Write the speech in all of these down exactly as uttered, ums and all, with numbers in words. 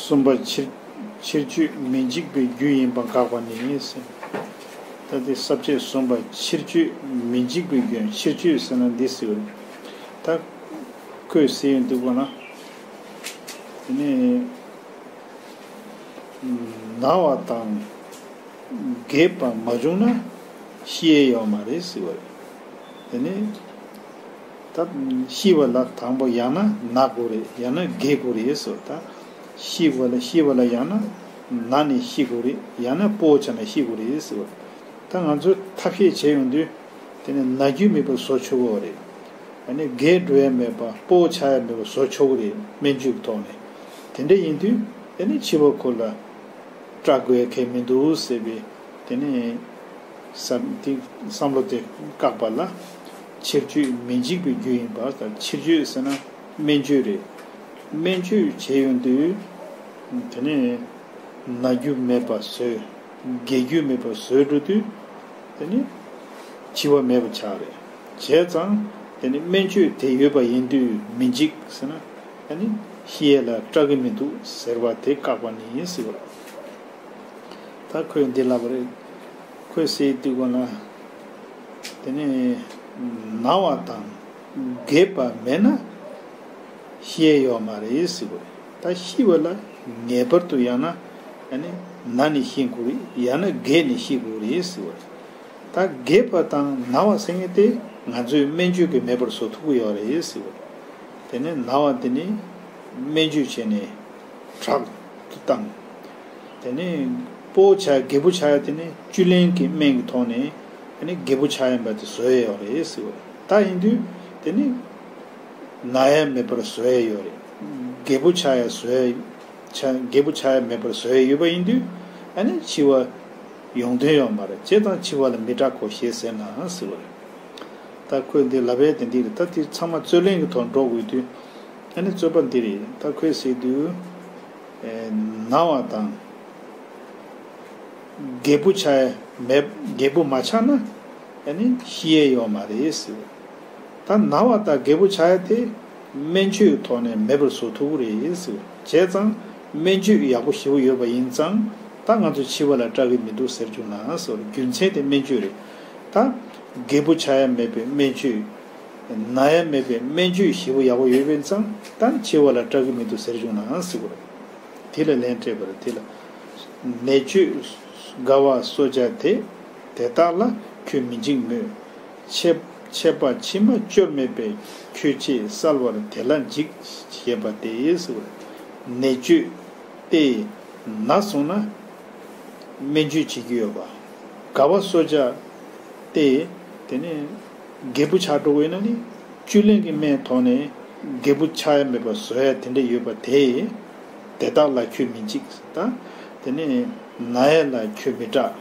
གསུམ་པ་ཕྱིར་ཕྱིར་བཅོས་མི་འཇིག་པའི་རྒྱུ་ཡིན་པ་དགག་པ་ནི་ཟེར། ད་དེ་ས་བཅད་གསུམ་པ་ཕྱིར་བཅོས་མི་འཇིག་པའི་རྒྱུ། ཕྱིར་བཅོས་ཟེར་ན་འདི་ཟེར་བ་རེད། ད་ཁོས་ཟེར་ཡོང་དུས་གོ་ན། དེ་ནས་ན་བ་དང་རྒས་པ་མ་བྱུང་ན་ཤི་ཡས་ཡོད་མ་རེད་ཟེར་བ་རེད། དེ་ནས། ད་ཤི་བ་ལ་དང་པོ་ཡང་ན་ན་དགོས་རེད། ཡང་ན་རྒས་དགོས་རེད་ཟེར། ད་ཤི་བ་ལ་ཤི་བ་ལ་ཡང་ན་ན་ནས་ཤི་དགོས་རེད། ཡང་ན་སྤོ་བོ་ཆགས་ནས་ཤི་དགོས་རེད་ཟེར་བ། ད་ང་ཚོས་ཐབས་ཤེས་བྱས་ཡོང་དུས་དེ་ནི་ན་རྒྱུ་མེད་པར་བཟོ་ཆོག་གི་རེད། ཨ་ནི་རྒས་འགྲོ་ཡ་མེད་པ་སྤོ་བོ་ཆགས་ཡ་མེད་པར་བཟོ་ཆོག་གི་རེད། སྨན་བཅོས་ཀྱི་ཐོག་ནས། དེ་འདྲ་ཡིན་དུས་དེ་ནི་འཆི་བ་ཁོ་ལ་སྐྲག་དགོས་ཡ་གང་ཡང་མི་འདུག་ཟེར་བའི་དེ་ནི་བསམ་དེ་བསམ་བློ་དེ་བཀག་པ་ལ་ཕྱིར་བཅོས་མི་འཇིག་པའི་རྒྱུ་ཡིན་པ་དང་། ཕྱིར་བཅོས་ཟེར་ན་སྨན་བཅོས་རེད། སྨན་བཅོས་བྱས་ཡོང་དུས་དེ་ནི་ན་རྒྱུ་མེད་པ་བཟོས། རྒས་རྒྱུ་མེད་པ་བཟོས་འགྲོ་དུས་དེ་ནི་འཆི་བ་མེད་པ་ཆགས་རེད། བྱས་ཙང་དེ་ནི་སྨན་བཅོས་དེ་ཡོད་པ་ཡིན་དུས་མི་འཇིག་ཟེར་ན་དེ་ནི་ཤི་ཡས་ལ་སྐྲག་གི་མི་འདུག་ཟེར་བ་དེ་བཀག་པ་ནི་ཡིན་ཟེར་བ་རེད། ད་ཁོས་འདི་ལབ་པ་རེད། ཁོས་ཟེར་དུས་གོ་ན། དེ་ནས་ན་བ་དང་རྒས་པ་མེད་ན་ཤི་ཡས་ཡོད་མ་རེད་ཟེར་བ་རེད། ད་ཤི་བ་ལ་ངེས་པར་དུ་ཡང་ན་ཨ་ནི་ན་ནས་ཤི་དགོས་རེད། ཡང་ན་རྒས་ནས་ཤི་དགོས་རེད་ཟེར་བ་རེད། ད་རྒས་པ་དང་ན་བ་ཟེར་མཁན་དེ་ང་ཚོས་སྨན་བཅོས་ཀྱིས་མེད་པར་བཟོ་ཐུབ་ཀྱི་ཡོད་རེད་ཟེར་བ་རེད། དེ་ནས་ན་བ་དེ་ནི་སྨན་བཅོས་བྱས་ནས་དྲག་ཏུ་བཏང་། དེ་ནས་སྤོ་བོ་ཆགས་རྒས་པོ་ཆགས་ཡ་དེ་ནི་བཅུད་ལེན་གྱི་སྨན་གྱི་ཐོག་ནས་དེ་ནི་རྒས་པོ་ཆགས་ཡ་མེད་པར་བཟོ་ཡ་ཡོད་རེད་ཟེར་བ་རེད། ད་ཡིན་དུས་དེ་ནི་ན་ཡ་མེད་པར་བཟོ་ཡ་ཡོད་རེད། རྒས་པོ་ཆགས་ཡ་བཟོ་ཡ་ཆ་རྒས་པོ་ཆགས་ཡ་མེད་པར་བཟོ་ཡ་ཡོད་པ་ཡིན་དུས་ཨ་ནི་འཆི་བ་ཡོང་དོན་ཡོད་མ་རེད། བྱས་ཙང་འཆི་བ་ལ་མི་སྐྲག་གོ་ཞེས་ཟེར་ན་ཟེར་བ་རེད། ད་ཁོས་འདི་ལབ་ཡས་དེ་འདི་རེད། ད་དེ་ཚང་མ་རྩོད་ལེན་གྱི་ཐོག་འགྲོ་དགོས་དུས་ཨ་ནི་རྩོད་པ་འདི་རེད། ད་ཁོས་ཟེར་དུས་ན་བ་དང་རྒས་པོ་ཆགས་ཡ་མེད། རྒས་པོ་མ་ཆགས་ན་ཨ་ནི་ཤི་ཡས་ཡོད་མ་རེད་ཟེར། ད་ན་བ་དང་རྒས་པོ་ཆགས་ཡ་དེ་སྨན་བཅོས་ཐོག་ནས་མེད་པར་བཟོ་ཐུབ་ཀྱི་རེད་ཟེར། བྱས་ཙང་སྨན་བཅོས་ཡག་པོ་ཞེ་པོ་ཡོད་པ་ཡིན་ཙང་ད་ང་ཚོ་འཆི་བ་ལ་སྐྲག་གི་མི་འདུག་ཟེར་བཅུག་ན་ཟེར། རྒྱུ་མཚན་དེ་སྨན་བཅོས་རེད། ད་རྒས་པོ་ཆགས་ཡ་མེད་པའི་སྨན་བཅོས། ན་ཡ་མེད་པའི་སྨན་བཅོས་ཞེ་པོ་ཡག་པོ་ཡོད་པ་ཡིན་ཙང་ད་འཆི་བ་ལ་སྐྲག་གི་མི་འདུག་ཟེར་བཅུག་ན་ཟེར་བ་རེད། དེ་ལ་ལན་སྤྲད་པ་རེད། དེ་ལ། ནད་བཅོས་དགའ་བ་གསོ་བྱ་དེ། དེ་དག་ལ་ཁྱོད་མི་འཇིགས་མོད། ཆད་ཆད་པ་ཕྱི་མ་སྐྱོར་མེད་པས། ཁྱོད་ཆེས་གསལ་བར་དེ་ལ་འཇིགས། ཞེས་པ་སྟེ་ཟེར་བ་རེད། ནད་བཅོས་ཏེ་ན་སོང་ན་སྨན་བཅོས་བྱེད་ཀྱི་ཡོད་པ། དགའ་བ་གསོ་བྱ་སྟེ་དེ་ནས་རྒད་པོ་ཆགས་འགྲོ་གི་ཡོད་ན་ནི་བཅུད་ལེན་གྱི་སྨན་ཐོག་ནས་རྒད་པོ་ཆགས་ཡ་མེད་པ་བཟོ་ཡ་དེ་འདྲ་ཡོད་པ་དེ། དེ་དག་ལ་ཁྱོད་མི་འཇིགས། ད་དེ་ནས་ན་ཡ་ལ་ཁྱོད་མི་སྐྲག།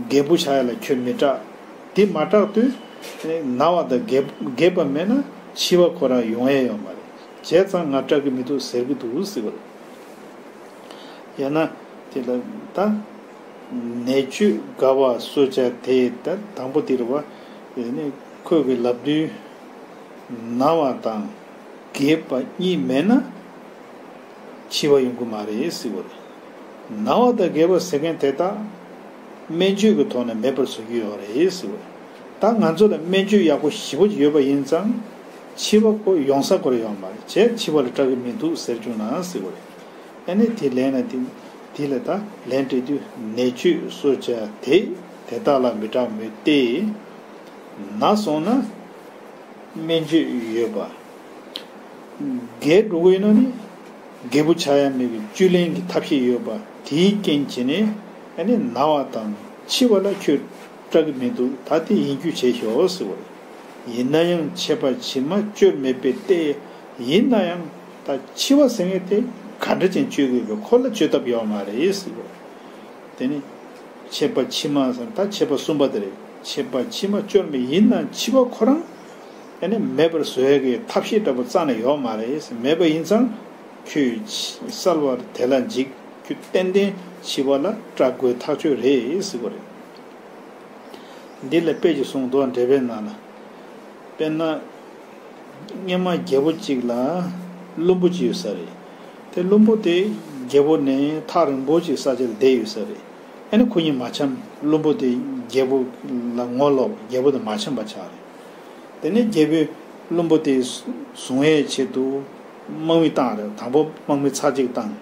རྒད་པོ་ཆགས་ཡ་ལ་ཁྱོད་མི་སྐྲག། དེ་མ་སྐྲག་དུས་ན་བ་དང་རྒད་རྒད་པ་མེད་ན་འཆི་བ་ཁོ་རང་ཡོང་ཡ་ཡོད་མ་རེད། བྱས་ཙང་ང་སྐྲག་གི་མི་འདུག་ཟེར་གི་འདུག་ཟེར་བ་རེད། ཡང་ན་དེ་ལ་ད་ནད་བཅོས་དགའ་བ་གསོ་བྱ་དེ་ད་དང་པོ་དེ་རེད་བ། ཡང་ནི་ཁོས་གི་ལབ་དུས་ན་བ་དང་རྒས་པ་གཉིས་མེད་ན་འཆི་བ་ཡོང་གི་མ་རེད་ཟེར་བ་རེད། ན་བ་དང་རྒས་པ་ཟེར་མཁན་དེ་དག་སྨན་བཅོས་ཀྱི་ཐོག་ནས་མེད་པར་བཟོ་རྒྱུ་ཡོད་རེད་ཟེར་བ་རེད། ད་ང་ཚོ་ལ་སྨན་བཅོས་ཡག་པོ་ཞེ་པོ་ཅིག་ཡོད་པ་ཡིན་ཙང་འཆི་བ་ཁོ་ཡོང་ས་ཁོ་རང་ཡོད་མ་རེད། བྱས་འཆི་བ་ལ་སྐྲག་གི་མི་འདུག་ཟེར་བཅུག་ན་ཟེར་བ་རེད། ཨ་ནི་དེ་ལན་ལ་དེ་དེ་ལ་ད་ལན་སྤྲད་དུས་ནད་བཅོས་གསོ་བྱ་དེ་དེ་དག་ལ་མི་སྐྲག་མོད་དེ། ན་སོང་ན་སྨན་བཅོས་ཡོད་པ། རྒས་འགྲོ་གི་ཡོད་ན་ནི་རྒད་པོ་ཆགས་ཡ་མེད་པའི་བཅུད་ལེན་གྱི་ཐབས་ཤེས་ཡོད་པ་དེའི་རྐྱེན་བྱས་ནས་ཨ་ནི་ན་བ་དང་འཆི་བ་ལ་ཁྱོད་སྐྲག་གི་མི་འདུག་ད་དེ་ཡིན་རྒྱུ་བྱས་ཤོག་ཟེར་བ་རེད། ཡིན་ན་ཡང་ཆད་པ་ཕྱི་མ་སྐྱོར་མེད་པས་ཏེ། ཡིན་ན་ཡང་ད་འཆི་བ་ཟེར་མཁན་དེ་ག་འདྲ་ཅན་བཅོས་དགོས་པའི་ཁོ་ལ་བཅོས་ཐབས་ཡོད་མ་རེད་ཟེར་བ་རེད། དེ་ནི་ཆད་པ་ཕྱི་མ་ཟེར་ད་ཆད་པ་གསུམ་པ་དེ་རེད། ཆད་པ་ཕྱི་མ་སྐྱོར་མེད་ཡིན་ན་འཆི་བ་ཁོ་རང་ཨ་ནི་མེད་པར་བཟོ་ཡ་གི་ཐབས་ཤེས་འདྲ་པོ་རྩ་ནས་ཡོད་མ་རེད། མེད་པ་ཡིན་ཙང་ཁྱོད་གསལ་བར་དེ་ལ་འཇིགས། ཁྱོད་ཏན་ཏན་འཆི་བ་ལ་སྐྲག་དགོས་ཐག་ཆོད་རེད་ཟེར་བ་རེད། འདི་ལ་དཔེ་ཅིག་གསུངས་འདུག་འགྲེལ་པའི་ནང་ལ། དཔེར་ན། སྔོན་མ་རྒྱལ་པོ་གཅིག་ལ་བློན་པོ་གཅིག་ཡོད་ས་རེད། དེ་བློན་པོ་དེ་རྒྱལ་པོ་ནས་ཐག་རིང་པོ་ཅིག་ས་ཆ་ལ་བསྡད་ཡོད་ས་རེད། ཨ་ནི་ཁོ་གཉིས་མ་འཆམ། བློན་པོ་དེ་རྒྱལ་པོ་ལ་ངོ་ལོག་རྒྱལ་པོ་དང་མ་འཆམ་པ་ཆགས་རེད། དེ་ནས་རྒྱལ་པོས་བློན་པོ་དེ་བཟུང་ཡས་ཆེད་དུ་དམག་མི་བཏང་རེད། དང་པོ་དམག་མི་ཚར་གཅིག་བཏང་།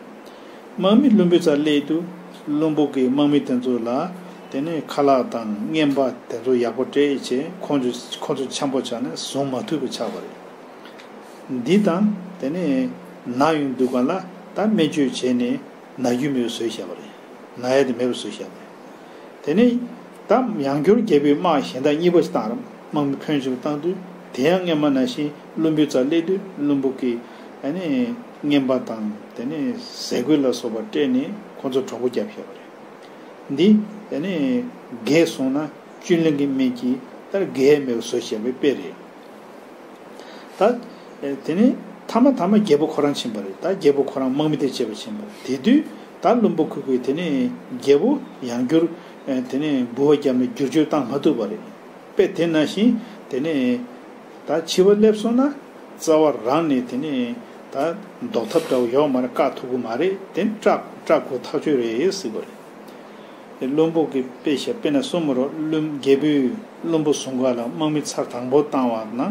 དམག་མི་བློན་པོའི་རྩར་སླེབས་དུས་བློན་པོ་གིས་དམག་མི་དེ་ཚོ་ལ་དེ་ནས་ཁ་ལག་དང་རྔན་པ་དེ་ཚོ་ཡག་པོ་སྤྲད་བྱས་ཁོང་ཚོ་ཁོང་ཚོ་འཆམ་པོ་ཆགས་ནས་བཟུང་མ་ཐུབ་པ་ཆགས་པ་རེད། འདི་དང་དེ་ནས་ན་ཡོང་དུས་སྒང་ལ་ད་སྨན་བཅོས་བྱས་ནས་ན་རྒྱུ་མེད་པ་བཟོས་བཞག་པ་རེད། ན་ཡ་དེ་མེད་པ་བཟོས་བཞག་པ་རེད། དེ་ནས་ད་ཡང་བསྐྱར་རྒྱལ་པོས་དམག་གཞན་དག་གཉིས་པ་ཞིག་བཏང་ར། དམག་མི་ཕོན་ཆེ་བ་བཏང་དུས་དེ་ཡང་སྔོན་མ་ནང་བཞིན་བློན་པོའི་རྩར་སླེབས་དུས་བློན་པོ་གིས་ཨ་ནི་རྔན་པ་དང་དེ་ནས་ཟས་གོས་ལ་སོགས་པ་སྤྲད་ནས་ཁོང་ཚོ་གྲོགས་པོ་བརྒྱབ་བཞག་པ་རེད། འདི་དེ་ནས་རྒས་སོང་ན་བཅུད་ལེན་གྱི་སྨན་གྱིས་ད་རྒས་མེད་པ་བཟོས་བཞག་པའི་དཔེ་རེད། ད་དེ་ནས་མཐའ་མ་མཐའ་མ་རྒྱལ་པོ་ཁོ་རང་ཕྱིན་པ་རེད། ད་རྒྱལ་པོ་ཁོ་རང་དམག་མི་དེ་བྱེད་པ་ཕྱིན་པ་རེད། དེ་དུས་ད་བློན་པོ་ཁོ་གིས་དེ་ནས་རྒྱལ་པོ་ཡང་བསྐྱར་དེ་ནས་འབུལ་བ་བརྒྱབ་ནས་བསྒྱུར་བཅོས་བཏང་མ་ཐུབ་པ་རེད། དཔེ་དེ་ནང་བཞིན་དེ་ནས་ད་འཆི་བ་སླེབས་སོང་ན་རྩ་བ་རང་ནས་དེ་ནས་ད་ཟློག་ཐབས་འདྲ་བོ་ཡོད་མ་རེད། བཀག་ཐུབ་ཀྱི་མ་རེད། དེ་ནས་སྐྲག་སྐྲག་དགོས་ཐག་ཆོད་རེད་ཟེར་བ་རེད། དེ་བློན་པོ་གིས་དཔེ་བཤད་དཔེར་ན་གསུངས་མ་རོགས། བློན་རྒྱལ་པོས་བློན་པོ་བཟུང་ག་ལ་དམག་མི་ཚར་དང་པོ་བཏང་བ་ན་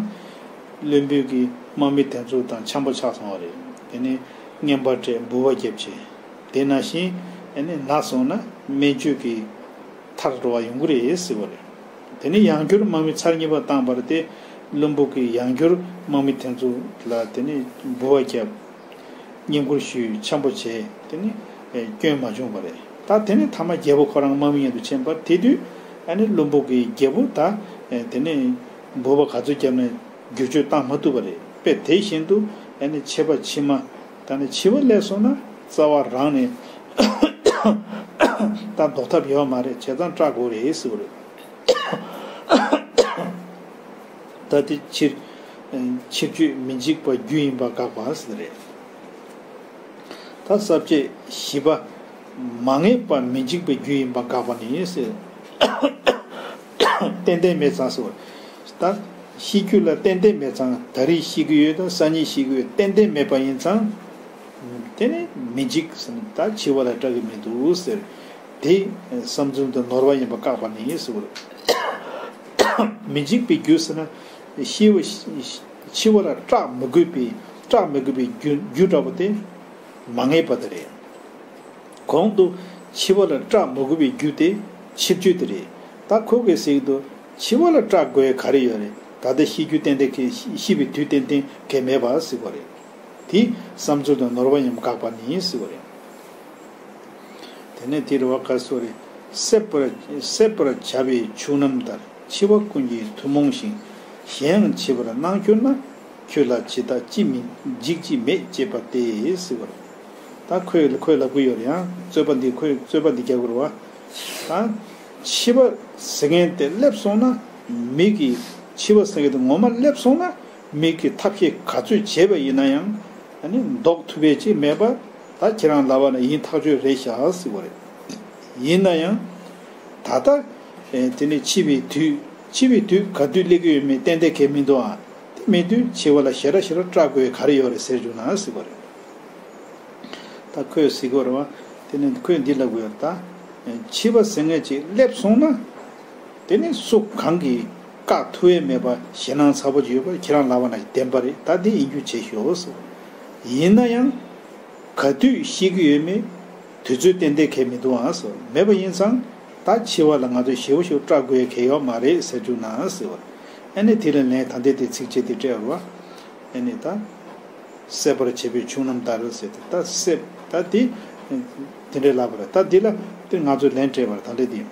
བློན་པོ་གིས་དམག་མི་དེ་ཚོ་དང་འཆམ་པོ་ཆགས་སོང་བ་རེད། དེ་ནས་རྔན་པ་སྤྲད། འབུལ་བ་བརྒྱབ་བྱས། དེ་ནང་བཞིན་ཨ་ནི་ན་སོང་ན་སྨན་བཅོས་ཀྱིས་ཐར་འགྲོ་བ་ཡོང་གི་རེད་ཟེར་བ་རེད། དེ་ནས་ཡང་བསྐྱར་དམག་མི་ཚར་གཉིས་པ་བཏང་བར་དེ་བློན་པོ་གིས་ཡང་བསྐྱར་དམག་མི་དེ་ཚོ་ལ་དེ་ནས་འབུལ་བ་བརྒྱབ། བསྙེན་བཀུར་ཞུས། འཆམ་པོ་བྱས། དེ་ནས་ཨེ་སྐྱོན་མ་བྱུང་བ་རེད། ད་དེ་ནས་མཐའ་མ་རྒྱལ་པོ་ཁོ་རང་དམག་མི་མཉམ་དུ་ཕྱིན་པ་དེ་དུས་ཨ་ནི་བློན་པོ་གིས་རྒྱལ་པོ་ད་ཨེ་དེ་ནས་འབུལ་བ་ག་ཚོད་བརྒྱབ་ནས་བསྒྱུར་བཅོས་བཏང་མ་ཐུབ་པ་རེད། དཔེ་དེ་བཞིན་དུ་ཨ་ནི་ཆད་པ་ཕྱི་མ་ད་ནི་འཆི་བ་སླེབས་སོང་ན་རྩ་བ་རང་ནས་ད་ཟློག་ཐབས་ཡོད་མ་རེད། བྱས་ཙང་སྐྲག་དགོས་རེད་ཟེར་བ་རེད། ད་དེ་ཕྱིར། ཕྱིར་བཅོས་མི་འཇིག་པ་རྒྱུ་ཡིན་པ་དགག་པ་ཟེར་རེད། ད་ས་བཅད་བཞི་པ། མ་ངེས་པ་མི་འཇིག་པའི་རྒྱུ་ཡིན་པ་དགག་པ་ནི་ཟེར། ཏན་ཏན་མེད་ཙང་ཟེར་བ། ད་ཤི་རྒྱུ་ལ་ཏན་ཏན་མེད་ཙང་ད་རེས་ཤི་གི་ཡོད་དང་སང་ཉིན་ཤི་གི་ཡོད་ཏན་ཏན་མེད་པ་ཡིན་ཙང་། དེ་ནི་མི་འཇིག་ཟེར་ན་ད་འཆི་བ་ལ་སྐྲག་གི་མི་འདུག་ཟེར། དེ་བསམ་ཚུལ་དུ་ནོར་བ་ཡིན་པ་བཀག་པ་ནི་ཟེར་བ། མི་འཇིག་པའི་རྒྱུ་ཟེར་ན་ཤི་བ་འཆི་བ་ལ་སྐྲག་མི་དགོས་པའི་སྐྲག་མི་དགོས་པའི་རྒྱུ་རྒྱུ་འདྲ་པོ་དེ་མ་ངེས་པ་དེ་རེད། གོང་དུ་འཆི་བ་ལ་སྐྲག་མི་དགོས་པའི་རྒྱུ་དེ་ཕྱིར་བཅོས་དེ་རེད། ད་ཁོ་གིས་ཟེར་གྱི་འདུག་འཆི་བ་ལ་སྐྲག་དགོས་ག་རེ་ཡོད་རེད། ད་ལྟ་ཤི་རྒྱུ་ཏན་ཏན་གལ་ཤི་བའི་དུས་ཏན་ཏན་གལ་མེད་པ་ཟེར་བ་རེད། དེ་བསམ་ཚུལ་དང་ནོར་བ་ཡིན་པ་བཀག་པ་ནི་ཟེར་བ་རེད། དེ་ནས་དེ་རུ་བ་ཀ་སོ་རེ། སྲེད་པར་སྲེད་པར་བྱ་བའི་ཕྱུགས་རྣམས་ལྟར་འཆི་བ་ཀུན་གྱི་མཐུ་རྨོངས་ཤིང་། གཞན་ཡང་འཆི་བར་སྣང་གྱུར་ན། ཁྱོད་ལ་ཇི་ལྟ་ཅི་མིན་འཇིགས་ཅི་མེད་ཅེས་པ་སྟེ་ཟེར་བ་རེད། ད་ཁོས་ཁོས་ལབ་ཀྱི་ཡོད་རེད། ཡང་རྩོད་པ་འདི་ཁོས་རྩོད་པ་འདི་རྒྱག་དགོས་རེད་བ། ད་འཆི་བ་ཟེར་མཁན་དེ་སླེབས་སོང་ན་མི་གིས་འཆི་བ་ཟེར་མཁན་དེ་ངོ་མ་སླེབས་སོང་ན་མི་གིས་ཐབས་ཤེས་ག་ཚོད་བྱས་པ་ཡིན་ན་ཡང་ཨ་ནི་ཟློག་ཐུབ་པའི་ཅིག་མེད་པ། ད་ཁྱེད་རང་ལབ་པ་ན་ཡིན་ཐག་ཆོད་རེད་ཤག་ཟེར་བ་རེད། ཡིན་ན་ཡང་། ད་ལྟ། ཨེ་དེ་ནས་འཆི་བའི་དུས། འཆི་བའི་དུས་ག་དུས་སླེབས་ཀྱི་ཡོད་མེད་ཏན་ཏན་གལ་མི་འདུག་ཨ། དེ་མེད་དུས་འཆི་བ་ལ་ཞེ་དྲག་ཞེ་དྲག་སྐྲག་དགོས་ག་རེ་ཡོད་རེད་ཟེར་བཅུག་ན་ཟེར་བ་རེད། ད་ཁོས་ཟེར་གྱི་ཡོད་རེད་བ། དེ་ནས་ཁོས་འདི་ལབ་ཀྱི་ཡོད་རེད་ད། ཨེ་འཆི་བ་ཟེར་མཁན་ཅིག་སླེབས་སོང་ན། དེ་ནས་སུ་གང་གིས་བཀག་ཐུབ་ཡས་མེད་པ་ཞེད་སྣང་ཚ་པོ་ཅིག་ཡོད་པ་ཁྱེད་རང་ལབ་པ་ན་བདེན་པ་རེད། ད་འདི་ཡིན་རྒྱུ་བྱེད་ཤོག་ཟེར། ཡིན་ན་ཡང་། ག་དུས་ཤི་གི་ཡོད་མེད་དུས་ཚོད་ཏན་ཏན་གལ་མི་འདུག་ཨང་ཟེར། མེད་པ་ཡིན་ཙང་ད་འཆི་བ་ལ་ང་ཚོས་ཞེ་པོ་ཞེ་པོ་སྐྲག་དགོས་ཡས་གལ་ཡོད་མ་རེད་ཟེར་བཅུག་ན་ཟེར་བ། ཨ་ནི་དེ་ལ་ལན་ད་ལྟའི་དེ་ཚིགས་བཅད་དེ་སྤྲད་པ་རེད་བ། ཨ་ནི་ད། སྲེད་པར་བྱེད་པའི་ཕྱུགས་རྣམས་ལྟར་ཟེར་ཏེ་ད་སྲེད་ད་དེ། དེ་འདྲའི་ལབ་པ་རེད། ད་འདི་ལ་དེ་ང་ཚོས་ལན་སྤྲད་པ་རེད་ད་ལྟ་དེ།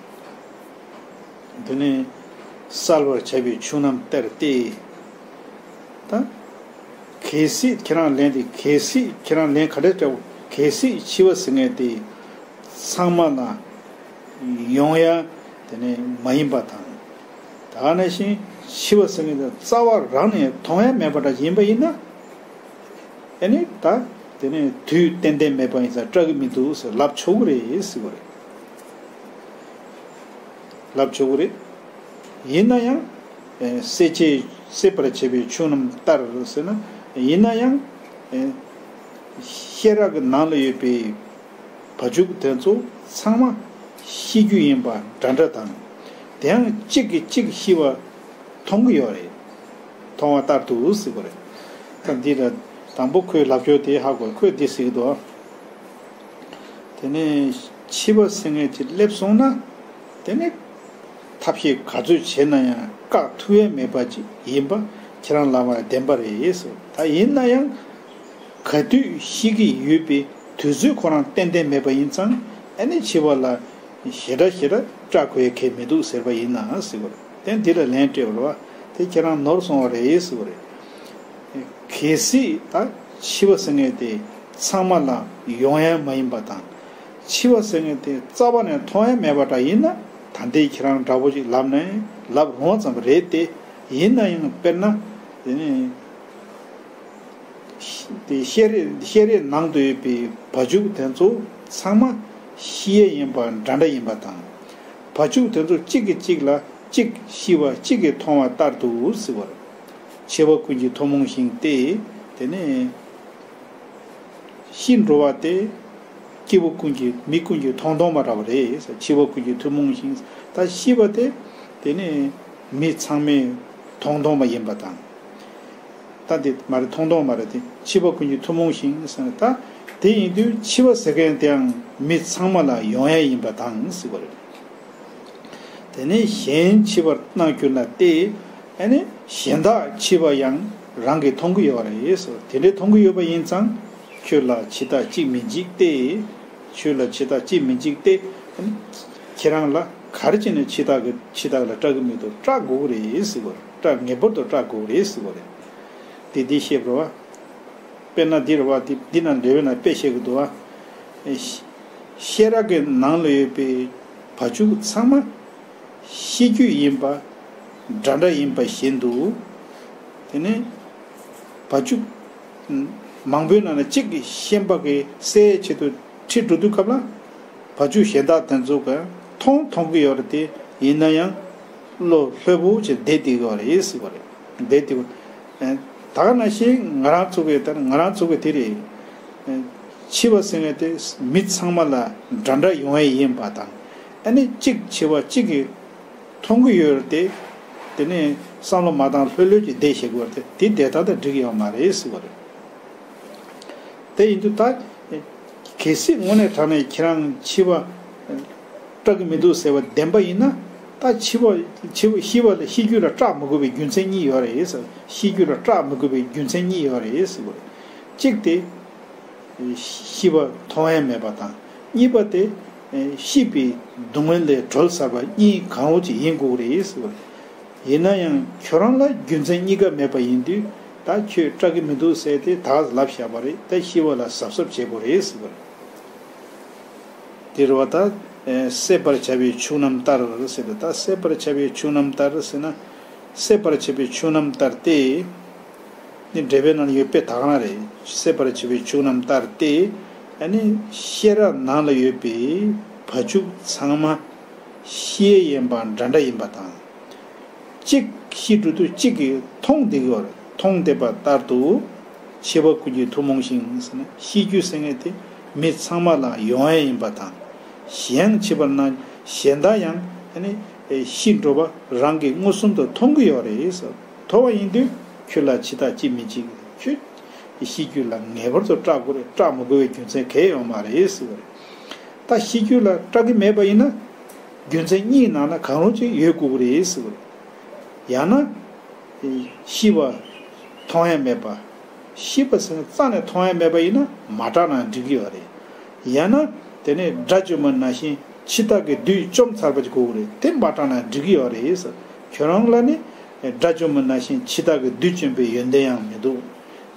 དེ་ནས་གསལ་བར་བྱ་བའི་ཕྱུགས་རྣམས་སྟེར་ཏེ། ད། གལ་སྲིད་ཁྱེད་རང་ལན་དེ་གལ་སྲིད་ཁྱེད་རང་ལན་ག་འདྲ་སྤྲད། གལ་སྲིད་འཆི་བ་ཟེར་མཁན་དེ་ཚང་མ་ལ་ཡོང་ཡ་དེ་ནས་མ་ཡིན་པ་དང་། ད་ག་ནང་བཞིན་འཆི་བ་ཟེར་མཁན་དེ་རྩ་བ་རང་ནས་མཐོང་ཡ་མེད་པ་འདྲ་ཡིན་པ་ཡིན་ན། ཨེ་ནི་ད་དེ་ནས་དུས་ཏན་ཏན་མེད་པ་ཡིན་ཙང་སྐྲག་གི་མི་འདུག་ཟེར་ལབ་ཆོག་གི་རེད་ཟེར་བ་རེད། ལབ་ཆོག་གི་རེད། ཡིན་ན་ཡང་། ཨེ་སྲེད་བྱེད་སྲེད་པར་བྱེད་པའི་ཕྱུགས་རྣམས་ལྟར་ཟེར་ན་ཡིན་ན་ཡང་། ཨེ་ ཤེས་རབ་ཀྱི་ནང་ལ་ཡོད་པའི་བ་ཕྱུགས་དེ་ཚོ་ཚང་མ་ཤི་རྒྱུ་ཡིན་པ་འདྲ་འདྲ་དང་། དེ་ཡང་གཅིག་གིས་གཅིག་ཤི་བ་མཐོང་གི་ཡོད་རེད། མཐོང་བ་ལྟར་དུ་ཟེར་བ་རེད། ད་འདི་ལ་དང་པོ་ཁོས་ལབ་ཕྱོགས་དེ་ཧ་གོ། ཁོས་འདི་ཟེར་གྱི་འདུག་དེ་ནས་འཆི་བ་ཟེར་མཁན་ཅིག་སླེབས་སོང་ན། དེ་ནས་ཐབས་ཤེས་ག་ཚོད་བྱས་ན་ཡང་བཀག་ཐུབ་ཡ་མེད་པ་ཅིག་ཡིན་པ་ཁྱེད་རང་ལབ་པ་བདེན་པ་རེད་ཟེར། ད་ཡིན་ན་ཡང་ག་དུས་ཤི་གི་ཡོད་པའི་དུས་ཚོད་ཁོ་རང་ཏན་ཏན་མེད་པ་ཡིན་ཙང་། ཨ་ནི་འཆི་བ་ལ་ཞེ་དྲག་ཞེ་དྲག་སྐྲག་དགོས་ཡ་གང་ཡང་མི་འདུག་ཟེར་བ་ཡིན་ན་ཟེར་བ་རེད། དེ་འདི་ལ་ལན་སྤྲད་པ་རེད་བ། དེ་ཁྱེད་རང་ནོར་སོང་བ་རེད་ཟེར་བ་རེད། གལ་སྲིད་ད་འཆི་བ་ཟེར་མཁན་དེ་ཚང་མ་ལ་ཡོང་ཡ་མ་ཡིན་པ་དང་། འཆི་བ་ཟེར་མཁན་དེ་རྩ་བ་ནས་མཐོང་ཡ་མེད་པ་འདྲ་ཡིན་ན། ད་ལྟའི་ཁྱེད་རང་འདྲ་པོ་ཅིག་ལབ་ནས་ལབ་རུང་བ་ཙམ་རེད་དེ། ཡིན་ན་ཡང་དཔེར་ན་དེ་ནི་དེ་ཤེས་རིག་ཤེས་རིག་ནང་དུ་ཡོད་པའི་བ་ཕྱུགས་དེ་ཚོ་ཚང་མ་ཤི་ཡ་ཡིན་པ་འདྲ་འདྲ་ཡིན་པ་དང་། བ་ཕྱུགས་དེ་ཚོ་གཅིག་གིས་གཅིག་ལ་གཅིག་ཤི་བ་གཅིག་གིས་མཐོང་བ་ལྟར་དུ་ཟེར་བ་རེད། འཆི་བ་ཀུན་གྱིས་ཐུན་མོང་ཞིང་སྟེ། དེ་ནས་ཤི་འགྲོ་བ་དེ་སྐྱེ་བོ་ཀུན་གྱིས་མི་ཀུན་གྱིས་མཐོང་མཐོང་བ་འདྲ་བ་རེད། འཆི་བ་ཀུན་གྱིས་ཐུན་མོང་ཞིང་། ད་ཤི་བ་དེ་དེ་ནས་མི་ཚང་མས་མཐོང་མཐོང་བ་ཡིན་པ་དང་། ད་དེ་མ་རེད། མཐོང་མཐོང་མ་རེད་དེ། འཆི་བ་ཀུན་གྱིས་ཐུན་མོང་ཞིང་ཟེར་ན། ད་དེ་ཡིན་དུས་འཆི་བ་ཟེར་མཁན་དེའང་མི་ཚང་མ་ལ་ཡོང་ཡ་ཡིན་པ་དང་ཟེར་བ་རེད། དེ་ནས་གཞན་འཆི་བར་སྣང་གྱུར་ན་སྟེ། ཨ་ནི་གཞན་དག་འཆི་བ་ཡང་རང་གིས་མཐོང་གི་ཡོད་རེད་ཟེར། དེ་འདྲའི་མཐོང་གི་ཡོད་པ་ཡིན་ཙང་། ཁྱོད་ལ་འཆི་བདག་གཅིག་མི་འཇིགས་ཏེ། ཁྱོད་ལ་འཆི་བདག་གཅིག་མི་འཇིགས་ཏེ། ཨ་ནི་ཁྱེད་རང་ལ་ག་རེ་བྱས་ནས་འཆི་བདག་གི་འཆི་བདག་ལ་སྐྲག་གི་མི་འདུག་སྐྲག་དགོས་ཀྱི་རེད་ཟེར་བ་རེད། སྐྲག་ངེས་པར་དུ་སྐྲག་དགོས་ཀྱི་རེད་ཟེར་བ་རེད། དེ་འདི་བཤད་པ་རེད་བ། དཔེར་ན་འདི་རེད་བ། འདི་འདི་ན་འགྲེལ་པའི་ནང་དཔེ་བཤད་ཀྱི་འདུག་བ། ཤེས་རབ་ཀྱི་ནང་ལ་ཡོད་པའི་བ་ཕྱུགས་ཚང་མ་ཤི་རྒྱུ་ཡིན་པ་འདྲ་འདྲ་ཡིན་པ་བཞིན་དུ། དེ་ནས་བ་ཕྱུགས་མང་པོའི་ནང་ནས་གཅིག་གིས་གཞན་པ་གི་བསད་ཡས་ཆེད་དུ་ཁྲིད་འགྲོ་དུས་སྐབས་ལ། བ་ཕྱུགས་གཞན་དག་དེ་ཚོ་གིས་མཐོང་མཐོང་གི་ཡོད་རེད་དེ། ཡིན་ན་ཡང་བློ་ལྷོད་པོ་བྱས་བསྡད་བསྡད་ཀྱི་ཡོད་རེད་ཟེར་བ་རེད། བསྡད་བསྡད་ཀྱི། ད་ག་ནང་བཞིན་ང་རང་ཚོ་གི་ད་ང་རང་ཚོ་གི་དེ་རེད། འཆི་བ་ཟེར་མཁན་དེ་མི་ཚང་མ་ལ་འདྲ་འདྲ་ཡོང་ཡས་ཡིན་པ་དང་། ཨ་ནི་གཅིག་འཆི་བ་གཅིག་གིས་མཐོང་གི་ཡོད་རེད་དེ། དེ་ནས་བསམ་བློ་མ་བཏང་ལྷོད་ལྷོད་ཀྱིས་བསྡད་བཞག་གི་ཡོད་རེད་དེ། དེ་བསྡད་སྟངས་དེ་འགྲིག་གི་ཡོད་མ་རེད་ཟེར་བ་རེད། དེ་ཡིན་དུས་ད་གལ་སྲིད་དངོས་གནས་དྲང་གནས་ཁྱེད་རང་འཆི་བ་སྐྲག་གི་མི་འདུག་ཟེར་བ་བདེན་པ་ཡིན་ན། ད་འཆི་བ་འཆི་བ་ཤི་བ་ལ་ཤི་རྒྱུ་ལ་སྐྲག་མི་དགོས་པའི་རྒྱུ་མཚན་གཉིས་ཡོད་རེད་ཟེར། ཤི་རྒྱུ་ལ་སྐྲག་མི་དགོས་པའི་རྒྱུ་མཚན་གཉིས་ཡོད་རེད་ཟེར་བ་རེད། གཅིག་དེ། ཤི་བ་མཐོང་ཡ་མེད་པ་དང་། གཉིས་པ་དེ། ཤི་བའི་སྡུག་བསྔལ་ལས་གྲོལ་ཚར་བ་གཉིས་གང་རུང་ཅིག་ཡིན་དགོས་རེད་ཟེར་བ་རེད། ཡིན་ན་ཡང་ཁྱོད་རང་ལ་རྒྱུ་མཚན་གཉིས་ཀ་མེད་པ་ཡིན་དུས། ད་ཁྱོད་སྐྲག་གི་མི་འདུག་ཟེར་དེ་ད་ལབ་བཞག་པ་རེད། ད་ཤི་བ་ལ་གཟབ་གཟབ་བྱེད་དགོས་རེད་ཟེར་བ་རེད། དེ་རེད་བ། ད་སྲེད་པར་བྱ་བའི་ཕྱུགས་རྣམས་ལྟར་ཟེར་ཏེ། ད་སྲེད་པར་བྱ་བའི་ཕྱུགས་རྣམས་ལྟར་ཟེར་ན། སྲེད་པར་བྱ་བའི་ཕྱུགས་རྣམས་ལྟར་ཏེ། འདི་འགྲེལ་པའི་ནང་ཡོད་པའི་དག་སྣང་རེད། སྲེད་པར་བྱ་བའི་ཕྱུགས་རྣམས་ལྟར་ཏེ། ཨ་ནི་ཤེས་རབ་ནང་ལ་ཡོད་པའི་བ་ཕྱུགས་ཚང་མ་ཤི་ཡས་ཡིན་པ་འདྲ་འདྲ་ཡིན་པ་དང་། གཅིག་ཤི་འགྲོ་དུས་གཅིག་གིས་མཐོང་བསྡད་ཀྱི་ཡོད་རེད། མཐོང་བསྡད་པ་ལྟར་དུ། འཆི་བ་ཀུན་གྱིས་ཐུན་མོང་ཞིང་ཟེར་ན། ཤི་རྒྱུ་ཟེར་མཁན་དེ་མི་ཚང་མ་ལ་ཡོང་ཡས་ཡིན་པ་དང་། གཞན་འཆི་བར་སྣང་གཞན་དག་ཡང་ཨ་ནི་ཤི་འགྲོ་བ་རང་གིས་མངོན་སུམ་དུ་མཐོང་གི་ཡོད་རེད་ཟེར། མཐོང་བ་ཡིན་དུས་ཁྱོད་ལ་འཆི་བདག་གཅིག་མི་འཇིགས། ཁྱོད་ཤི་རྒྱུ་ལ་ངེས་པར་དུ་སྐྲག་དགོས་རེད། སྐྲག་མི་དགོས་པའི་རྒྱུ་མཚན་གང་ཡང་ཡོད་མ་རེད་ཟེར་བ་རེད། ད་ཤི་རྒྱུ་ལ་སྐྲག་གི་མེད་པ་ཡིན་ན། རྒྱུ་མཚན་གཉིས་ནང་ན་གང་རུང་ཅིག་ཡོད་དགོས་ཀྱི་རེད་ཟེར་བ་རེད། ཡང་ན་ཤི་བ་མཐོང་ཡ་མེད་པ། ཤི་བ་ཟེར་ན་རྩ་ནས་མཐོང་ཡ་མེད་པ་ཡིན་ན་མ་སྐྲག་ན་འགྲིག་གི་ཡོད་རེད། ཡང་ན་དེ་ནས་དགྲ་བཅོམ་པ་ནང་བཞིན་འཆི་བདག་གིས་བདུད་བཅོམ་ཚར་བ་ཅིག་དགོས་ཀྱི་རེད། དེ་མ་སྐྲག་ན་འགྲིག་གི་ཡོད་རེད་ཟེར། ཁྱོད་རང་ལ་ནི་དགྲ་བཅོམ་པ་ནང་བཞིན་འཆི་བདག་གིས་བདུད་བཅོམ་པའི་ཡོན་ཏན་ཡང་མི་འདུག་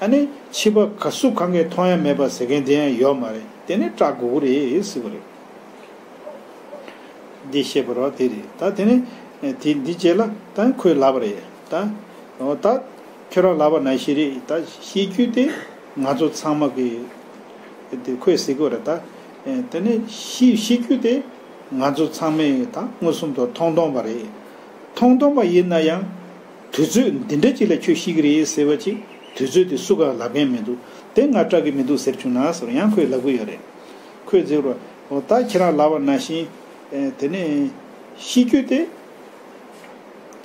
ཨ་ནི་འཆི་བ་ག་སུ་གང་གིས་མཐོང་ཡ་མེད་པ་ཟེར་མཁན་དེ་ཡང་ཡོད་མ་རེད། དེ་ནི་སྐྲག་དགོས་ཀྱི་རེད་ཟེར་བ་རེད། འདི་བཤད་པ་རེད་བ། དེ་རེད། ད་དེ་ནས་དེ་འདི་རྗེས་ལ་ད་ཁོས་ལབ་པ་རེད། ད་འོ་ད་ཁྱོད་རང་ལབ་པ་ནང་བཞིན་རེད། ད་ཤི་རྒྱུ་དེ་ང་ཚོ་ཚང་མ་གི་དེ་ཁོས་ཟེར་གི་རེད། ད་དེ་ནས་ཤི་ཤི་རྒྱུ་དེ་ང་ཚོ་ཚང་མས་ད་མངོན་སུམ་དུ་མཐོང་མཐོང་བ་རེད། མཐོང་མཐོང་བ་ཡིན་ན་ཡང་དུས་ཚོད་འདི་འདྲ་ཅིག་ལ་ཁྱོད་ཤི་གི་རེད་ཟེར་བ་ཅིག་ དུས་ཚོད་དེ་སུ་གང་ལབ་མཁན་མི་འདུག་དེ་ང་སྐྲག་གི་མི་འདུག་ཟེར་བྱུང་ན་ཟེར་ཡང་ཁོས་ལབ་གི་ཡོད་རེད། ཁོས་ཟེར་བ་འོ་ད་ཁྱེད་རང་ལབ་པ་ནང་བཞིན་དེ་ནས་ཤི་རྒྱུ་དེ།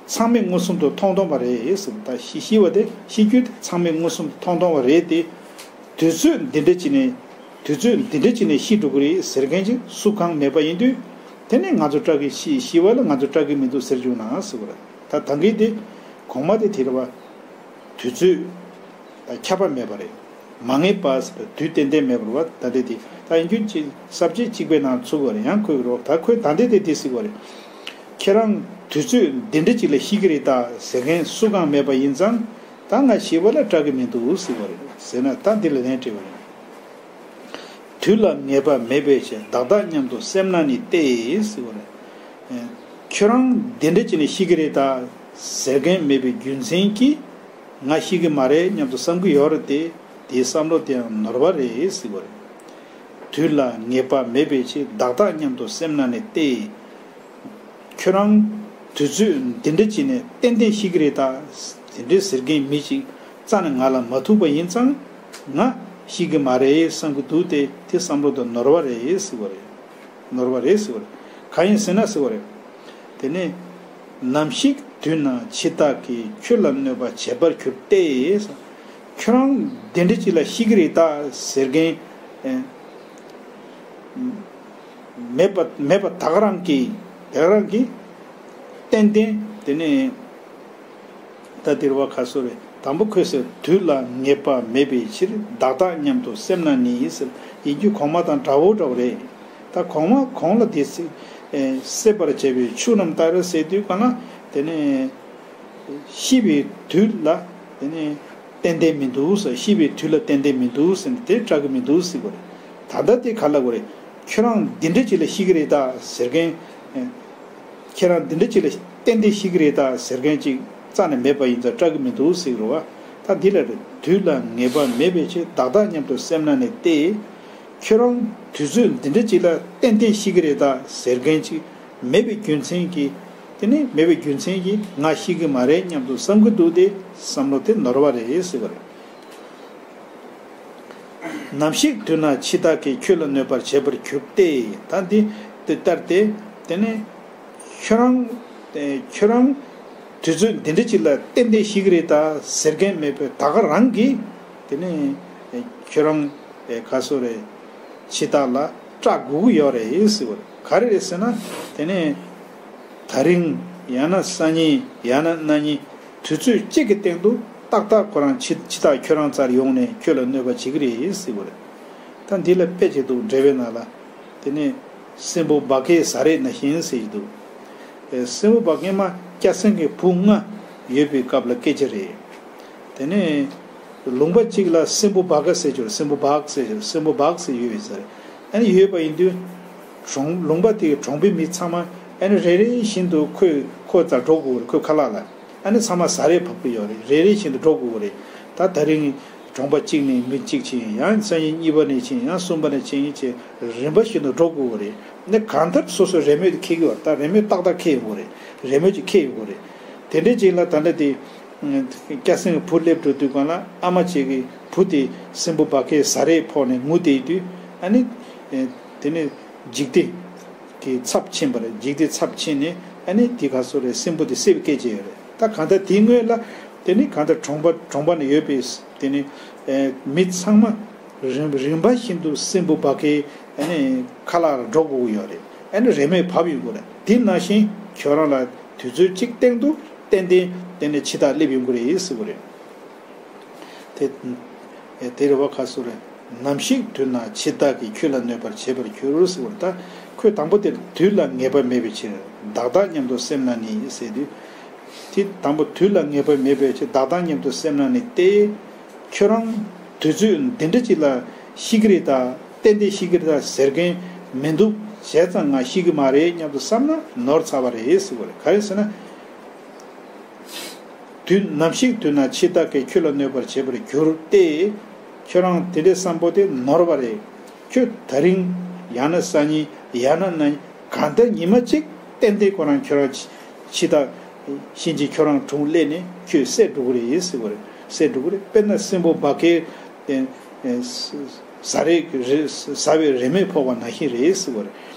ཚང་མས་མངོན་སུམ་དུ་མཐོང་མཐོང་བ་རེད་ཟེར། ད་ཤི་ཤི་བ་དེ་ཤི་རྒྱུ་དེ་ཚང་མས་མངོན་སུམ་དུ་མཐོང་མཐོང་བ་རེད་དེ། དུས་ཚོད་འདི་འདྲ་ཅིག་ནས་དུས་ཚོད་འདི་འདྲ་ཅིག་ནས་ཤི་འགྲོ་གི་རེད་ཟེར་མཁན་ཅིག་སུ་གང་མེད་པ་ཡིན་དུས། དེ་ནས་ང་ཚོ་སྐྲག་གི་ཤི་ཤི་བ་ལ་ང་ཚོ་སྐྲག་གི་མི་འདུག་ཟེར་བྱུང་ན་ཟེར་བ་རེད། ད་ད་གིན་དེ་གོང་མ་དེ་དེ་རེད་བ། དུས་ཚོད་ཁྱབ་པ་མེད་པ་རེད། མ་ངེས་པ་ཟེར་བའི་དུས་ཏན་ཏན་མེད་པ་རེད་བ། ད་ལྟའི་དེ་ད་ཡིན་རྒྱུ་ཅིག་ས་བཅད་གཅིག་པའི་ནང་ཚུད་པ་རེད། ཡང་ཁོས་རོགས་ད་ཁོས་ད་ལྟའི་དེ་དེ་ཟེར་བ་རེད། ཁྱེད་རང་དུས་ཚོད་འདི་འདྲ་ཅིག་ལ་ཤི་གི་རེད་ད་ཟེར་མཁན་སུ་གང་མེད་པ་ཡིན་ཙང་ད་ང་ཤི་བ་ལ་སྐྲག་གི་མི་འདུག་ཟེར་བ་རེད་ཟེར་ན་ད་འདི་ལ་ལན་སྤྲད་པ་རེད། དུས་ལ་ངེས་པ་མེད་པའི་ཕྱིར་བདག་བདག་སྙམ་དུ་སེམས་ན་ནི་སྟེ་ཟེར་བ་རེད། ཁྱོད་རང་འདི་འདྲ་བྱས་ནས་ཤི་གི་རེད་ད་ཟེར་མཁན་མེད་པའི་རྒྱུ་མཚན་གྱིས་ང་ཤི་གི་མ་རེད་སྙམ་དུ་བསམ་གི་ཡོད་རེད་དེ། དེའི་བསམ་བློ་དེའང་ནོར་བ་རེད་ཟེར་བ་རེད། དུས་ལ་ངེས་པ་མེད་པའི་ཕྱིར་བདག་བདག་སྙམ་དུ་སེམས་ན་ནི་སྟེ། ཁྱོད་རང་དུས་ཚོད་འདི་འདྲ་ཅིག་ནས་ཏན་ཏན་ཤི་གི་རེད་ད། དེ་འདྲའི་ཟེར་མཁན་མི་ཞིག་རྩ་ནས་ང་ལ་མ་ཐུག་པ་ཡིན་ཙང་ང་ཤི་གི་མ་རེད་བསམ་གི་འདུག་སྟེ་དེ་བསམ་བློ་དང་ནོར་བ་རེད་ཟེར་བ་རེད། ནོར་བ་རེད་ཟེར་བ་རེད། གང་ཡིན་ཟེར་ན་ཟེར་བ་རེད། དེ་ནས་ནམ་ཞིག་དུས་ན་འཆི་བདག་གིས་ཁྱོད་ལ་གནོད་པ་བྱེད་པར་གྱུར་ཏེ། ཁྱོད་རང་དེ་འདྲ་ཅིག་ལ་ཤི་གི་རེད་ད་ཟེར་མཁན་མེད་པ་མེད་པ་ད་ག་རང་གིས་ད་ག་རང་གིས་ཏན་ཏན་དེ་ནས་ད་དེ་རེད་བ། ཁ་སོ་རེད། དང་པོ་ཁོས་ཟེར་དུས་ལ་ངེས་པ་མེད་པའི་ཕྱིར་བདག་བདག་སྙམ་དུ་སེམས་ན་ནི་ཟེར་ཡིན་རྒྱུ་གོང་མ་དང་འདྲ་བོ་འདྲ་བོ་རེད། ད་གོང་མ་གོང་ལ་དེ་སེ་སེལ་བར་བྱེད་པའི་ཆུ་རྣམས་ལྟར་ཟེར་དུས་གང་ལ་དེ་ནས་ཤི་བའི་དུས་ལ་དེ་ནས་ཏན་ཏན་མི་འདུག་ཟེར། ཤི་བའི་དུས་ལ་ཏན་ཏན་མི་འདུག་ཟེར་ནས་དེ་སྐྲག་གི་མི་འདུག་ཟེར་དགོས་རེད། ད་ལྟ་དེ་ག་ལ་དགོས་རེད། ཁྱོད་རང་འདི་འདྲ་ཅིག་ལ་ཤི་གི་རེད་ད་ཟེར་མཁན། ཁྱེད་རང་འདི་འདྲ་ཅིག་ལ་ཏན་ཏན་ཤི་གི་རེད་ད་ཟེར་མཁན་ཅིག་རྩ་ནས་མེད་པ་ཡིན་ཙང་སྐྲག་གི་མི་འདུག་ཟེར་རོ་བ། ད་འདི་ལ་རེད། དུས་ལ་ངེས་པ་མེད་པའི་ཕྱིར་བདག་བདག་སྙམ་དུ་སེམས་ན་ནི་སྟེ། ཁྱོད་རང་དུས་ཚོད་འདི་འདྲ་ཅིག་ལ་ཏན་ཏན་ཤི་གི་རེད་ད་ཟེར་མཁན་ཅིག་མེད་པའི་རྒྱུ་མཚན་གྱིས། དེ་ནི་མེད་པའི་རྒྱུ་མཚན་གྱིས་ང་ཤི་གི་མ་རེད་སྙམ་དུ་བསམ་གི་འདུག་སྟེ་བསམ་བློ་དེ་ནོར་བ་རེད་ཟེར་བ་རེད། ནམ་ཞིག་དུས་ན་འཆི་བདག་གིས་ཁྱོད་ལ་གནོད་པར་བྱེད་པར་གྱུར་ཏེ། ད་འདི་དེ་ལྟར་ཏེ། དེ་ནས་ཁྱོད་རང་ཁྱོད་རང་དུས་ཚོད་འདི་འདྲ་ཅིག་ལ་ཏན་ཏན་ཤི་གི་རེད་ད་ཟེར་མཁན་མེད་པའི་ད་ག་རང་གིས་དེ་ནས་ཁྱོད་རང་ག་སོ་རེད། འཆི་བདག་ལ་སྐྲག་དགོས་ཀྱི་ཡོད་རེད་ཟེར་བ་རེད། ག་རེ་རེད་ཟེར་ན། དེ་ནས་ད་རིང་ཡང་ན་སང་ཉིན་ཡང་ན་གནངས་ཉིན་དུས་ཚོད་གཅིག་གི་སྟེང་དུ་ཏག་ཏག་ཁོ་རང་འཆི་འཆི་བདག་ཁྱོད་རང་རྩར་ཡོང་ནས་ཁྱོད་ལ་གནོད་པ་བྱེད་ཀྱི་རེད་ཟེར་བ་རེད། ད་འདི་ལ་དཔེ་ཅིག་འདུག་འགྲེལ་པའི་ནང་ལ། དེ་ནས་སྲིན་པོ་སྦ་ཁའི་ཟ་རེད་ན་བཞིན་ཟེར་གྱི་འདུག་སྲིན་པོ་སྦ་ཁའི་མ་སྐྱ་སེང་གི་བུ་ལྔ་ཡོད་པའི་སྐབས་ལ་སྐད་ཆ་རེད། དེ་ནས་ལུང་པ་གཅིག་ལ་སྲིན་པོ་སྦ་ཁ་ཟེར་གྱི་རེད། སྲིན་པོ་སྦག་ཟེར་གྱི་རེད། སྲིན་པོ་སྦག་ཟེར་ཡོད་པའི་ཟེར། ཨ་ནི་ཡོད་པ་ཡིན་དུས། གྲོང་ལུང་པ་དེའི་གྲོང་པའི་མི་ཚང་མ་ཨ་ནི་རེ་རེ་བཞིན་དུ་ཁོས་ཁོ་རྩར་འགྲོ་དགོས་རེད། ཁོའི་ཁ་ལག་ལ། ཨ་ནི་ཚང་མ་ཟ་རེས་ཕབ་ཀྱི་ཡོད་རེད། རེ་རེ་བཞིན་དུ་འགྲོ་དགོས་རེད། ད་ད་རིང་གྲོང་པ་གཅིག་ནས་མི་གཅིག་ཕྱིན། ཡང་སང་ཉིན་གཉིས་པ་ནས་ཕྱིན། ཡང་གསུམ་པ་ནས་ཕྱིན་ཡིན་ཅེས་རིམ་པ་བཞིན་དུ་འགྲོ་དགོས་རེད། ནི་གང་ལྟར་སོ་སོའི་རེས་མོས་དེ་འཁེལ་གྱི་ཡོད་རེད། ད་རེས་མོས་ཏག་ཏག་འཁེལ་ཡོང་གི་རེད། རེས་མོས་ཅིག་འཁེལ་ཡོང་གི་རེད། དེ་འདྲའི་རྗེས་ལ་ད་ལྟ་དེ། སྐྱ་སེང་གི་བུ་སླེབས་འགྲོ་དུས་སྒང་ལ་ཨ་མ་ཅིག་གིས་བུ་དེ་སྲིན་པོ་སྦ་ཁའི་ཟ་རེས་ཕོག་ནས་ངུ་བསྡད་དུས། ཨ་ནི། དེ་ནས་འཇིག་རྟེན་གྱི་ཚབ་ཕྱིན་པ་རེད། འཇིག་རྟེན་ཚབ་ཕྱིན་ནས་ཨ་ནི་དེ་ག་སོ་རེད། སྲིན་པོ་དེ་བསད་པའི་སྐད་ཆ་ཡོད་རེད། ད་གང་ལྟར་དེའི་སྔོན་ལ་དེ་ནི་གང་ལྟར་གྲོང་པ་གྲོང་པ་ནས་ཡོད་པའི་དེ་ནི་མི་ཚང་མ་རིམ་རིམ་པ་བཞིན་དུ་སྲིན་པོ་སྦ་ཁའི་ཨ་ནི་ཁ་ལག་ལ་འགྲོ་དགོས་ཀྱི་ཡོད་རེད། ཨ་ནི་རེས་མོས་བབས་ཡོང་གི་རེད། དེ་ནང་བཞིན་ཁྱོད་རང་ལ་དུས་ཚོད་གཅིག་སྟེང་དུ་ཏན་ཏན་དེ་ནི་འཆི་བདག་སླེབས་ཡོང་གི་རེད་ཟེར་བ་རེད། དེ། དེ་རེད་བ། ཁ་སོ་རེད། ནམ་ཞིག་དུས་ན་འཆི་བདག་གིས་ཁྱོད་ལ་གནོད་པར་བྱེད་པར་འགྱུར་ཟེར་བ་རེད། ད་ཁོས་དང་པོ་དེར་དུས་ལ་ངེས་པ་མེད་པའི་ཕྱིར་བདག་བདག་སྙམ་དུ་སེམས་ན་ནི་ཟེར་དུས། དེ་དང་པོ་དུས་ལ་ངེས་པ་མེད་པའི་ཕྱིར་བདག་བདག་སྙམ་དུ་སེམས་ན་ནི་སྟེ། ཁྱོད་རང་དུས་ཚོད་འདི་འདྲ་ཅིག་ལ་ཤི་གི་རེད་ད། ཏན་ཏན་ཤི་གི་རེད་ད་ཟེར་མཁན་མི་འདུག་བྱས་ཙང་ང་ཤི་གི་མ་རེད་སྙམ་དུ་བསམ་ན་ནོར་ཚར་བ་རེད་ཟེར་བ་རེད། ག་རེ་ཟེར་ན། དུས་ནམ་ཞིག་དུས་ན་འཆི་བདག་གིས་ཁྱོད་ལ་གནོད་པར་བྱེད་པར་འགྱུར་ཏེ། ཁྱོད་རང་དེ་འདྲའི་བསམ་པ་དེ་ནོར་བ་རེད། ཁྱོད་ད་རིང་ཡང་ན་སང་ཉིན་ཡང་ན་གནངས་ཉིན་གང་ལྟར་ཉི་མ་གཅིག་ཏན་ཏན་ཁོ་རང་ཁྱོད་རང་འཆི་བདག་གཤིན་རྗེ་ཁྱོད་རང་དྲུང་སླེབས་ནས་ཁྱོད་བསད་འགྲོ་གི་རེད་ཟེར་བ་རེད། སེལ་འགྲོ་གི་རེད། དཔེར་ན་སྲིན་པོ་འབའ་ཁའི་ཨེ་ཨེ་ཟ་རེས་རེ་ཟ་བའི་རེ་མིག་ཕོག་པ་ནང་བཞིན་རེད་ཟེར་བ་རེད།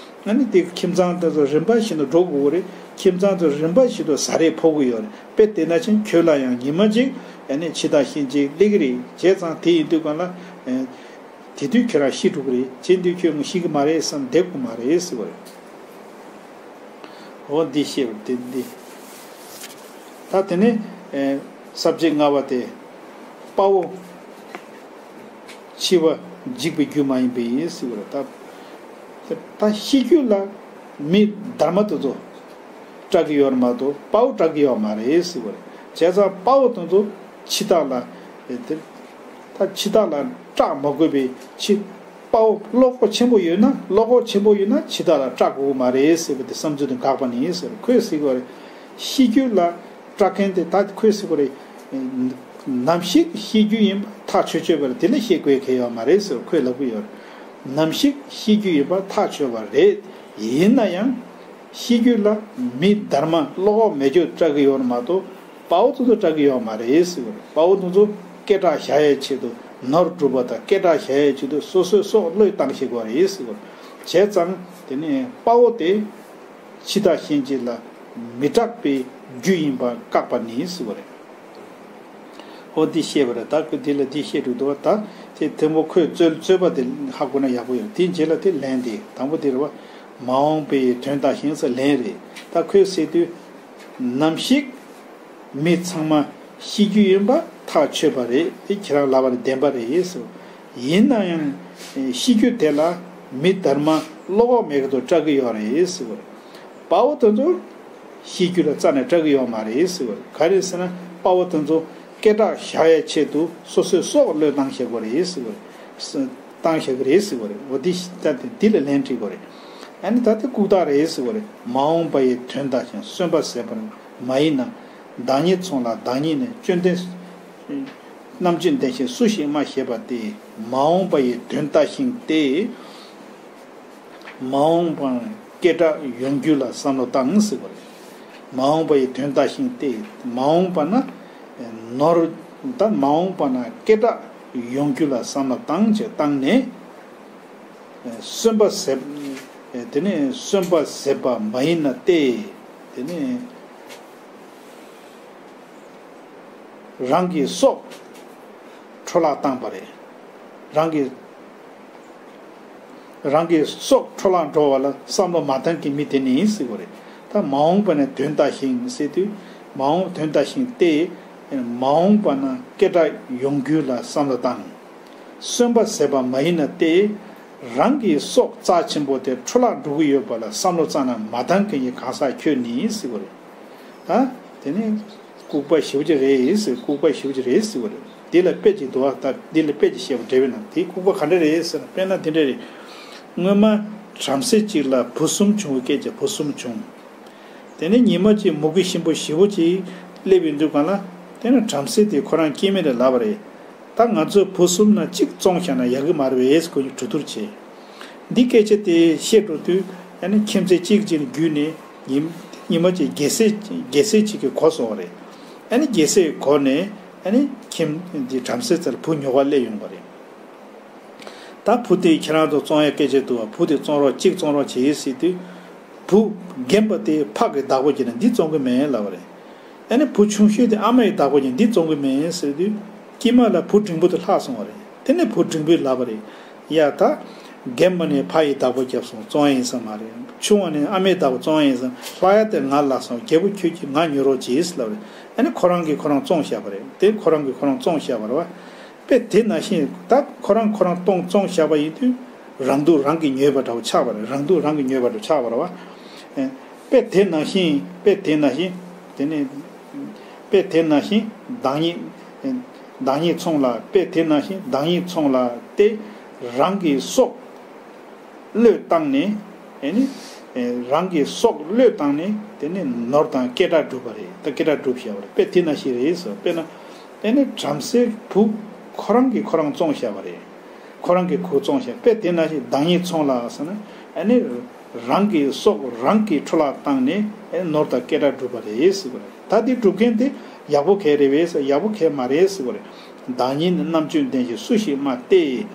ཨ་ནི་དེ་ཁྱིམ་ཚང་དེ་ཚོ་རིམ་པ་བཞིན་དུ་འགྲོ་དགོས་ཀྱི་རེད། ཁྱིམ་ཚང་དེ་ཚོ་རིམ་པ་བཞིན་དུ་ཟ་རེས་ཕོག་གི་ཡོད་རེད། དཔེ་དེ་ནང་བཞིན་ཁྱོད་ལ་ཡང་ཉི་མ་གཅིག་ཨ་ནི་འཆི་བདག་གཤིན་རྗེ་སླེབས་ཀྱི་རེད། བྱས་ཙང་དེ་ཡིན་དུས་གང་ལ་ཨེ་དེ་དུས་ཁྱོད་རང་ཤི་འགྲོ་གི་རེད། བྱས་དུས་ཁྱོད་ངོ་ཤི་གི་མ་རེད་བསམ་བསྡད་དགོས་མ་རེད་ཟེར་བ་རེད། འོ་འདི་ཤེས་པ་དེ་འདི། ད་དེ་ནས་ཨེ་ས་བཅད་ལྔ་པ་དེ། དཔའ་བོ་འཆི་བ་འཇིགས་པའི་རྒྱུ་མ་ཡིན་པས་ཟེར་བ་རེད། ད་ད་ཤི་རྒྱུ་ལ་མི་སྡར་མ་དེ་ཚོ་སྐྲག་གི་ཡོད་མ་གཏོགས་དཔའ་བོ་སྐྲག་གི་ཡོད་མ་རེད་ཟེར་བ་རེད། བྱས་ཙང་དཔའ་བོ་དེ་ཚོ་འཆི་བདག་ལ་ཨེ་དེ་ད་འཆི་བདག་ལ་སྐྲག་མ་དགོས་པའི་ཕྱིར། དཔའ་བོ་བློ་ཁོག་ཆེན་པོ་ཡོད་ན། བློ་ཁོག་ཆེན་པོ་ཡོད་ན་འཆི་བདག་ལ་སྐྲག་དགོས་ཀྱི་མ་རེད་ཟེར་བ་དེ་བསམ་ཚུལ་དེ་འགག་པ་ནི་ཟེར། ཁོས་ཟེར་གྱི་ཡོད་རེད། ཤི་རྒྱུ་ལ་སྐྲག་མཁན་དེ་ད་ཁོས་ཟེར་གྱི་ཡོད་རེད། ནམ་ཞིག་ཤི་རྒྱུ་ཡིན་པ་ཐག་ཆོད་ཆོད་པ་རེད། དེ་ལ་ཤི་དགོས་གལ་ཡོད་མ་རེད་ཟེར་ཁོས་ལབ་ཀྱི་ཡོད་རེད། ནམ་ཞིག་ཤི་རྒྱུ་ཡིན་པ་ཐག་ཆོད་པ་རེད། ཡིན་ན་ཡང་ཤི་རྒྱུ་ལ་མི་སྡར་མ་བློ་ཁོག་མེད་རྒྱུ་སྐྲག་གི་ཡོད་མ་གཏོགས། དཔའ་བོ་དེ་ཚོ་སྐྲག་གི་ཡོད་མ་རེད་ཟེར་བ་རེད། དཔའ་བོ་དེ་ཚོ་སྐད་གྲགས་བཞག་ཡའི་ཆེད་དུ། ནོར་སྒྲུབ་པ་དང་སྐད་གྲགས་བཞག་ཡའི་ཆེད་དུ་སོ་སོའི་སྲོག་བློས་བཏང་བྱེད་དགོས་རེད་ཟེར་བ་རེད། བྱས་ཙང་དེ་ནས་དཔའ་བོ་དེ་འཆི་བདག་གཤིན་རྗེ་ལ་མི་སྐྲག་པའི་རྒྱུ་ཡིན་པ་བཀག་པ་ནི་ཟེར་བ་རེད། འོ་འདི་བཤད་པ་རེད། ད་ཁོས་འདི་ལ་འདི་བཤད་འགྲོ་འདུག་ད་དེ་དེ་མོ་ཁོས་རྩོད་རྩོད་པ་དེ་ཧ་གོ་ན་ཡག་པོ་ཡོད། དེའི་རྗེས་ལ་དེ་ལན་དེ་དང་པོ་དེ་རེད་བ། མ་འོངས་པའི་དོན་ལྟ་ཞིང་ཟེར་ལན་རེད། ད་ཁོས་ཟེར་དུས། ནམ་ཞིག་མི་ཚང་མ་ཤི་རྒྱུ་ཡིན་པ་ཐག་ཆོད་པ་རེད། དེ་ཁྱེད་རང་ལབ་པ་ནི་བདེན་པ་རེད་ཟེར། ཡིན་ན་ཡང་ཤི་རྒྱུ་དེ་ལ་མི་སྡར་མ་བློ་ཁོག་མེད་གི་འདུག་སྐྲག་གི་ཡོད་རེད་ཟེར་བ་རེད། དཔའ་བོ་དེ་ཚོ་ཤི་རྒྱུ་ལ་རྩ་ནས་སྐྲག་གི་ཡོད་མ་རེད་ཟེར་བ་རེད། ག་རེ་ཟེར་ན་དཔའ་བོ་དེ་ཚོ་སྐད་གྲགས་བཞག་ཡའི་ཆེད་དུ་སོ་སོའི་སྲོག་བློས་བཏང་བཞག་གི་རེད་ཟེར་བ་རེད། བཏང་བཞག་གི་རེད་ཟེར་བ་རེད། འོ་འདི་ད་འདི་ལ་ལན་འབྲི་དགོས་རེད། ཨ་ནི་ད་དེ་ལྐུགས་རྟགས་རེད་ཟེར་བ་རེད། མ་འོངས་པ་ཡི་དོན་ལྟ་ཞིང་། གསོན་པ་ཟད་པར་མ་ཡིན་ན། བདག་ཉིད་ཚོང་ལ་བདག་ཉིད་ནས། བཅོམ་ལྡན་རྣམ་དཔྱོད་ལྡན་ཞིང་སུ་ཞིག་སྨྲ་ཞེས་པ་སྟེ། མ་འོངས་པ་ཡི་དོན་ལྟ་ཞིང་སྟེ། མ་འོངས་པར་སྐད་གྲགས་ཡོང་རྒྱུ་ལ་བསམ་བློ་བཏང་ཟེར་བ་རེད། མ་འོངས་པ་ཡི་དོན་ལྟ་ཞིང་སྟེ། མ་འོངས་པ་ན་ནོར། ད་མ་འོངས་པ་ན་སྐད་གྲགས་ཡོང་རྒྱུ་ལ་བསམ་བློ་བཏང་བྱས་བཏང་ནས། གསོན་པ་ཟད། དེ་ནས་གསོན་པ་ཟད་པ་མ་ཡིན་ན་སྟེ། དེ་ནས་རང་གི་སྲོག་འཕྲོ་བརླག་བཏང་པ་རེད། རང་གི་རང་གི་སྲོག་འཕྲོ་བརླག་འགྲོ་བ་ལ་བསམ་བློ་མ་བཏང་མཁན་མི་དེ་ནི་ཟེར་བ་རེད། ད་མ་འོངས་པ་ན་དོན་ལྟ་ཞིང་ཟེར་དུས། མ་འོངས་དོན་ལྟ་ཞིང་སྟེ། མ་འོངས་པ་ན་སྐད་གྲགས་ཡོང་རྒྱུ་ལ་བསམ་བློ་བཏང་། གསོན་པ་ཟད་པ་མ་ཡིན་ན་སྟེ། རང་གི་སྲོག་རྩ་ཆེན་པོ་དེ་འཕྲོ་བརླག་འགྲོ་གི་ཡོད་པ་ལ་བསམ་བློ་རྩ་ནས་མ་བཏང་མཁན་གྱི་གང་ཟག་ཁྱོད་ནི་ཟེར་བ་རེད། ད་དེ་ནི་ལྐུགས་པ་ཞེ་པོ་ཅིག་རེད་ཟེར། ལྐུགས་པ་ཞེ་པོ་ཅིག་རེད་ཟེར་བ་རེད། འདི་ལ་དཔེ་ཅིག་འདུག་བ། ད་འདི་ལ་དཔེ་ཅིག་བཤད་པ་འདྲ་བས་ན་དེའི་ལྐུགས་པ་ག་འདྲ་རེད་ཟེར་ན། དཔེར་ན་དེ་འདྲ་རེད། སྔོན་མ་བྲམ་ཟེ་གཅིག་ལ་བུ་གསུམ་བྱུང་བའི་སྐད་ཅིག་བུ་གསུམ་བྱུང་། དེ་ནས་ཉི་མ་གཅིག་མུ་གེ་ཞིམ་པོ་ཞེ་པོ་ཅིག་སླེབས་ཡོང་དུས་སྒང་ལ། དེ་ནས་བྲམ་ཟེ་དེ་ཁོ་རང་སྐྱེ་དམན་ལ་ལབ་པ་རེད། ད་ང་ཚོའི་བུ་གསུམ་ནང་གཅིག་བཙོང་བཞག་ན་ཡག་གི་མ་རེད་པས་ཟེར་ཁོ་གཉིས་གྲོས་བསྡུར་བྱས། འདི་སྐད་ཆ་དེ་བཤད་འགྲོ་དུས་ཨ་ནི་ཁྱིམ་མཚེས་གཅིག་གཅིག་ལ་བརྒྱུད་ནས་ཉི་ཉི་མ་གཅིག་རྒྱལ་སྲས་རྒྱལ་སྲས་གཅིག་གིས་གོ་སོང་བ་རེད། ཨ་ནི་རྒྱལ་སྲས་གོ་ནས་ཨ་ནི་ཁྱིམ་འདི་བྲམ་ཟེ་རྩ་ལ་བུ་ཉོ་གར་སླེབས་ཡོང་བ་རེད། ད་བུ་དེ་ཁྱེད་རང་ཚོ་བཙོང་ཡ་སྐད་ཆ་འདུག་བ། བུ་དེ་བཙོང་རོགས། གཅིག་བཙོང་རོགས་བྱེད་ཟེར་དུས། བུ་རྒན་པ་དེ་ཕ་གི་བདག་པོ་བྱས་ནས་འདི་བཙོང་གི་མེད་ལབ་པ་རེད། ཨ་ནི་བུ་ཆུང་ཤོས་དེ་ཨ་མ་ཡི་བདག་པོ་བྱས་ནས་འདི་བཙོང་གི་མེད་ཟེར་དུས། དཀྱིལ་མ་ལ་བུ་འབྲིང་པོ་དེ་ལྷག་སོང་བ་རེད། དེ་ནས་བུ་འབྲིང་པོས་ལབ་པ་རེད། ཡ་ད། རྒན་པ་ནས་ཕ་ཡི་བདག་པོ་བརྒྱབ་སོང་། བཙོང་ཡ་ཡིན་ས་མ་རེད། ཆུང་བ་ནས་ཨ་མའི་བདག་པོ་བཙོང་ཡ་ཡིན་ས། ལྷག་ཡ་དེ་ང་ལ་སོང་། རྒད་པོ་ཁྱོད་ཀྱིས་ང་ཉོ་རོགས་གྱིས་ལབ་རེད། ཨ་ནི་ཁོ་རང་གིས་ཁོ་རང་བཙོང་བཞག་པ་རེད། དེ་ཁོ་རང་གིས་ཁོ་རང་བཙོང་བཞག་པ་རེད་བ། དཔེ་དེ་ནང་བཞིན་ད་ཁོ་རང་ཁོ་རང་བཙོང་བཙོང་བཞག་པ་ཡིན་དུས། རང་སྡུག་རང་གིས་ཉོས་པ་འདྲ་བོ་ཆགས་པ་རེད། རང་སྡུག་རང་གིས་ཉོས་པ་འདྲ་བོ་ཆགས་པ་རེད་བ། ཨེ། དཔེ་དེ་ནང་བཞིན། དཔེ་དེ་ནང་བཞིན། དེ་ནས། དཔེ་དེ་ནང་བཞིན་བདག་ཉིད། བདག་ཉིད་ཚོང་ལ། དཔེ་དེ་ནང་བཞིན་བདག་ཉིད་ཚོང་ལ་སྟེ། རང་གི་སྲོག་བློས་བཏང་ནས། ཨེ་ནི། ཨེ། རང་གི་སྲོག་བློས་བཏང་ནས་དེ་ནས་ནོར་དང་སྐད་གྲགས་བསྒྲུབས་པ་རེད། ད་སྐད་གྲགས་བསྒྲུབས་བཞག་པ་རེད། དཔེ་དེ་ནང་བཞིན་རེད་ཟེར། དཔེར་ན། ཨེ་ནི་བྲམ་ཟེའི་བུ་ཁོ་རང་གིས་ཁོ་རང་བཙོང་བཞག་པ་རེད། ཁོ་རང་གིས་ཁོ་བཙོང་བཞག་དཔེ་དེ་ནང་བཞིན་བདག་ཉིད་ཚོང་ལ་ཟེར་ན། ཨེ་ནི། རང་གི་སྲོག་རང་གིས་འཕྲོ་བརླག་བཏང་ནས་ཨེ་ནོར་དང་སྐད་གྲགས་བསྒྲུབས་པ་རེད་ཟེར་བ་རེད། ད་དེ་སྒྲུབ་མཁན་དེ་ ཡག་པོ་གལ་རེད་པས་ཟེར། ཡག་པོ་གལ་མ་རེད་ཟེར་བ་རེད། བདག་ཉིད་ནི་རྣམ་དཔྱོད་ལྡན་ཞིང་སུ་ཞིག་སྨྲ་སྟེ།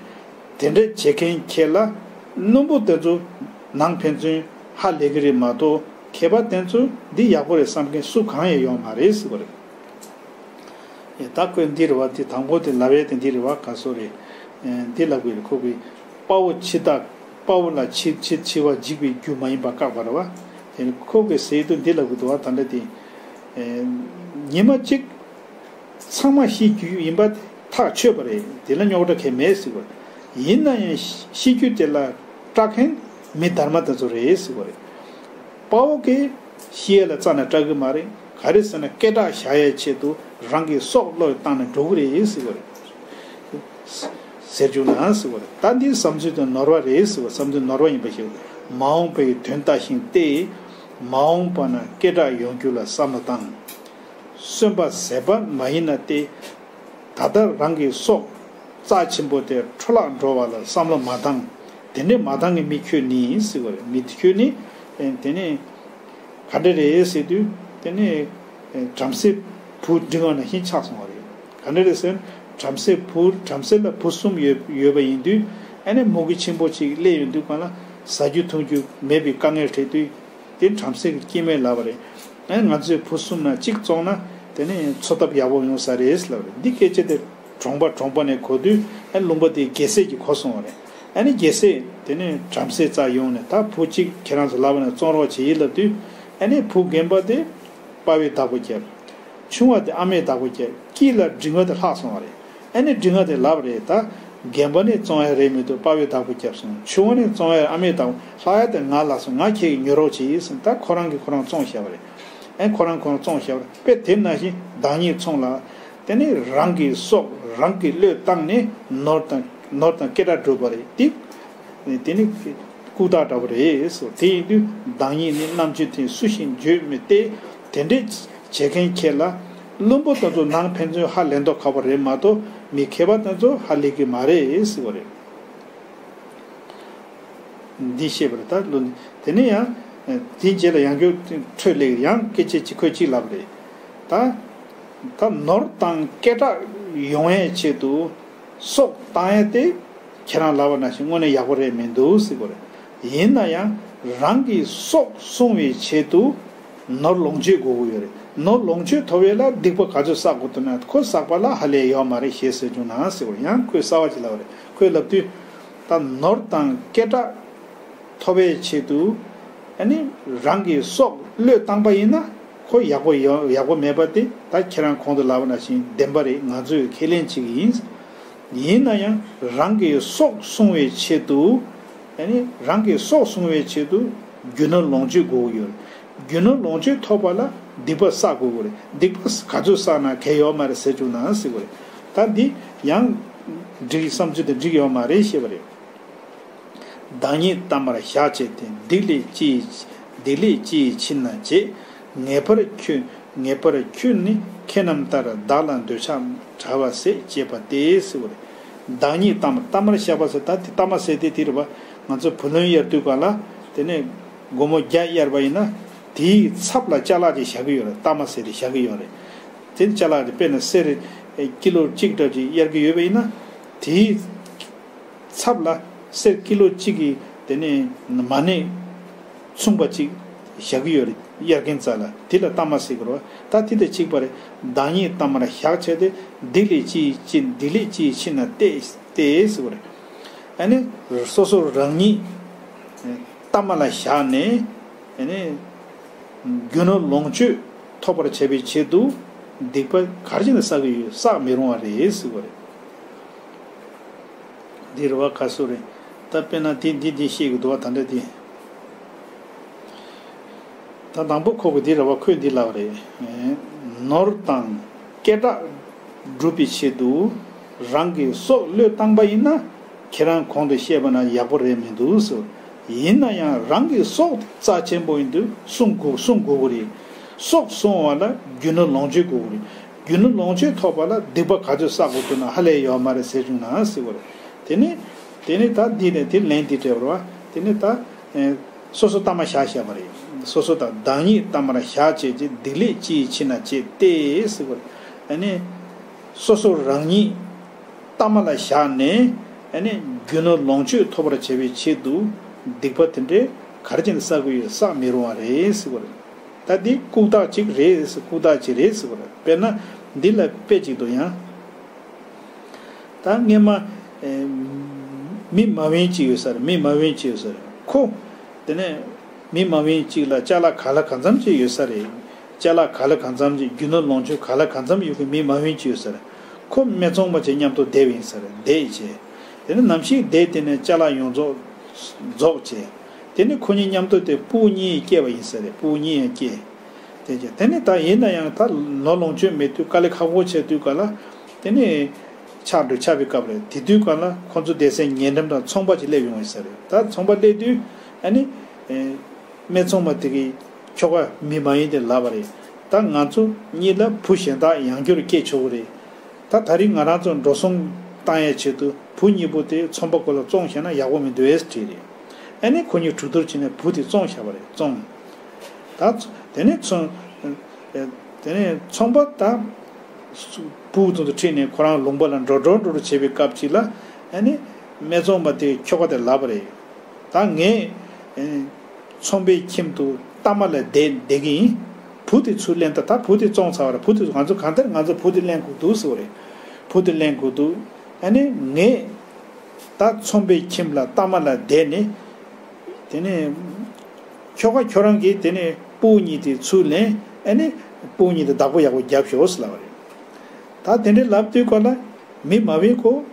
དེ་འདྲ་བྱེད་མཁན་ཁྱེད་ལ་བླུན་པོ་དེ་ཚོ་ནང་ཕན་ཚུན་ཧ་ལས་ཀྱི་རེད་མ་གཏོགས། མཁས་པ་དེ་ཚོ་འདི་ཡག་པོ་རེད་བསམ་མཁན་སུ་གང་ཡང་ཡོད་མ་རེད་ཟེར་བ་རེད། ཡ། ད་ཁོས་འདི་རེད་བ། དེ་དང་པོ་དེ་ལབ་ཡས་དེ་འདི་རེད་བ། ག་སོ་རེད། ཨེ། འདི་ལབ་དགོས་རེད། ཁོ་གིས་དཔའ་བོ་འཆི་བདག་དཔའ་བོ་ལ་འཆི་འཆི་འཆི་བ་འཇིགས་པའི་རྒྱུ་མ་ཡིན་པ་བཀག་པ་རེད་བ། དེ་ནི་ཁོ་གིས་ཟེར་དུས་འདི་ལབ་དགོས་འདུག་བ། ད་འདྲ་དེ། ཨེ། ཉི་མ་གཅིག་ཚང་མ་ཤི་རྒྱུ་ཡིན་པ་ཐག་ཆོད་པ་རེད། དེ་ལ་རྙོག་དྲ་གང་ཡང་མེད་ཟེར་བ་རེད། ཡིན་ན་ཡང་ཤི་རྒྱུ་དེ་ལ་སྐྲག་མཁན་མི་སྡར་མ་དེ་ཚོ་རེད་ཟེར་བ་རེད། དཔའ་བོ་གིས་ཤི་ཡས་ལ་རྩ་ནས་སྐྲག་གི་མ་རེད། ག་རེ་ཟེར་ན་སྐད་གྲགས་བཞག་ཡས་ཆེད་དུ་རང་གི་སྲོག་བློས་བཏང་ནས་འགྲོ་གི་རེད་ཟེར་བ་རེད། ཟེར་བཅུག་ན་ཟེར་བ་རེད། ད་འདི་བསམ་ཚུལ་དེ་ནོར་བ་རེད་ཟེར་བ། བསམ་ཚུལ་ནོར་བ་ཡིན་པ་ཞིག། མ་འོངས་པའི་དོན་ལྟ་ཞིང་སྟེ། མ་འོངས་པ་ན་སྐད་གྲགས་ཡོང་རྒྱུ་ལ་བསམ་བློ་བཏང་། གསོན་པ་ཟད་པ་མ་ཡིན་ན་སྟེ། ད་ལྟ་རང་གི་སྲོག་རྩ་ཆེན་པོ་དེ་འཕྲོ་བརླག་འགྲོ་བ་ལ་བསམ་བློ་མ་བཏང་། དེ་འདྲའི་མ་བཏང་གི་མི་ཁྱོད་ནི་ཟེར་བ་རེད། མི་ཁྱོད་ནི་དེ་ནི་ག་འདྲ་རེད་ཟེར་དུས། དེ་ནི་བྲམ་ཟེ་བུ་འབྲིང་བ་ནང་བཞིན་ཆགས་སོང་བ་རེད། ག་འདྲ་རེད་ཟེར་ན། བྲམ་ཟེ་བུ། བྲམ་ཟེ་ལ་བུ་གསུམ་ཡོད་ཡོད་པ་ཡིན་དུས། ཨ་ནི་མུ་གེ་ཆེན་པོ་ཅིག་སླེབས་ཡོང་དུས་སྒང་ལ་ཟ་རྒྱུ་འཐུང་རྒྱུ་མེད་པའི་དཀའ་ངལ་འཕྲད་དུས། དེ་བྲམ་ཟེ་གི་སྐྱེ་དམན་ལབ་པ་རེད། ཨ། ང་ཚོའི་བུ་གསུམ་ནང་གཅིག་བཙོང་ན་དེ་ནས་འཚོ་ཐབས་ཡག་པོ་ཡོང་ས་རེད་ལབ་པ་རེད། འདི་སྐད་ཆ་དེ་གྲོང་པ་གྲོང་པ་ནས་གོ་དུས། ཨ། ལུང་པ་དེའི་རྒྱལ་སྲས་ཀྱིས་གོ་སོང་བ་རེད། ཨ་ནི་རྒྱལ་སྲས་དེ་ནས་བྲམ་ཟེ་རྩར་ཡོང་ནས། ད་བུ་གཅིག་ཁྱེད་རང་ཚོ་ལབ་པ་ནས་བཙོང་རོགས་བྱེད་ཡིན་ལབ་དུས། ཨ་ནི་བུ་རྒན་པ་དེ་དཔའ་བོས་བདག་པོ་བརྒྱབ། ཆུང་བ་དེ་ཨ་མས་བདག་པོ་བརྒྱབ། དཀྱིལ་ལ་འབྲིང་བ་དེ་ལྷག་སོང་བ་རེད། ཨ་ནི་འབྲིང་བ་དེ་ལབ་རེད། ད་རྒན་པ་ནས་བཙོང་ཡ་རེད་མི་འདུག། དཔའ་བོས་བདག་པོ་བརྒྱབ་སོང་། ཆུང་བ་ནས་བཙོང་ཡ་ཨ་མས་བདག་པོ། ལྷག་ཡ་དེ་ང་ལ་སོང་། ང་ཁྱེད་ཀྱིས་ཉོ་རོགས་བྱེད་ཡིན་ཟེར། ད་ཁོ་རང་གིས་ཁོ་རང་བཙོང་བཞག་པ་རེད། ཨ། ཁོ་རང་ཁོ་རང་བཙོང་བཞག་པ་རེད། དཔེ་དེ་ནང་བཞིན་བདག་ཉིད་ཚོང་ལ། དེ་ནི་རང་གི་སྲོག་རང་གིས་བློས་བཏང་ནས་ནོར་དང་ནོར་དང་སྐད་གྲགས་བསྒྲུབས་པ་རེད། དེ་དེ་ནི་ལྐུགས་རྟགས་འདྲ་པོ་རེད་ཟེར། དེ་ཡིན་དུས་བདག་ཉིད་ནི་རྣམ་དཔྱོད་ལྡན་སུ་ཞིག་འགྱོད་མི་སྟེ། དེ་འདྲའི་བྱེད་མཁན་ཁྱེད་ལ་བླུན་པོ་དེ་ཚོ་ནང་ཕན་ཚུན་ཧ་ལས་མདོག་ཁ་པོ་རེད་མ་གཏོགས། མི་མཁས་པ་དེ་ཚོ་ཧ་ལས་ཀྱི་མ་རེད་ཟེར་བ་རེད། འདི་བཤད་པ་རེད། ད་ལོ་དེ་ནས་ཡང་དེའི་རྗེས་ལ་ཡང་བསྐྱར་འཕྲོས་ལེགས་ཡང་སྐད་ཆ་གཅིག་ཁོས་གཅིག་ལབ་རེད། ད་ད་ནོར་དང་སྐད་གྲགས་ཡོང་ཡའི་ཆེད་དུ་སྲོག་བཏང་ཡ་དེ། ཁྱེད་རང་ལབ་པ་ནང་བཞིན་དངོས་གནས་ཡག་པོ་རེད་མི་འདུག་ཟེར་བ་རེད། ཡིན་ན་ཡང་རང་གི་སྲོག་སྲུང་བའི་ཆེད་དུ་ནོར་ལོངས་སྤྱོད་དགོས་ཀྱི་ཡོད་རེད། ནོར་ལོངས་སྤྱོད་ཐོབ་ཡས་ལ་སྡིག་པ་ག་ཚོད་བསགས་དགོས་འདུག་ན། ཁོ་བསགས་པ་ལ་ཧ་ལས་ཡོད་མ་རེད་ཞེས་ཟེར་བྱུང་ན་ཟེར་བ། ཡང་ཁོས་གསར་བ་ཅིག་ལབ་པ་རེད། ཁོས་ལབ་དུས། ད་ནོར་དང་སྐད་གྲགས་ཐོབ་པའི་ཆེད་དུ། ཨ་ནི་རང་གི་སྲོག་བློས་བཏང་པ་ཡིན་ན། ཁོ་ཡག་པོ་ཡོད་ཡག་པོ་མེད་པ་དེ་ད་ཁྱེད་རང་གོང་དུ་ལབ་པ་ནང་བཞིན་བདེན་པ་རེད། ང་ཚོས་ཁས་ལེན་བྱེད་ཀྱི་ཡིན། ཡིན་ན་ཡང་རང་གི་སྲོག་སྲུང་བའི་ཆེད་དུ། ཨ་ནི་རང་གི་སྲོག་སྲུང་བའི་ཆེད་དུ་རྒྱུ་ནོར་ལོངས་སྤྱོད་དགོས་ཀྱི་ཡོད་རེད། རྒྱུ་ནོར་ལོངས་སྤྱོད་ཐོབ་པ་ལ་སྡིག་པ་བསགས་དགོས་ཀྱི་རེད། སྡིག་པ་ག་ཚོད་བསགས་ན་གལ་ཡོད་མ་རེད་ཟེར་བྱུང་ན་ཟེར་བ་རེད། ད་འདི་ཡང་འགྲིག་བསམ་ཚུལ་དེ་འགྲིག་ཡོད་མ་རེད་ཞེས་པ་རེད། བདག་ཉིད་གཏའ་མར་བཞག་བྱས་ཏེ། སྡིག་ལས་ཅི་ཡིས་སྡིག་ལས་ཅི་ཡིས་འཆི་ན་བྱེད། ངེས་པར་ཁྱོད་ངེས་པར་ཁྱོད་ནི་ཁྱེད་རྣམས་ལྟར། བདག་ལ་འདོད་ཆགས་བྲལ་བ་ཟད། ཅེས་པ་སྟེ་ཟེར་བ་རེད། བདག་ཉིད་གཏའ་མར། གཏའ་མར་བཞག་པ་ཟེར། ད་དེ་གཏའ་མ་ཟེར་དེ་དེ་རེད་པ། ང་ཚོ་བུ་ལོན་གཡར་དུས་སྒང་ལ། དེ་ནས་སྒོར་མོ་བརྒྱ་གཡར་བ་ཡིན་ན། དེའི་ཚབ་ལ་ཅ་ལག་ཅིག་བཞག་གི་ཡོད་རེད། གཏའ་མ་ཟེར་དེ་བཞག་གི་ཡོད་རེད། དེ་ཅ་ལག་དེ་དཔེར་ན་གསེར་ཀི་ལོ་གཅིག་འདྲ་ཅིག་གཡར་གི་ཡོད་པ་ཡིན་ན། དེའི་ཚབ་ལ་གསེར་ཀི་ལོ་གཅིག་གི་དེ་ནས་མ་ཎི་མཚུངས་པ་ཅིག་བཞག་གི་ཡོད་རེད། གཡར་མཁན་རྩ་ལ། དེ་ལ་གཏའ་མ་ཟེར་གི་རེད་པ། ད་དེ་དང་གཅིག་པ་རེད། བདག་ཉིད་གཏའ་མར་བཞག་བྱས་ཏེ། སྡིག་ལས་ཅི་ཡིས་ཅི་སྡིག་ལས་ཅི་ཡིས་འཆི་ན་སྟེ་སྟེ་ཟེར་བ་རེད། ཨ་ནི་སོ་སོ་རང་ཉིད་གཏའ་མ་ལ་བཞག་ནས། ཨ་ནི་རྒྱུ་ནོར་ལོངས་སྤྱོད་ཐོབ་པར་བྱ་བའི་ཆེད་དུ་སྡིག་པ་ག་རེ་བྱས་ནས་བསགས་ཀྱི་ཡོད། བསགས་མི་རུང་བ་རེད་ཟེར་བ་རེད། འདི་རེད་པ། ག་སུ་རེད། ད་དཔེར་ན་དེ་འདི་འདི་བཤད་ཀྱི་འདུག་པ། ད་འདྲ་དེ། ད་དང་པོ་ཁོ་གི་འདི་རེད་པ། ཁོས་འདི་ལབ་པ་རེད། ནོར་དང་སྐད་གྲགས་སྒྲུབ་པའི་ཆེད་དུ་རང་གི་སྲོག་བློས་བཏང་པ་ཡིན་ན། ཁྱེད་རང་གོང་དུ་བཤད་པ་ན་ཡག་པོ་རེད་མི་འདུག་ཟེར། ཡིན་ན་ཡང་རང་གི་སྲོག་རྩ་ཆེན་པོ་ཡིན་དུས་སྲུང་དགོས་སྲུང་དགོས་ཀྱི་རེད། སྲོག་སྲུང་བ་ལ་རྒྱུ་ནོར་ལོངས་སྤྱོད་དགོས་ཀྱི་རེད། རྒྱུ་ནོར་ལོངས་སྤྱོད་ཐོབ་པ་ལ་སྡིག་པ་ག་ཚོད་བསགས་དགོས་འདུག་ན་ཧ་ལས་ཡོད་མ་རེད་ཟེར་བྱུང་ན་ཟེར་བ་རེད། དེ་ནི་དེ་ནི་ད་འདི་ནས་དེ་ལན་འདི་སྤྲད་པ་རེད་པ། དེ་ནི་ད་ཨེ་སོ་སོ་གཏའ་མ་བཞག་བཞག་པ་རེད། སོ་སོ་དང་བདག་ཉིད་གཏའ་མར་བཞག་བྱས་ཀྱི་སྡིག་ལས་ཅི་ཡི་ཕྱིར་ན་བྱེད་དེ་ཟེར་བ་རེད། ཨ་ནི་སོ་སོ་རང་ཉིད་གཏའ་མ་ལ་བཞག་ནས་ཨ་ནི་རྒྱུ་ནོར་ལོངས་སྤྱོད་ཐོབ་པར་བྱ་བའི་ཆེད་དུ་སྡིག་པ་དེ་འདྲའི་ག་རེ་བྱས་ནས་བསགས་དགོས་ཡོད། བསགས་མི་རུང་བ་རེད་ཟེར་བ་རེད། ད་འདི་ལྐུགས་རྟགས་གཅིག་རེད་ཟེར། ལྐུགས་རྟགས་གཅིག་རེད་ཟེར་བ་རེད། དཔེར་ན་འདི་ལ་དཔེ་གཅིག་ཏུ་ཡང་། ད་སྔས་མ་ཨེ་མི་མ་བན་གཅིག་ཡོད་ས་རེད། མི་མ་བན་གཅིག་ཡོད་ས་རེད། ཁོ་དེ་ནས་མི་མ་བན་གཅིག་ལ་ཅ་ལག་ག་ལ་གང་འཚམ་ཅིག་ཡོད་ས་རེད། ཅ་ལག་ག་ལ་གང་འཚམ་ཅིག་རྒྱུ་ནོར་ལོངས་སྤྱོད་ག་ལ་གང་འཚམ་ཡོད་མཁན་མི་མ་བན་གཅིག་ཡོད་ས་རེད། ཁོ་སྨད་འཚོང་པ་བྱས་མཉམ་དུ་བསྡད་པ་ཡིན་ས་རེད། བསྡད་བྱས་དེ་ནས་ནམ་ཞིག་བསྡད། དེ་ནས་ཅ་ལག་ཡོངས་རྫོགས་རྫོགས་བྱས། དེ་ནས་ཁོ་གཉིས་མཉམ་དུ་དེ་སྤུ་གུ་གཉིས་སྐྱེས་པ་ཡིན་ས་རེད། སྤུ་གུ་གཉིས་ཡང་སྐྱེས། དེ་རྗེས་དེ་ནས་ད་ཡིན་ན་ཡང་ད་ནོར་ལོངས་སྤྱོད་མེད་དུས་དཀའ་ལས་ཁག་པོ་བྱས་དུས་ག་ལ། དེ་ནས་ཆགས་འགྲོ་ཆགས་པའི་སྐབས་རེད། དེ་དུས་ག་ལ་ཁོ་ཚོ་བསྡད་སའི་ཉེ་འགྲམ་དུ་ཚོང་པ་ཅིག་སླེབས་ཡོང་བ་ཡིན་ས་རེད། ད་ཚོང་པ་སླེབས་དུས་ཨ་ནི་ཨེ་སྨད་འཚོང་པ་དེ་གིས་ཁྱོ་ག་མི་མ་ཡིན་དེ་ལབ་པ་རེད། ད་ང་ཚོ་གཉིས་ལ་བུ་གཞན་དག་ཡང་བསྐྱར་སྐྱེ་ཆོག་གི་རེད། ད་ད་རིང་ང་རང་ཚོ་འགྲོ་སོང་བཏང་ཡའི་ཆེད་དུ་བུ་གཉིས་པོ་དེ་ཚོང་པ་ཁོ་ལ་བཙོང་བཞག་ན་ཡག་པོ་མི་འདུག་ཨེ་དྲིས་རེད། ཨ་ནི་ཁོ་གཉིས་གྲོས་བསྡུར་བྱས་ནས་བུ་དེ་བཙོང་བཞག་པ་རེད། བཙོང་། ད་དེ་ནས་ཚོང་དེ་ནས་ཚོང་པ་ད་སྤུ་གུ་ཚོ་ཁྲིད་ནས་ཁོ་རང་ལུང་པ་ལ་འགྲོ་འགྲོ་འགྲོ་འགྲོ་བྱེད་པའི་སྐབས་ཅིག་ལ། ཨ་ནི་སྨད་འཚོང་པ་དེ་ཁྱོ་ག་དེ་ལབ་པ་རེད། ད་ངས་ཨ་ཚོང་པའི་ཁྱིམ་དུ་གཏའ་མ་ལ་བསྡད་བསྡད་ཀྱི་ཡིན། བུ་དེ་ཚུར་ལེན། ད་ད་བུ་དེ་བཙོང་ཚར་བ་རེད། བུ་དེ་ང་ཚོ་གང་ལྟར་ང་ཚོ་བུ་དེ་ལེན་དགོས་འདུག་ཟེར་བ་རེད། བུ་དེ་ལེན་དགོས་འདུག་ཨ་ནི་ངས་ད་ཚོང་པའི་ཁྱིམ་ལ་གཏའ་མ་ལ་བསྡད་ནས། དེ་ནས་ཁྱོ་ག་ཁྱོད་རང་གིས་དེ་ནས་སྤུ་གུ་གཉིས་དེ་ཚུར་ལེན། ཨ་ནི་སྤུ་གུ་གཉིས་དེ་བདག་པོ་ཡག་པོ་རྒྱབ་ཤོག་ཟེར་ལབ་པ་རེད། ད་དེ་འདྲའི་ལབ་དུས་ག་ལ་མི་མ་བན་ཁོ་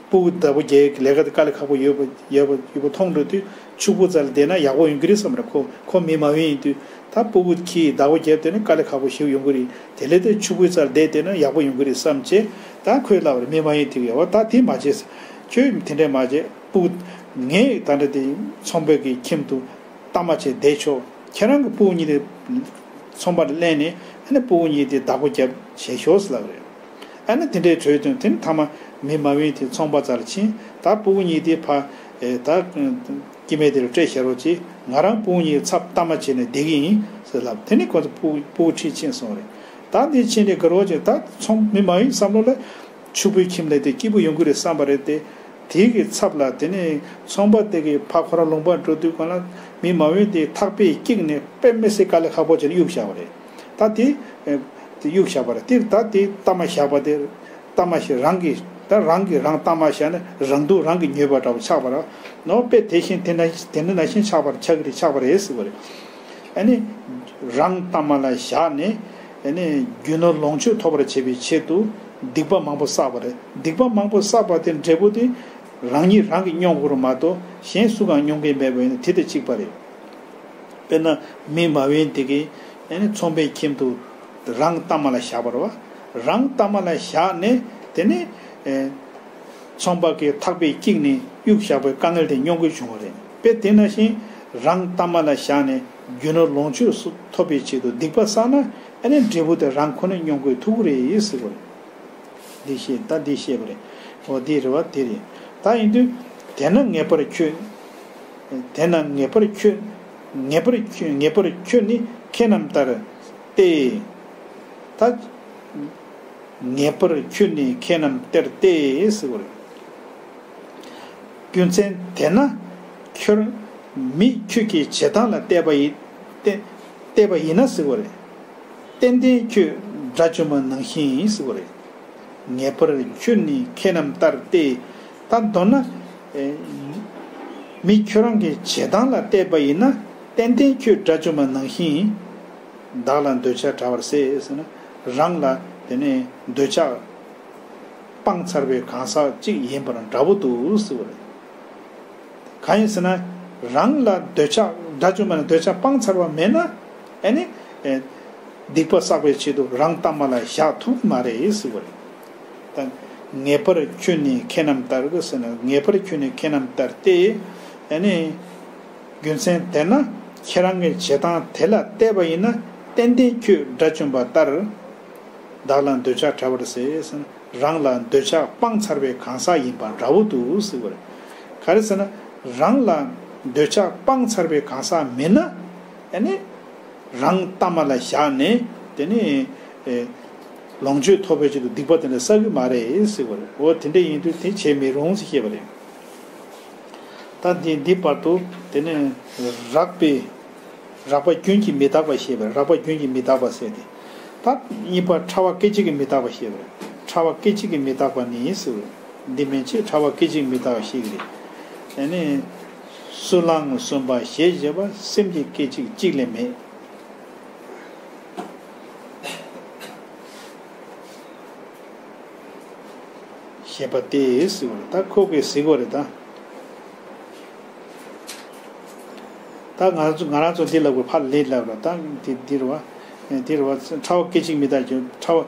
སྤུ་གུ་བདག་པོ་རྒྱག་ལས་ཀ་དེ་དཀའ་ལས་ཁག་པོ་ཡོད་པ་ཡོད་པ་ཡོད་པ་མཐོང་འགྲོ་དུས་ཕྱུག་པོའི་རྩ་ལ་བསྡད་ན་ཡག་པོ་ཡོང་གི་རེད་བསམ་རེད། ཁོ་ཁོ་མི་མ་བན་ཡིན་དུས་ད་སྤུ་གུ་ཁྱིས་བདག་པོ་རྒྱབ་བསྡད་ན་དཀའ་ལས་ཁག་པོ་ཞིག་ཡོང་གི་རེད། དེ་ལས་དེ་ཕྱུག་པོའི་རྩ་ལ་བསྡད་བསྡད་ན་ཡག་པོ་ཡོང་གི་རེད་བསམ་བྱས། ད་ཁོས་ལབ་པ་རེད། མི་མ་བན་དེ་གིས་ཡ་བ་ད་དེ་མ་བྱེད། ཁྱོད་དེ་འདྲས་མ་བྱེད། སྤུ་གུ་ངས་ད་འདྲ་དེ་ཚོང་པའི་གི་ཁྱིམ་དུ་གཏའ་མ་བྱས་བསྡད་ཆོག་ཁྱེད་རང་གི་སྤུ་གུ་གཉིས་དེ་ཚོང་པ་ལ་ལེན་ནས་ཨ་ནི་སྤུ་གུ་གཉིས་དེ་བདག་པོ་རྒྱབ་བྱས་ཤོག་ཟེར་ལབ་རེད། ཨ་ནི་དེ་འདྲའི་གྲོས་བཏོན། དེ་ནི་མཐའ་མ་མི་མ་བན་དེ་ཚོང་པ་རྩ་ལ་ཕྱིན། ད་སྤུ་གུ་གཉིས་དེ་ཕ་ཨེ་ད་སྐྱེ་དམན་དེ་ལ་སྤྲད་བཞག་རོགས་གྱིས། ང་རང་སྤུ་གུ་གཉིས་ཚབ་གཏའ་མ་བྱས་ནས་བསྡད་ཀྱི་ཡིན་ཟེར་ལབ། དེ་ནི་ཁོ་ཚོ་སྤུ་སྤུ་གུ་ཁྲིད་ཕྱིན་སོང་རེད། ད་འདི་ཕྱིན་ནས་དགའ་རོགས་ཀྱིས་ད་ཚོང་མི་མ་བན་བསམ་བློ་ལ་ཕྱུག་པོའི་ཁྱིམ་ལ་དེ་སྐྱིད་པོ་ཡོང་གི་རེད་བསམ་པ་རེད་དེ། དེ་གི་ཚབ་ལ་དེ་ནས་ཚོང་པ་དེ་གི་ཕ་ཁོ་རང་ལུང་པར་འགྲོ་དུས་གང་ལ་མི་མ་བན་དེ་ཐག་པས་བཀྱིགས་ནས་དཔེ་མི་སྲིད་དཀའ་ལས་ཁག་པོ་བྱས་ནས་གཡུགས་བཞག་པ་རེད། ད་དེ་ཨེ་དེ་གཡུགས་བཞག་པ་རེད། དེ་ད་དེ་གཏའ་མ་བཞག་པ་དེ་གཏའ་མ་བཞག་རང་གི་ད་རང་གི་རང་གཏའ་མ་བཞག་ན་རང་སྡུག་རང་གིས་ཉོས་པ་འདྲ་བོ་ཆགས་པ་རེད། ནོ་དཔེ་དེ་བཞིན་དེ་ན་དེ་འདྲ་ནང་བཞིན་ཆགས་པ་རེད། ཆགས་ཀྱི་རེད། ཆགས་པ་རེད་ཟེར་བ་རེད། ཨ་ནི་རང་གཏའ་མ་ལ་བཞག་ནས་ཨ་ནི་རྒྱུ་ནོར་ལོངས་སྤྱོད་ཐོབ་པར་བྱེད་པའི་ཆེད་དུ་སྡིག་པ་མང་པོ་བསགས་པ་རེད། སྡིག་པ་མང་པོ་བསགས་པ་དེ་འབྲས་བུ་དེ་རང་ཉིད་རང་གིས་མྱོང་དགོས་རེད་མ་གཏོགས་གཞན་སུ་གང་མྱོང་མཁན་མེད་པ་ཡིན་ན་དེ་དང་གཅིག་པ་རེད། དཔེར་ན་མི་མ་བན་དེ་གིས་ཨ་ནི་ཚོང་པའི་ཁྱིམ་དུ་རང་གཏའ་མ་ལ་བཞག་པ་རེད་བ། རང་གཏའ་མ་ལ་བཞག་ནས་དེ་ནས་ཨེ་ཚོང་པ་གིས་ཐག་པས་བཀྱིགས་ནས་གཡུགས་བཞག་པའི་དཀའ་ངལ་དེ་མྱོང་དགོས་བྱུང་བ་རེད། དཔེ་དེ་ནང་བཞིན་རང་གཏའ་མ་ལ་བཞག་ནས་རྒྱུ་ནོར་ལོངས་སྤྱོད་སོགས་ཐོབ་པའི་ཆེད་དུ་སྡིག་པ་བསགས་ན་ཨ་ནི་འབྲས་བུ་དེ་རང་ཁོ་ནས་མྱོང་དགོས་ཐུག་གི་རེད་ཟེར་བ་རེད། འདི་ཤེས། ད་འདི་ཤེས་པ་རེད། འོ་འདི་རེད་བ། དེ་རེད། ད་ཡིན་དུས་དེས་ན་ངེས་པར་ཁྱོད། དེས་ན་ངེས་པར་ཁྱོད། ངེས་པར་ཁྱོད། ངེས་པར་ཁྱོད་ནི་ཁས་རྣམས་ལྟར་ཏེ། ད་ངེས་པར་ཁྱོད་ནི་ཁས་རྣམས་ལྟར་ཏེ་ཟེར་བ་རེད། རྒྱུ་མཚན་དེས་ན་ཁྱོད་མི་ཁྱོད་ཀྱི་བྱེད་སྟངས་ལ་བལྟས་པ་ཡིན། བལྟས་བལྟས་པ་ཡིན་ན་ཟེར་བ་རེད། ཏན་ཏན་ཁྱོད་དགྲ་བཅོམ་པ་ནང་བཞིན་ཡིན་ཟེར་བ་རེད། ངེས་པར་ཁྱོད་ནི་ཁས་རྣམས་ལྟར་ཏེ། ད་མདོར་ན་ཨེ་མི་ཁྱོད་རང་གི་བྱེད་སྟངས་ལ་བལྟས་པ་ཡིན་ན་ཏན་ཏན་ཁྱོད་དགྲ་བཅོམ་པ་ནང་བཞིན་ཡིན། བདག་ལ་འདོད་ཆགས་བྲལ་བར་ཟད་ཟེར་ན་རང་ལ་དེ་ནས་འདོད་ཆགས་སྤངས་ཚར་བའི་གང་ཟག་ཅིག་ཡིན་པ་འདྲ་བོ་འདུག་ཟེར་བ་རེད། གང་ཡིན་ཟེར་ན། རང་ལ་འདོད་ཆགས་དགྲ་བཅོམ་པ་ན་འདོད་ཆགས་སྤངས་ཚར་བ་མེད་ན། ཨ་ནི། ཨེ། སྡིག་པ་བསགས་པའི་ཆེད་དུ་རང་གཏའ་མ་ལ་བཞག་ཐུབ་ཀྱི་མ་རེད་ཟེར་བ་རེད། ད་ངེས་པར་ཁྱོད་ནི་ཁས་རྣམས་ལྟར་གྱི་ཟེར་ན་ངེས་པར་ཁྱོད་ནི་ཁས་རྣམས་ལྟར་ཏེ། ཨ་ནི། རྒྱུ་མཚན་དེས་ན་ཁྱེད་རང་གི་བྱེད་སྟངས་དེ་ལ་བལྟས་པ་ཡིན་ན་ཏན་ཏན་ཁྱོད་དགྲ་བཅོམ་པ་ལྟར། བདག་ལ་འདོད་ཆགས་བྲལ་བར་ཟད་ཟེར་ན་རང་ལ་འདོད་ཆགས་སྤངས་ཚར་བའི་གང་ཟག་ཡིན་པ་འདྲ་བོ་འདུག་ཟེར་བ་རེད། ག་རེ་ཟེར་ན་རང་ལ་འདོད་ཆགས་སྤངས་ཚར་བའི་གང་ཟག་མིན་ན་ ཨ་ནི་རང་ལྟ་མ་ལ་བཞག་ནས་དེ་ནི་ཨེ་ལོངས་སྤྱོད་ཐོབ་པའི་ཆེད་དུ་སྡིག་པ་དེ་འདྲ་བསགས་ཀྱི་མ་རེད་ཟེར་བ་རེད། འོ་དེ་འདྲ་ཡིན་དུས་དེ་བྱས་མི་རུང་ཟེར་བཤད་པ་རེད། ད་འདི་འདི་བར་དུ་དེ་ནི་རགས་པའི་རགས་པ་རྒྱུན་གྱིས་མི་འདག་པ་ཞེས་པ་རེད། རགས་པ་རྒྱུན་གྱིས་མི་འདག་པ་ཟེར་ཏེ། ད་གཉིས་པ་ཕྲ་བ་སྐད་ཅིག་གིས་མི་འདག་པ་ཞེས་པ་རེད། ཕྲ་བ་སྐད་ཅིག་གིས་མི་འདག་པ་ནི་ཟེར་བ་རེད། འདི་མན་ཆད་ཕྲ་བ་སྐད་ཅིག་མི་འདག་པ་ཞིག་རེད། ཨ་ནི་སུ་ལའང་གསོན་པ་ཞེས་བྱ་བ་སེམས་ཀྱི་སྐད་ཅིག་གཅིག་ལས་མེད། ཞེས་པ་སྟེ་ཟེར་བ་རེད། ད་ཁོ་གིས་ཟེར་གོ་རེད་ད། ད་ང་ཚོ་ང་རང་ཚོ་འདི་ལབ་དགོས་ཕར་ལས་ལབ་ར་ད་འདི་འདི་རེད་བ། འདི་རེད་བ། ཕྲ་བ་སྐད་ཅིག་མི་འདག་ཅིང་ཕྲ་བ་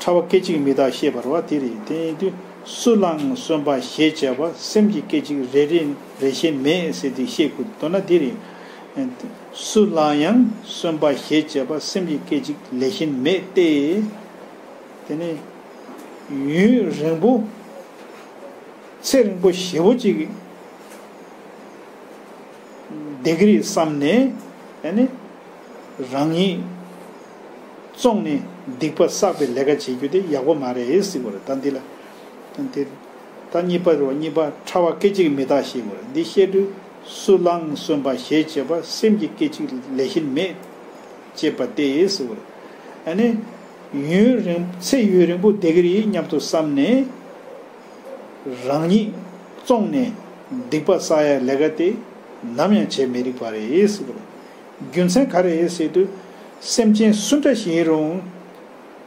ཕྲ་བ་སྐད་ཅིག་མི་འདག་ཞེས་པ་རེད་བ། དེ་རེད། དེ་ཡིན་དུས་སུ་ལའང་གསོན་པ་ཞེས་བྱ་བ་སེམས་ཀྱི་སྐད་ཅིག་རེ་རེ་རེ་བཞིན་མེད་ཟེར་དེ་བཤད་དགོས་འདུག་ན་འདི་རེད། སུ་ལ་ཡང་གསོན་པ་ཞེས་བྱ་བ་སེམས་ཀྱི་སྐད་ཅིག་ལས་གཞན་མེད་དེ། དེ་ནས་ཡུན་རིང་པོ་ཚེ་རིང་པོ་ཞེ་པོ་ཅིག་བསྡད་ཀྱི་རེད་བསམ་ནས་ཨ་ནི་རང་ཉིད་བཙོངས་ནས་སྡིག་པ་བསགས་པའི་ལས་ཀ་བྱེད་རྒྱུ་དེ་ཡག་པོ་མ་རེད་ཟེར་བ་རེད། ད་འདི་ལ་དེ། ད་གཉིས་པ་རེད་བ། གཉིས་པ་ཕྲ་བ་སྐད་ཅིག་མི་རྟག་ཞེས་པ་རེད། འདི་བཤད་དུས་སུ་ལའང་གསོན་པ་ཞེས་བྱ་བ་སེམས་ཀྱི་སྐད་ཅིག་ལས་གཞན་མེད་ཅེས་པ་སྟེ་ཟེར་བ་རེད། ཨ་ནི་ཡུན་རིང་ཚེ་ཡུན་རིང་པོ་བསྡད་ཀྱི་རེད་སྙམ་དུ་བསམ་ནས་རང་ཉིད་བཙོངས་ནས་སྡིག་པ་བསགས་ཡ་ལས་ཀ་དེ་ནམ་ཡང་བྱེད་མི་རིགས་པ་རེད་ཟེར་བ་རེད། རྒྱུ་མཚན་ག་རེ་རེད་ཟེར་དུས་སེམས་ཅན་སུ་འདྲ་ཞིག་ཡིན་རུང་།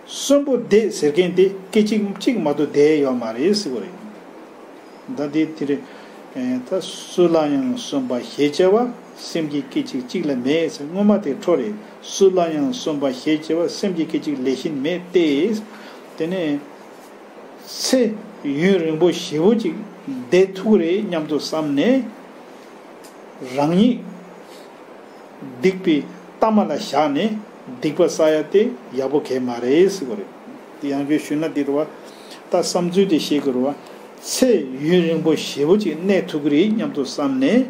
གསོན་པོ་བསྡད་ཟེར་མཁན་དེ་སྐད་ཅིག་གཅིག་མ་གཏོགས་བསྡད་ཡོད་མ་རེད་ཟེར་བ་རེད། ད་དེ་དེ་རེད། ད་སུ་ལ་ཡང་གསོན་པ་ཞེས་བྱ་བ་སེམས་ཀྱི་སྐད་ཅིག་གཅིག་ལས་མེད་ཟེར། སྔོན་མ་དེ་འཕྲོ་རེད། སུ་ལ་ཡང་གསོན་པ་ཞེས་བྱ་བ་སེམས་ཀྱི་སྐད་ཅིག་ལས་གཞན་མེད་དེ། དེ་ནས་ཚེ་ཡུན་རིང་པོ་ཞེ་པོ་ཅིག་བསྡད་ཐུབ་ཀྱི་རེད་སྙམ་དུ་བསམ་ནས། རང་ཉིད་སྡིག་པའི་གཏའ་མ་ལ་བཞག་ནས་སྡིག་པ་བསགས་ཡ་དེ་ཡག་པོ་གང་ཡང་མ་རེད་ཟེར་བ་རེད། དེ་ཡང་བསྐྱར་ཞུས་ན་འདི་རེད་བ། ད་བསམ་ཚུལ་དེ་བཤད་དགོས་རེད་བ། ཚེ་ཡུན་རིང་པོ་ཞེ་པོ་ཅིག་གནས་ཐུབ་ཀྱི་རེད་སྙམ་དུ་བསམ་ནས།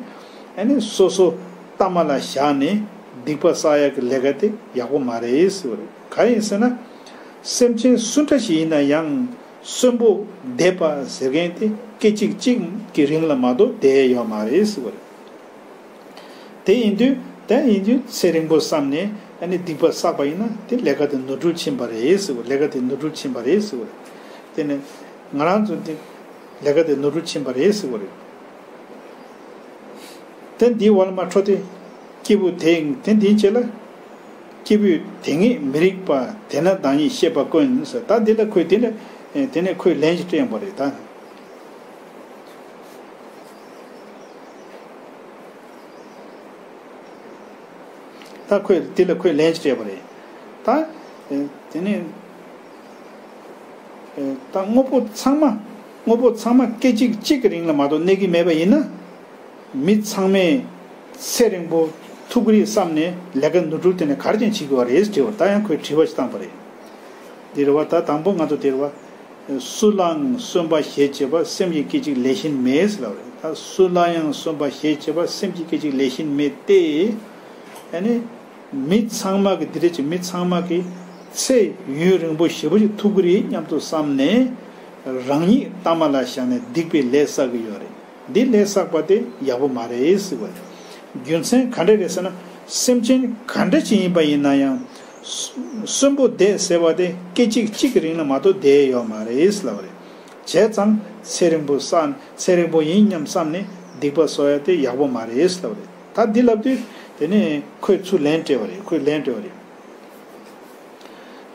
ཨ་ནི་སོ་སོ་གཏའ་མ་ལ་བཞག་ནས་སྡིག་པ་བསགས་ཡ་གི་ལས་ཀ་དེ་ཡག་པོ་མ་རེད་ཟེར་བ་རེད། གང་ཡིན་ཟེར་ན། སེམས་ཅན་སུ་འདྲ་ཞིག་ཡིན་ན་ཡང་། གསོན་པོ་བསྡད་པ་ཟེར་མཁན་དེ་སྐད་ཅིག་གཅིག་གི་རིང་ལ་མ་གཏོགས་བསྡད་ཡོད་མ་རེད་ཟེར་བ་རེད། དེ་ཡིན་དུས་དེ་ཡིན་དུས་ཚེ་རིང་པོ་བསམ་ནས་ཨ་ནི་སྡིག་པ་བསགས་པ་ཡིན་ན་དེ་ལས་ཀ་དེ་ནོར་འཁྲུལ་ཕྱིན་པ་རེད་ཟེར་བ། ལས་ཀ་དེ་ནོར་འཁྲུལ་ཕྱིན་པ་རེད་ཟེར་བ་རེད། དེ་ནས་ང་རང་ཚོ་དེ་ལས་ཀ་དེ་ནོར་འཁྲུལ་ཕྱིན་པ་རེད་ཟེར་བ་རེད། དེ་འདིའི་བར་ལ་མ་འཕྲོ་སྟེ། སྐྱེས་བུ་དེ་དེ་འདིའི་རྗེས་ལ། སྐྱེས་བུས་དེ་ངེས་མི་རིགས་པ་དེ་ན་བདག་ཉིད་ཤེས་པ་ཀུན་ཟེར། ད་འདི་ལ་ཁོས་དེ་ལ་དེ་ནས་ཁོས་ལན་ཅིག་སྤྲད་ཡོང་པ་རེད་ད། ད་ཁོས་དེ་ལ་ཁོས་ལན་ཅིག་སྤྲད་པ་རེད་ད། དེ་ནས་ད་དངོས་པོ་ཚང་མ་དངོས་པོ་ཚང་མ་སྐད་ཅིག་གཅིག་གི་རིང་ལ་མ་གཏོགས་གནས་ཀྱི་མེད་པ་ཡིན་ན། མི་ཚང་མས་ཚེ་རིང་པོ་ཐུག་གི་རེད་བསམ་ནས་ལས་ཀ་ནོར་འཁྲུལ་དེ་ནས་ག་རེ་བྱས་ནས་བྱེད་དགོས་པ་རེད་དྲིས་པ། ད་ཡང་ཁོས་དྲི་བ་ཞིག་བཏང་པ་རེད། འདི་རེད་བ། ད་དང་པོ་ང་ཚོ་དེ་རེད་བ། སུ་ལའང་གསོན་པ་ཞེས་བྱ་བ་སེམས་ཀྱི་སྐད་ཅིག་ལས་གཞན་མེད་ཟེར་ལབ་རེད། ད་སུ་ལ་ཡང་གསོན་པ་ཞེས་བྱ་བ་སེམས་ཀྱི་སྐད་ཅིག་ལས་གཞན་མེད་དེ། ཨ་ནི། མི་ཚང་མ་གི་འདི་འདྲ་ཅིག་མི་ཚང་མ་གི་ཚེ་ཡུན་རིང་པོ་ཞེ་པོ་ཅིག་ཐུག་གི་རེད་སྙམ་དུ་བསམ་ནས། རང་ཉིད་གཏའ་མ་ལ་བཞག་ནས་སྡིག་པའི་ལས་བསགས་ཀྱི་ཡོད་རེད། འདི་ལས་བསགས་པ་དེ་ཡག་པོ་མ་རེད་ཟེར་བ་རེད། རྒྱུ་མཚན་ག་འདྲ་རེད་ཟེར་ན། སེམས་ཅན་ག་འདྲ་ཅིག་ཡིན་པ་ཡིན་ན་ཡང་། གསོན་པོ་བསྡད་ཟེར་བ་དེ་སྐད་ཅིག་གཅིག་གི་རིང་ལ་མ་གཏོགས་བསྡད་ཡོད་མ་རེད་ཟེར་ལབ་པ་རེད། བྱས་ཙང་ཚེ་རིང་པོ་བསགས་ཚེ་རིང་པོ་ཡིན་སྙམ་བསམ་ནས་སྡིག་པ་གསོག་ཡ་དེ་ཡག་པོ་མ་རེད་ཟེར་ལབ་པ་རེད། ད་འདི་ལབ་དུས་དེ་ནས་ཁོས་ཚུར་ལན་སྤྲད་པ་རེད། ཁོས་ལན་སྤྲད་པ་རེད།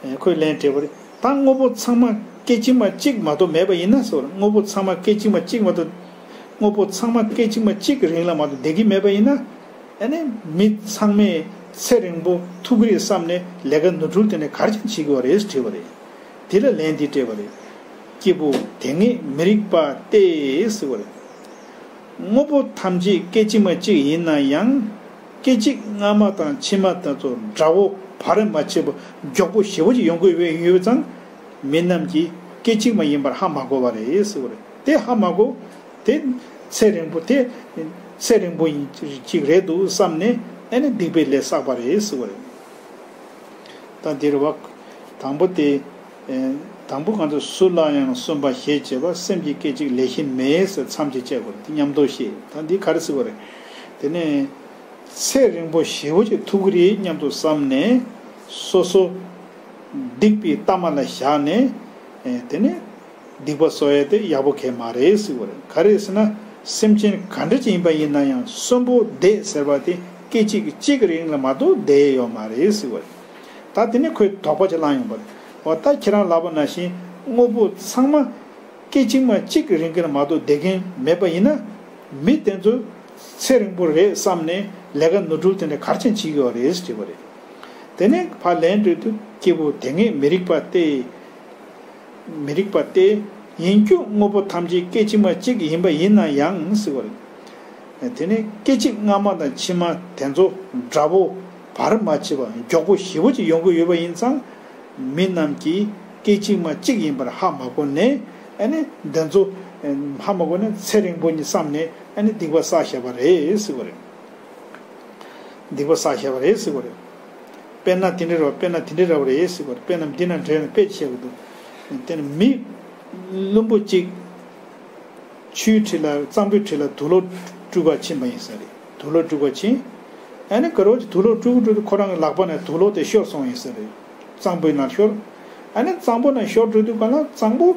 ཨེ། ཁོས་ལན་སྤྲད་པ་རེད། ད་དངོས་པོ་ཚང་མ་སྐད་ཅིག་མ་གཅིག་མ་གཏོགས་མེད་པ་ཡིན་ན་ཟེར་བ་རེད། དངོས་པོ་ཚང་མ་སྐད་ཅིག་མ་གཅིག་མ་གཏོགས། དངོས་པོ་ཚང་མ་སྐད་ཅིག་མ་གཅིག་གི་རིང་ལ་མ་གཏོགས་བསྡད་ཀྱི་མེད་པ་ཡིན་ན། ཨ་ནི་མི་ཚང་མས་ཚེ་རིང་པོ་ཐུག་གི་རེད་བསམ་ནས་ལས་ཀ་ནོར་འཁྲུལ་དེ་ནས་ག་རེ་བྱས་ནས་བྱེད་དགོས་པ་རེད་དྲིས་པ་རེད། དེ་ལ་ལན་འདི་སྤྲད་པ་རེད། སྐྱེས་བུ་དེ་ངེས་མི་རིགས་པ་སྟེ་ཟེར་བ་རེད། དངོས་པོ་ཐམས་ཅད་སྐད་ཅིག་མ་གཅིག་ཡིན་ན་ཡང་། སྐད་ཅིག་སྔ་མ་དང་ཕྱི་མ་དེ་ཚོ་འདྲ་བོ་བར་མ་ཆད་པ་མགྱོགས་པོ་ཞེ་པོ་ཅིག་ཡོང་གི་ཡོད་ཡོད་ཙང་། མི་རྣམས་ཀྱིས་སྐད་ཅིག་མ་ཡིན་པར་ཧ་མ་གོ་བ་རེད་ཟེར་བ་རེད། དེ་ཧ་མ་གོ། དེ་ཚེ་རིང་པོ་དེ་ཚེ་རིང་པོ་ཡིན་ཅིག་རེད་འདུག་བསམ་ནས་ ཨ་ནི་སྡིག་པའི་ལས་བསགས་པ་རེད་ཟེར་བ་རེད། ད་འདིར་བ། དང་པོ་དེ། ཨེ། དང་པོ་གང་དུ་སུ་ལ་ཡང་སུན་པ་ཞེས་བྱ་བ་སེམས་ཀྱི་སྐད་ཅིག་ལས་གཞན་མེད་ཟེར་མཚམས་ཀྱིས་བཅད་དགོས་རེད། འདི་མཉམ་དུ་བཤད། ད་འདི་ག་རེ་ཟེར་བ་རེད། དེ་ནས། ཚེ་རིང་པོ་ཞེ་པོ་ཅིག་ཐུབ་ཀྱི་རེད་སྙམ་དུ་བསམ་ནས་སོ་སོ་སྡིག་པའི་གཏའ་མ་ལ་བཞག་ནས། ཨེ། དེ་ནས། སྡིག་པ་གསོག་ཡ་དེ་ཡག་པོ་གང་ཡང་མ་རེད་ཟེར་བ་རེད། ག་རེ་ཟེར་ན། སེམས་ཅན་ག་འདྲ་ཅིག་ཡིན་པ་ཡིན་ན་ཡང་གསོན་པོ་བསྡད་ཟེར་བ་དེ་སྐད་ཅིག་གཅིག་གི་རིང་ལ་མ་གཏོགས་བསྡད་ཡོད་མ་རེད་ཟེར་བ་རེད། ད་དེ་ནས་ཁོས་དོགས་པ་ཅིག་བསླངས་ཡོང་པ་རེད། འོ་ད་ཁྱེད་རང་ལབ་པ་ནང་བཞིན་དངོས་པོ་ཚང་མ་སྐད་ཅིག་མ་གཅིག་གི་རིང་གི་ལ་མ་གཏོགས་བསྡད་མཁན་མེད་པ་ཡིན་ན། མི་དེ་ཚོ་ཚེ་རིང་པོ་རེད་བསམ་ནས་ལས་ཀ་ནོར་འཁྲུལ་དེ་འདྲ་ག་རེ་བྱས་ནས་བྱེད་ཀྱི་ཡོད་རེད་ཟེར་དྲིས་པ་རེད། དེ་ནས་ཕར་ལན་སྤྲོད་དུས་སྐྱེས་བུ་དེ་ངས་མི་རིག་པ་སྟེ། མི་རིག་པ་སྟེ། ཡིན་རྒྱུ་དངོས་པོ་ཐམས་ཅད་སྐད་ཅིག་མ་གཅིག་ཡིན་པ་ཡིན་ན་ཡང་ཟེར་བ་རེད། དེ་ནས་སྐད་ཅིག་སྔ་མ་དང་ཕྱི་མ་དེ་ཚོ་འདྲ་པོ་བར་མ་ཆད་པ་མགྱོགས་པོ་ཞེ་པོ་ཅིག་ཡོང་གི་ཡོད་པ་ཡིན་ཙང་། མི་རྣམས་ཀྱིས་སྐད་ཅིག་མ་གཅིག་ཡིན་པར་ཧ་མ་གོ་ནས། ཨ་ནི་དེ་ཚོ་ཧ་མ་གོ་ནས་ཚེ་རིང་པོ་ཉིད་བསམ་ནས་ཨ་ནི་སྡིག་པ་བསགས་བཞག་པ་རེད་ཟེར་བ་རེད། སྡིག་པ་བསགས་བཞག་པ་རེད་ཟེར་བ་རེད། དཔེར་ན་དེ་འདྲ་རེད་པ། དཔེར་ན་དེ་འདྲ་རེད་པ་རེད་ཟེར་བ་རེད། དཔེར་ན་འདི་ན་འདྲེན་ནས་དཔེ་བཤད་དགོས་འདུག་དེ་ནི་མི་བླུན་པོ་གཅིག་ཆུའི་འཁྲིས་ལ་གཙང་པོའི་འཁྲིས་ལ་དུག་ལོག་སྤྲུག་ག་ཕྱིན་པ་ཡིན་ས་རེད། དུག་ལོག་སྤྲུག་ག་ཕྱིན། ཨ་ནི་ག་རོ་གཅིག་དུག་ལོག་སྤྲུག་སྤྲུག་དུས་ཁོ་རང་གི་ལག་པ་ནས་དུག་ལོག་དེ་ཤོར་སོང་ཡིན་ས་རེད། གཙང་པོའི་ནང་ཤོར། ཨ་ནི་གཙང་པོ་ནང་ཤོར་འགྲོ་དུས་ག་ལ་གཙང་པོ་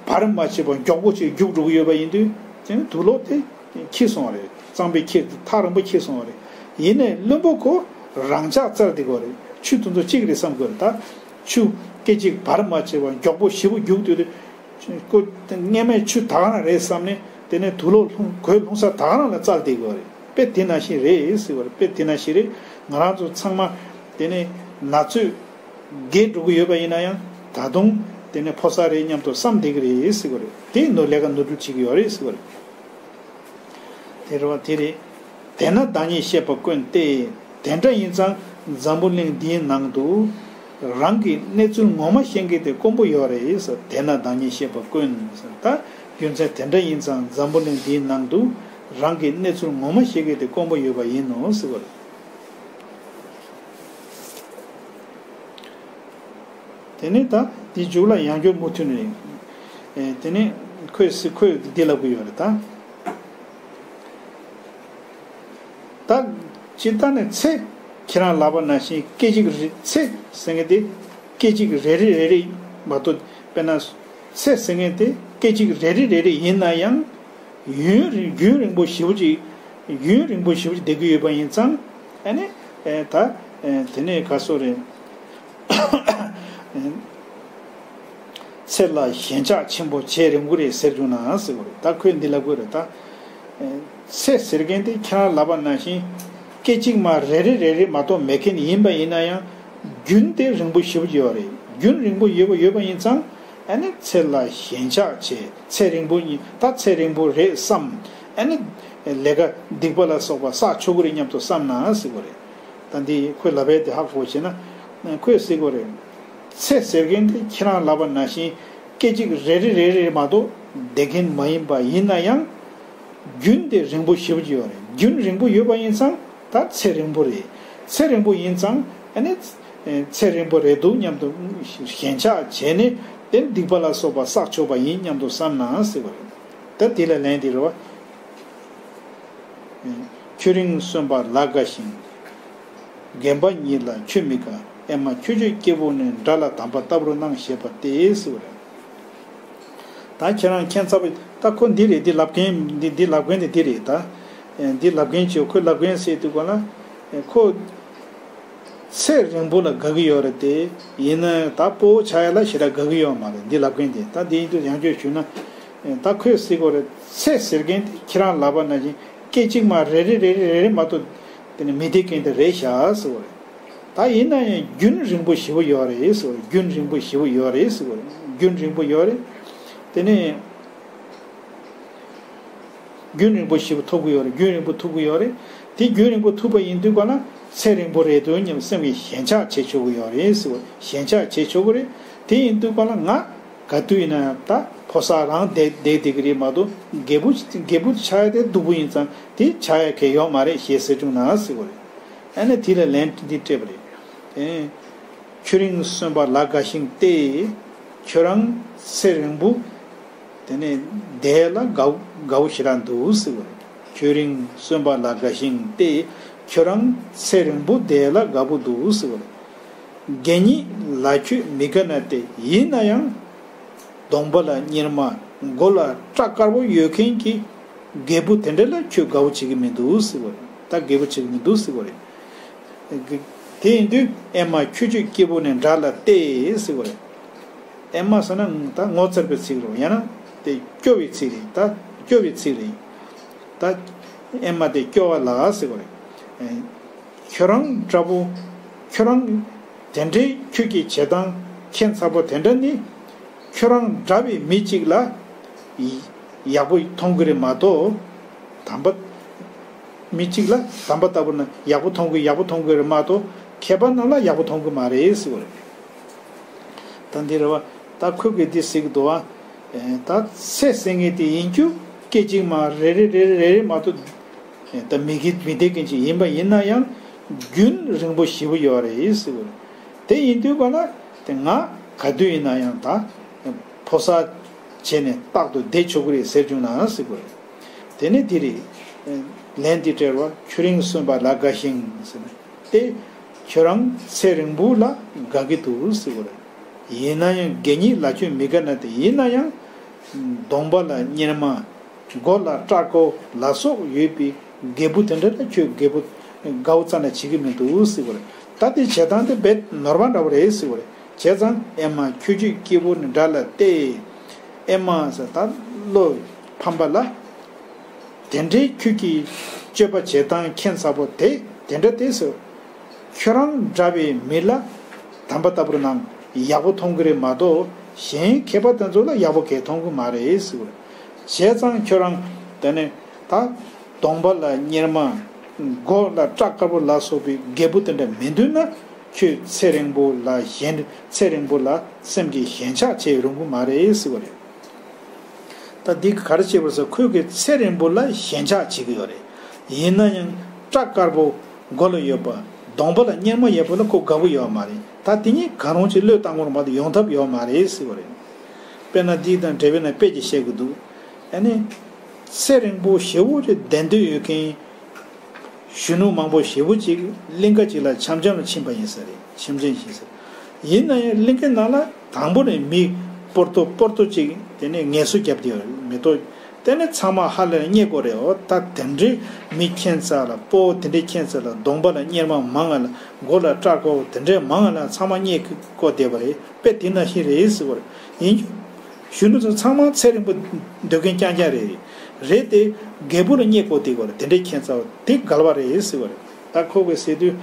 བར་མ་ཆད་པ་མགྱོགས་པོ་ཅིག་རྒྱུག་འགྲོ་གི་ཡོད་པ་ཡིན་དུས། དེ་ནི་དུག་ལོག་དེ་འཁྱིལ་སོང་བ་རེད། གཙང་པོའི་འཁྱིལ་ཐག་རིང་པོ་འཁྱིལ་སོང་བ་རེད། ཡིན་ནའི་བླུན་པོ་ཁོ་རང་འཇགས་བཙལ་བསྡད་ཀྱི་ཡོད་རེད། ཆུ་དེ་ཚོ་གཅིག་རེད་བསམ་གྱི་ཡོད་རེད། ད་ཆུ་སྐད་ཅིག་བར་མ་ཆད་པ་མགྱོགས་པོ་ཞེ་པོ་རྒྱུག་དུས་དེ། ཁོ་སྔས་མའི་ཆུ་ད་ག་རང་རེད་བསམ་ནས་དེ་ནས་དུག་ལོག་ལྷུང་། གོས་ལྷུང་ས་ད་ག་རང་ལ་བཙལ་བསྡད་ཀྱི་ཡོད་རེད། དཔེ་དེ་ནང་བཞིན་རེད་ཟེར་བ་རེད། དཔེ་དེ་ནང་བཞིན་རེད། ང་རང་ཚོ་ཚང་མ་དེ་ནས་ན་ཚོད་རྒས་འགྲོ་གི་ཡོད་པ་ཡིན་ན་ཡང་ད་དུང་དེ་ནས་ཕོ་གསར་རེད་སྙམ་དུ་བསམ་བསྡད་ཀྱི་རེད་ཟེར་བ་རེད། དེ་ནོར་ལས་ཀ་ནོར་འཁྲུལ་བྱེད་ཀྱི་ཡོད་རེད་ཟེར་བ་རེད། དེ་རེད་པ། དེ་རེད། དེས་ན་བདག་ཉིད་ཤེས་པ་དཀོན་ཏེ། དེ་འདྲ་ཡིན་ཙང་འཛམ་བུ་གླིང་འདིའི་ནང་དུ་རང་གི་གནས་ཚུལ་ངོ་མ་ཤེས་མཁན་དེ་དཀོན་པོ་ཡོད་རེད་ཟེར། དེས་ན་བདག་ཉིད་ཤེས་པ་དཀོན་ཟེར། ད་རྒྱུ་མཚན་དེ་འདྲ་ཡིན་ཙང་འཛམ་བུ་གླིང་འདིའི་ནང་དུ་རང་གི་གནས་ཚུལ་ངོ་མ་ཤེས་མཁན་དེ་དཀོན་པོ་ཡོད་པ་ཡིན་ནོ་ཟེར་བ་རེད། དེ་ནས་ད་འདི་མཇུག་ལ་ཡང་བསྐྱར་མུ་མཐུད་ནས། ཨེ། དེ་ནས་ཁོས་ཟེར། ཁོས་འདི་ལབ་ཀྱི་ཡོད་རེད་ད། ད་སྤྱིར་བཏང་ནས་ཚེ། ཁྱེད་རང་ལབ་པ་ནང་བཞིན་སྐད་ཅིག་རེ། ཚེ་ཟེར་མཁན་དེ་སྐད་ཅིག་རེ་རེ་རེ་རེ་མ་གཏོགས། དཔེར་ན་ཚེ་ཟེར་མཁན་དེ་སྐད་ཅིག་རེ་རེ་རེ་རེ་ཡིན་ན་ཡང་། ཡུན་རིང་། རྒྱུན་རིང་པོ་ཞེ་པོ་ཅིག་རྒྱུན་རིང་པོ་ཞེ་པོ་ཅིག་བསྡད་ཀྱི་ཡོད་པ་ཡིན་ཙང་། ཨ་ནི། ཨེ། ད། ཨེ། དེ་ནས་ག་སོ་རེད། ཚེ་ལ་ཞེན་ཆགས་ཆེན་པོ་བྱེད་རན་གྱི་རེད་ཟེར་བྱུང་ན་ཟེར་གྱི་རེད། ད་ཁོས་འདི་ལབ་ཀྱི་རེད་ད། ཚེ་ཟེར་མཁན་དེ་ཁྱེད་རང་ལབ་པ་ནང་བཞིན་སྐད་ཅིག་མ་རེ་རེ་རེ་རེ་མ་གཏོགས་མེད་མཁན་ཡིན་པ་ཡིན་ན་ཡང་། རྒྱུན་དེ་རིང་པོ་ཞེ་པོ་ཅིག་ཡོད་རེད། རྒྱུན་རིང་པོ་ཡོད་པ་ཡོད་པ་ཡིན་ཙང་། ཨ་ནི་ཚེ་ལ་ཞེན་ཆགས་བྱེད། ཚེ་རིང་པོ་ཡིན། ད་ཚེ་རིང་པོ་རེད་བསམ། ཨ་ནི་ལས་ཀ་སྡིག་པ་ལ་སོགས་པ་བསགས་ཆོག་གི་རེད་སྙམ་དུ་བསམ་ན་ཟེར་གྱི་རེད། ད་འདི་ཁོས་ལབ་པའི་དེ་ཧ་གོ་བྱས་ན། ཁོས་ཟེར་གྱི་རེད། ཚེ་ཟེར་མཁན་དེ་ཁྱེད་རང་ལབ་པ་ནང་བཞིན་སྐད་ཅིག་རེ་རེ་རེ་རེ་མ་གཏོགས་བསྡད་མཁན་མ་ཡིན་པ་ཡིན་ན་ཡང་། རྒྱུན་དེ་རིང་པོ་ཞེ་པོ་ཅིག་ཡོད་རེད། རྒྱུན་རིང་པོ་ཡོད་པ་ཡིན་ཙང་ད་ཚེ་རིང་པོ་རེད། ཚེ་རིང་པོ་ཡིན་ཙང་ཨ་ནི་ཚེ་རིང་པོ་རེད་འདུག་སྙམ་དུ་ཞེན་ཆགས་བྱས་ནས་དེ་སྡིག་པ་ལ་སོགས་པ་བསགས་ཆོག་པ་ཡིན་སྙམ་དུ་བསམ་ན་ཟེར་བ་རེད། ད་དེ་ལ་ལན་དེ་རེད་པ། ཁྱོད་རིང་གསོན་པ་ལ་དགའ་ཞིང་། རྒན་པ་ཉིད་ལ་ཁྱོད་མི་དགའ། ཨེ་མ་ཁྱོད་ཁྱོད་སྐྱེ་བོ་ནི། དགྲ་ལ་དམ་པ་ལྟ་བུར་སྣང་། ཞེས་པ་སྟེ་ཟེར་བ་རེད། ད་ཁྱེད་རང་ཁྱད་མཚར་པོ། ད་ཁོ་འདི་རེད། འདི་ལབ་མཁན་འདི། འདི་ལབ་མཁན་དེ་འདི་རེད་ད། ཨེ། འདི་ལབ་མཁན་ཅིག་ཁོས་ལབ་མཁན་ཟེར་དུས་ག་ལ། ཨེ། ཁོ་ཚེ་རིང་པོ་ལ་དགའ་གི་ཡོད་རེད་དེ། ཡིན་ན་ད་སྤོ་བོ་ཆགས་ཡ་ལ་ཞེ་དྲག་དགའ་གི་ཡོད་མ་རེད། འདི་ལབ་མཁན་དེ། ད་འདི་ཡིན་དུས་ཡང་བསྐྱར་ཞུས་ན། ཨེ། ད་ཁོས་ཟེར་གྱི་རེད། ཚེ་ཟེར་མཁན་དེ་ཁྱེད་རང་ལབ་པ་ནང་བཞིན་སྐད་ཅིག་མ་རེ་རེ་རེ་རེ་རེ་རེ་མ་གཏོགས་དེ་ནི་མི་བདེ་མཁན་དེ་རེད་ཤག་ཟེར་བ་རེད། ད་ཡིན་ན་ཡང་རྒྱུན་རིང་པོ་ཞེ་པོ་ཡོད་རེད་ཟེར་བ་རེད། རྒྱུན་རིང་པོ་ཞེ་པོ་ཡོད་རེད་ཟེར་བ་རེད། རྒྱུན་རིང་པོ་ཡོད་རེད། དེ་ནས་རྒྱུན་རིང་པོ་ཞེ་པོ་ཐུབ་ཀྱི་ཡོད་རེད། རྒྱུན་རིང་པོ་ཐུབ་ཀྱི་ཡོད་རེད། དེ་རྒྱུན་རིང་པོ་ཐུབ་པ་ཡིན་དུས་ག་ལ་ཚེ་རིང་པོ་རེད་འདུག་སྙམ་སེམས་ཀྱི་ཞེན་ཆགས་བྱེད་ཆོག་གི་ཡོད་རེད་ཟེར་བ། ཞེན་ཆགས་བྱེད་ཆོག་གི་རེད། དེ་ཡིན་དུས་ག་ལ་ང་ག་དུས་ཡིན་ན་ཡང་ད་ཕོ་གསར་རང་བསྡད་བསྡད་བསྡད་ཀྱི་རེད་མ་གཏོགས། རྒད་པོ་རྒད་པོ་ཆགས་ཡ་དེ་སྡུག་པོ་ཡིན་ཙང་དེ་ཆགས་ཡ་གང་ཡང་ཡོད་མ་རེད་ཞེས་ཟེར་བྱུང་ན་ཟེར་བ་རེད། ཨ་ནི་དེ་ལ་ལན་འདི་སྤྲད་པ་རེད། དེ་ཁྱོད་རིང་གསོན་པ་ལ་དགའ་ཞིང་སྟེ། ཁྱོད་རང་ཚེ་རིང་པོ་དེ་ནས་བསྡད་ལ་དགའ་དགའ་པོ་ཞེ་དྲག་འདུག་ཟེར་བ་རེད། ཁྱོད་རིང་གསོན་པ་ལ་དགའ་ཞིང་སྟེ། ཁྱོད་རང་ཚེ་རིང་པོ་བསྡད་ལ་དགའ་པོ་འདུག་ཟེར་བ་རེད། དགེ་ཉིད་ལ་ཁྱོད་མི་དགའ་ན་སྟེ། ཡིན་ན་ཡང་གདོང་པ་ལ་གཉེར་མ་མགོ་ལ་སྐྲ་དཀར་པོ་ཡོད་མཁན་གྱི་རྒད་པོ་དེ་འདྲ་ལ་ཁྱོད་དགའ་པོ་བྱེད་ཀྱི་མི་འདུག་ཟེར་བ་རེད། ད་རྒད་པོ་བྱེད་ཀྱི་མི་འདུག་ཟེར་བ་རེད། དེ་ཡིན་དུས་ཨེ་མ་ཁྱོད་ཁྱོད་སྐྱེ་བོ་ནི་དགྲ་ལ་སྟེ་ཟེར་བ་རེད། ཨེ་མ་ཟེར་ན་ད་ངོ་མཚར་བའི་ཚིག་རེད། ཡང་ན་དེ་སྐྱོ་བའི་ཚིག་རེད། ད་སྐྱོ་བའི་ཚིག་རེད། ད་ཨེ་མ་དེ་སྐྱོ་བ་ལ་ཟེར་བ་རེད། ཁྱོད་རང་འདྲ་པོ། ཁྱོད་རང་དེ་འདྲའི་ཁྱོད་ཀྱི་བྱེད་སྟངས་ཁྱད་མཚར་པོ་དེ་འདྲ་ནི། ཁྱོད་རང་འདྲ་བའི་མི་གཅིག་ལ་ཡག་པོ་མཐོང་གི་རེད་མ་གཏོགས། དམ་པ། མི་གཅིག་ལ་དམ་པ་ལྟ་བུ་ན་ཡག་པོ་མཐོང་གི་ཡག་པོ་མཐོང་གི་རེད་མ་གཏོགས། མཁས་པ་རྣམས་ལ་ཡག་པོ་མཐོང་གི་མ་རེད་ཟེར་བ་རེད། ད་འདི་རེད་བ། ད་ཁོས་གི་འདི་ཟེར་གི་འདུག་བ། ད་ཚེ་ཟེར་མཁན་དེ་ཡིན་རྒྱུ་སྐད་ཅིག་མ་རེ་རེ་རེ་རེ་རེ་རེ་མ་གཏོགས། ད་མི་གི་མི་བདེ་མཁན་ཅིག་ཡིན་པ་ཡིན་ན་ཡང་རྒྱུན་རིང་པོ་ཞེ་པོ་ཡོད་རེད་ཟེར་བ་རེད། དེ་ཡིན་དུས་ག་ལ་དེ་ང་ག་དུས་ཡིན་ན་ཡང་ད་ཕོ་གསར་བྱས་ནས་རྟག་ཏུ་བསྡད་ཆོག་གི་རེད་ཟེར་བྱུང་ན་ཟེར་བ་རེད། དེ་ནི་འདི་རེད། ལན་འདི་སྤྲད་རོགས། ཁྱོད་རིང་གསོན་པ་ལ་དགའ་ཞིང་ཟེར་ན། ཏེ། ཁྱོད་རང་ཚེ་རིང་པོ་ལ་དགའ་གི་འདུག་ཟེར་བ་རེད། ཡིན་ན་ཡང་དགེ་ཉིད་ལ་ཁྱོད་མི་དགའ་ན་སྟེ། ཡིན་ན་ཡང་གདོང་པ་ལ་གཉེར་མ་མགོ་ལ་སྐྲ་དཀར་པོ་ལ་སོགས་ཡོད་པའི་རྒད་པོ་དེ་འདྲ་ལ་ཁྱོད་རྒད་པོ་དགའ་བོ་རྩ་ནས་བྱེད་ཀྱི་མི་འདུག་ཟེར་བ་རེད། ད་དེ་བྱེད་སྟངས་དེ་རྦད་ནོར་བ་འདྲ་བོ་རེད་ཟེར་བ་རེད། བྱས་ཙང་ཨེ་མ་ཁྱོད་ཁྱོད་སྐྱེ་བོ་ནི་དགྲ་ལ་སྟེ། ཨེ་མ་ཟེར་ད་བློ་ཕམ་པ་ལ། དེ་འདྲའི་ཁྱོད་ཀྱི་སྤྱོད་པ་བྱེད་སྟངས་ཁྱད་མཚར་པོ་དེ་དེ་འདྲ་དེ་ཟེར། ཁྱོད་རང་འདྲ་བའི་མི་ལ་དམ་པ་ལྟ་བུར་སྣང་ཡག་པོ་མཐོང་གི་རེད་མ་གཏོགས། གཞན་མཁས་པ་དེ་ཚོ་ལ་ཡག་པོ་གས་མཐོང་གི་མ་རེད་ཟེར། བྱས་ཙང་ཁྱོད་རང་དེ་ནས་ད་གདོང་པ་ལ་གཉེར་མ་མགོ་ལ་སྐྲ་དཀར་པོ་ལ་སོགས་པའི་རྒད་པོ་དེ་འདྲ་མི་འདུག་ན། ཁྱོད་ཚེ་རིང་པོ་ལ་གཞན་ཚེ་རིང་པོ་ལ་སེམས་ཀྱི་ཞེན་ཆགས་བྱེད་རུང་གི་མ་རེད་ཟེར་བ་རེད། ད་འདི་ག་རེ་བྱེད་པར་ཟེར། ཁོས་གི་ཚེ་རིང་པོ་ལ་ཞེན་ཆགས་བྱེད་ཀྱི་ཡོད་རེད། ཡིན་ན་ཡང་སྐྲ་དཀར་པོ་མགོ་ལ་ཡོད་པ། གདོང་པ་ལ་གཉེར་མ་ཡོད་པ་ལ་ཁོ་དགའ་པོ་ཡོད་མ་རེད། ད་དེ་གཉིས་གང་རུང་ཅིག་བློས་བཏང་དགོས་རེད་མ་གཏོགས་ཡོང་ཐབས་ཡོད་མ་རེད་ཟེར་བ་རེད། དཔེར་ན་འདི་དང་འབྲེལ་བའི་ནང་དཔེ་ཅིག་བཤད་ཀྱི་འདུག་ཨ་ནི། ཚེ་རིང་པོ་ཞེ་པོ་ཅིག་བསྡད་འདོད་ཡོད་མཁན། གཞོན་ནུ་མང་པོ་ཞེ་པོ་ཅིག་གླིང་ག་ཅིག་ལ་འཆམ་འཆམ་ལ་ཕྱིན་པ་ཡིན་ས་རེད། འཆམ་འཆམ་ཕྱིན་ས་རེད། ཡིན་ན་ཡང་གླིང་གའི་ནང་ལ་དང་པོ་ནས་མི་སྤོར་ཏོ་སྤོར་ཏོ་ཅིག་དེ་ནས་ངལ་གསོ་རྒྱབ་བསྡད་ཡོད་རེད་མི་ཐོག་དེ་ནས་ཚང་མ་ཧ་ལས་རྙེད་དགོས་རེད། འོ་ད་དེ་འདྲའི་མི་ཁྱད་མཚར་ལ་སྤོ་བོ་དེ་འདྲའི་ཁྱད་མཚར་ལ་གདོང་པ་ལ་གཉེར་མ་མང་ང་ལ་མགོ་ལ་སྐྲ་དཀར་པོ་དེ་འདྲའི་མང་ང་ལ་ཚང་མ་རྙེད་དགོས་བསྡད་པ་རེད། དཔེ་དེ་ནང་བཞིན་རེད་ཟེར་བ་རེད། ཡིན་རྒྱུ། གཞོན་ནུ་ཚོ་ཚང་མ་ཚེ་རིང་པོ་འདོད་མཁན་རྐྱང་རྐྱང་རེད། རེད་དེ། རྒད་པོ་ལ་རྙེད་དགོས་དེ་གོ་རེད། དེ་འདྲའི་ཁྱད་མཚར་བ་དེ་འགལ་བ་རེད་ཟེར་བ་རེད། ད་ཁོ་གིས་ཟེར་དུས།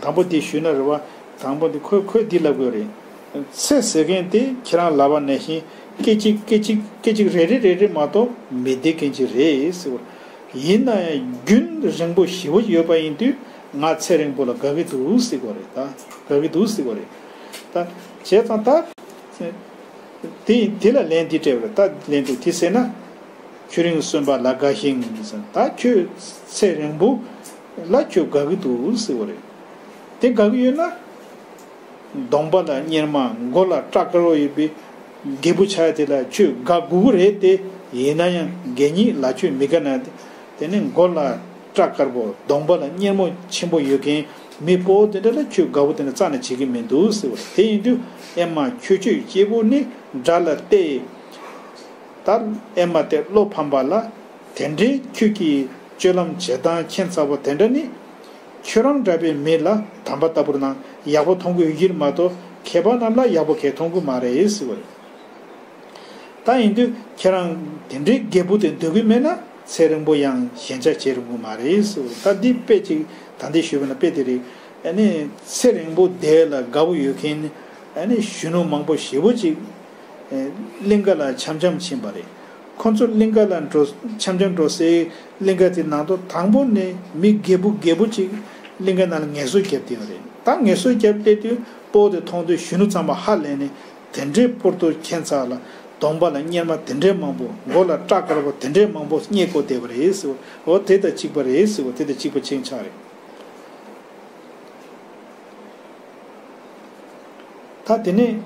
དང་པོ་དེ་ཞུས་ན་རེད་བ། དང་པོ་དེ་ཁོས་ཁོས་འདི་ལབ་དགོས་རེད། ཚེ་ཟེར་མཁན་དེ་ཁྱེད་རང་ལབ་པ་ནང་བཞིན་སྐད་ཅིག་སྐད་ཅིག་སྐད་ཅིག་རེ་རེ་རེ་རེ་མ་གཏོགས་མི་བདེ་མཁན་ཅིག་རེད་ཟེར་བ། ཡིན་ན་ཡང་རྒྱུན་རིང་པོ་ཞེ་པོ་ཡོད་པ་ཡིན་དུས་ང་ཚེ་རིང་པོ་ལ་དགའ་གི་འདུག་ཟེར་དགོས་རེད། ད་དགའ་གི་འདུག་ཟེར་དགོས་རེད། ད་བྱས་ཙང་ད། དེ་དེ་ལ་ལན་འདི་སྤྲད་པ་རེད། ད་ལན་འདི་དེ་ཟེར་ན། ཁྱོད་རིང་གསོན་པ་ལ་དགའ་ཞིང་ཟེར། ད་ཁྱོད་ཚེ་རིང་པོ་ལ་ཁྱོད་དགའ་གི་འདུག་ཟེར་བ་རེད། དེ་དགའ་གི་ཡོད་ན། གདོང་པ་ལ་གཉེར་མ་མགོ་ལ་སྐྲ་དཀར་པོ་ཡོད་པའི་རྒད་པོ་ཆགས་དེ་ལ་ཁྱོད་དགའ་དགོས་ཀྱི་རེད་དེ། ཡིན་ན་ཡང་དགེ་ཉིད་ལ་ཁྱོད་མི་དགའ་ན་དེ་ནི་མགོ་ལ་སྐྲ་དཀར་པོ་གདོང་པ་ལ་གཉེར་མ་ཆེན་པོ་ཡོད་མཁན་མི་སྤོ་བོ་དེ་འདྲ་ལ་ཁྱོད་དགའ་པོ་དེ་འདྲ་རྩ་ནས་བྱེད་ཀྱི་མི་འདུག་ཟེར་བ་རེད། དེ་ཡིན་དུས་ཨེ་མ་ཁྱོད་ཁྱོད་སྐྱེ་བོ་ནི་དགྲ་ལ་སྟེ། ད་ཨེ་མ་དེ་བློ་ཕམ་པ་ལ། དེ་འདྲའི་ཁྱོད་ཀྱི་སྤྱོད་ལམ་བྱེད་སྟངས་ཁྱད་མཚར་པོ་དེ་འདྲ་ནི། ཁྱོད་རང་འདྲ་བའི་མི་ལ་དམ་པ་ལྟ་བུར་སྣང་ཡག་པོ་མཐོང་གི་ཡོད་ཀྱི་རེད་མ་གཏོགས་མཁས་པ་རྣམས་ལ་ཡག་པོ་གས་མཐོང་གི་མ་རེད་ཟེར་བ་རེད། ད་ཡིན་དུས་ཁྱེད་རང་དེ་འདྲའི་རྒད་པོ་དེ་འདོད་ཀྱི་མེད་ན་ཚེ་རིང་པོ་ཡང་ཞེན་ཆགས་བྱེད་རུང་གི་མ་རེད་ཟེར་བ་རེད། ད་འདི་དཔེ་ཅིག་ད་འདི་ཞུས་པ་ན་དཔེ་དེ་རེད། ཨ་ནི་ཚེ་རིང་པོ་བསྡད་ལ་དགའ་པོ་ཡོད་མཁན་ཨ་ནི་གཞོན་ནུ་མང་པོ་ཞེ་པོ་ཅིག་གླིང་ག་ལ་འཆམ་འཆམ་ཕྱིན་པ་རེད། ཁོ་ཚོ་གླིང་ག་ལ་འགྲོ་འཆམ་འཆམ་འགྲོ་སའི་གླིང་ག་དེ་ནང་དུ་དང་པོ་ནས་མི་རྒད་པོ་རྒད་པོ་ཅིག་གླིང་ག་ནང་ལ་ངལ་གསོ་བརྒྱབ་བསྡད་ཡོད་རེད། ད་ངལ་གསོ་བརྒྱབ་བསྡད་དུས་སྤོ་བོ་དེ་མཐོང་དུས་གཞོན་ནུ་ཚང་མ་ཧ་ལས་ནས་དེ་འདྲའི་སྤོར་ཏོ་ཁྱད་མཚར་ལ་གདོང་པ་ལ་གཉེར་མ་དེ་འདྲའི་མང་པོ་མགོ་ལ་སྐྲ་དཀར་པོ་དེ་འདྲའི་མང་པོ་རྙེད་དགོས་བསྡད་པ་རེད་ཟེར་བ། འོ་དེ་དང་གཅིག་པ་རེད་ཟེར་བ་དེ་དང་གཅིག་པ་ཆེན་ཆགས་རེད། ད་དེ་ནས་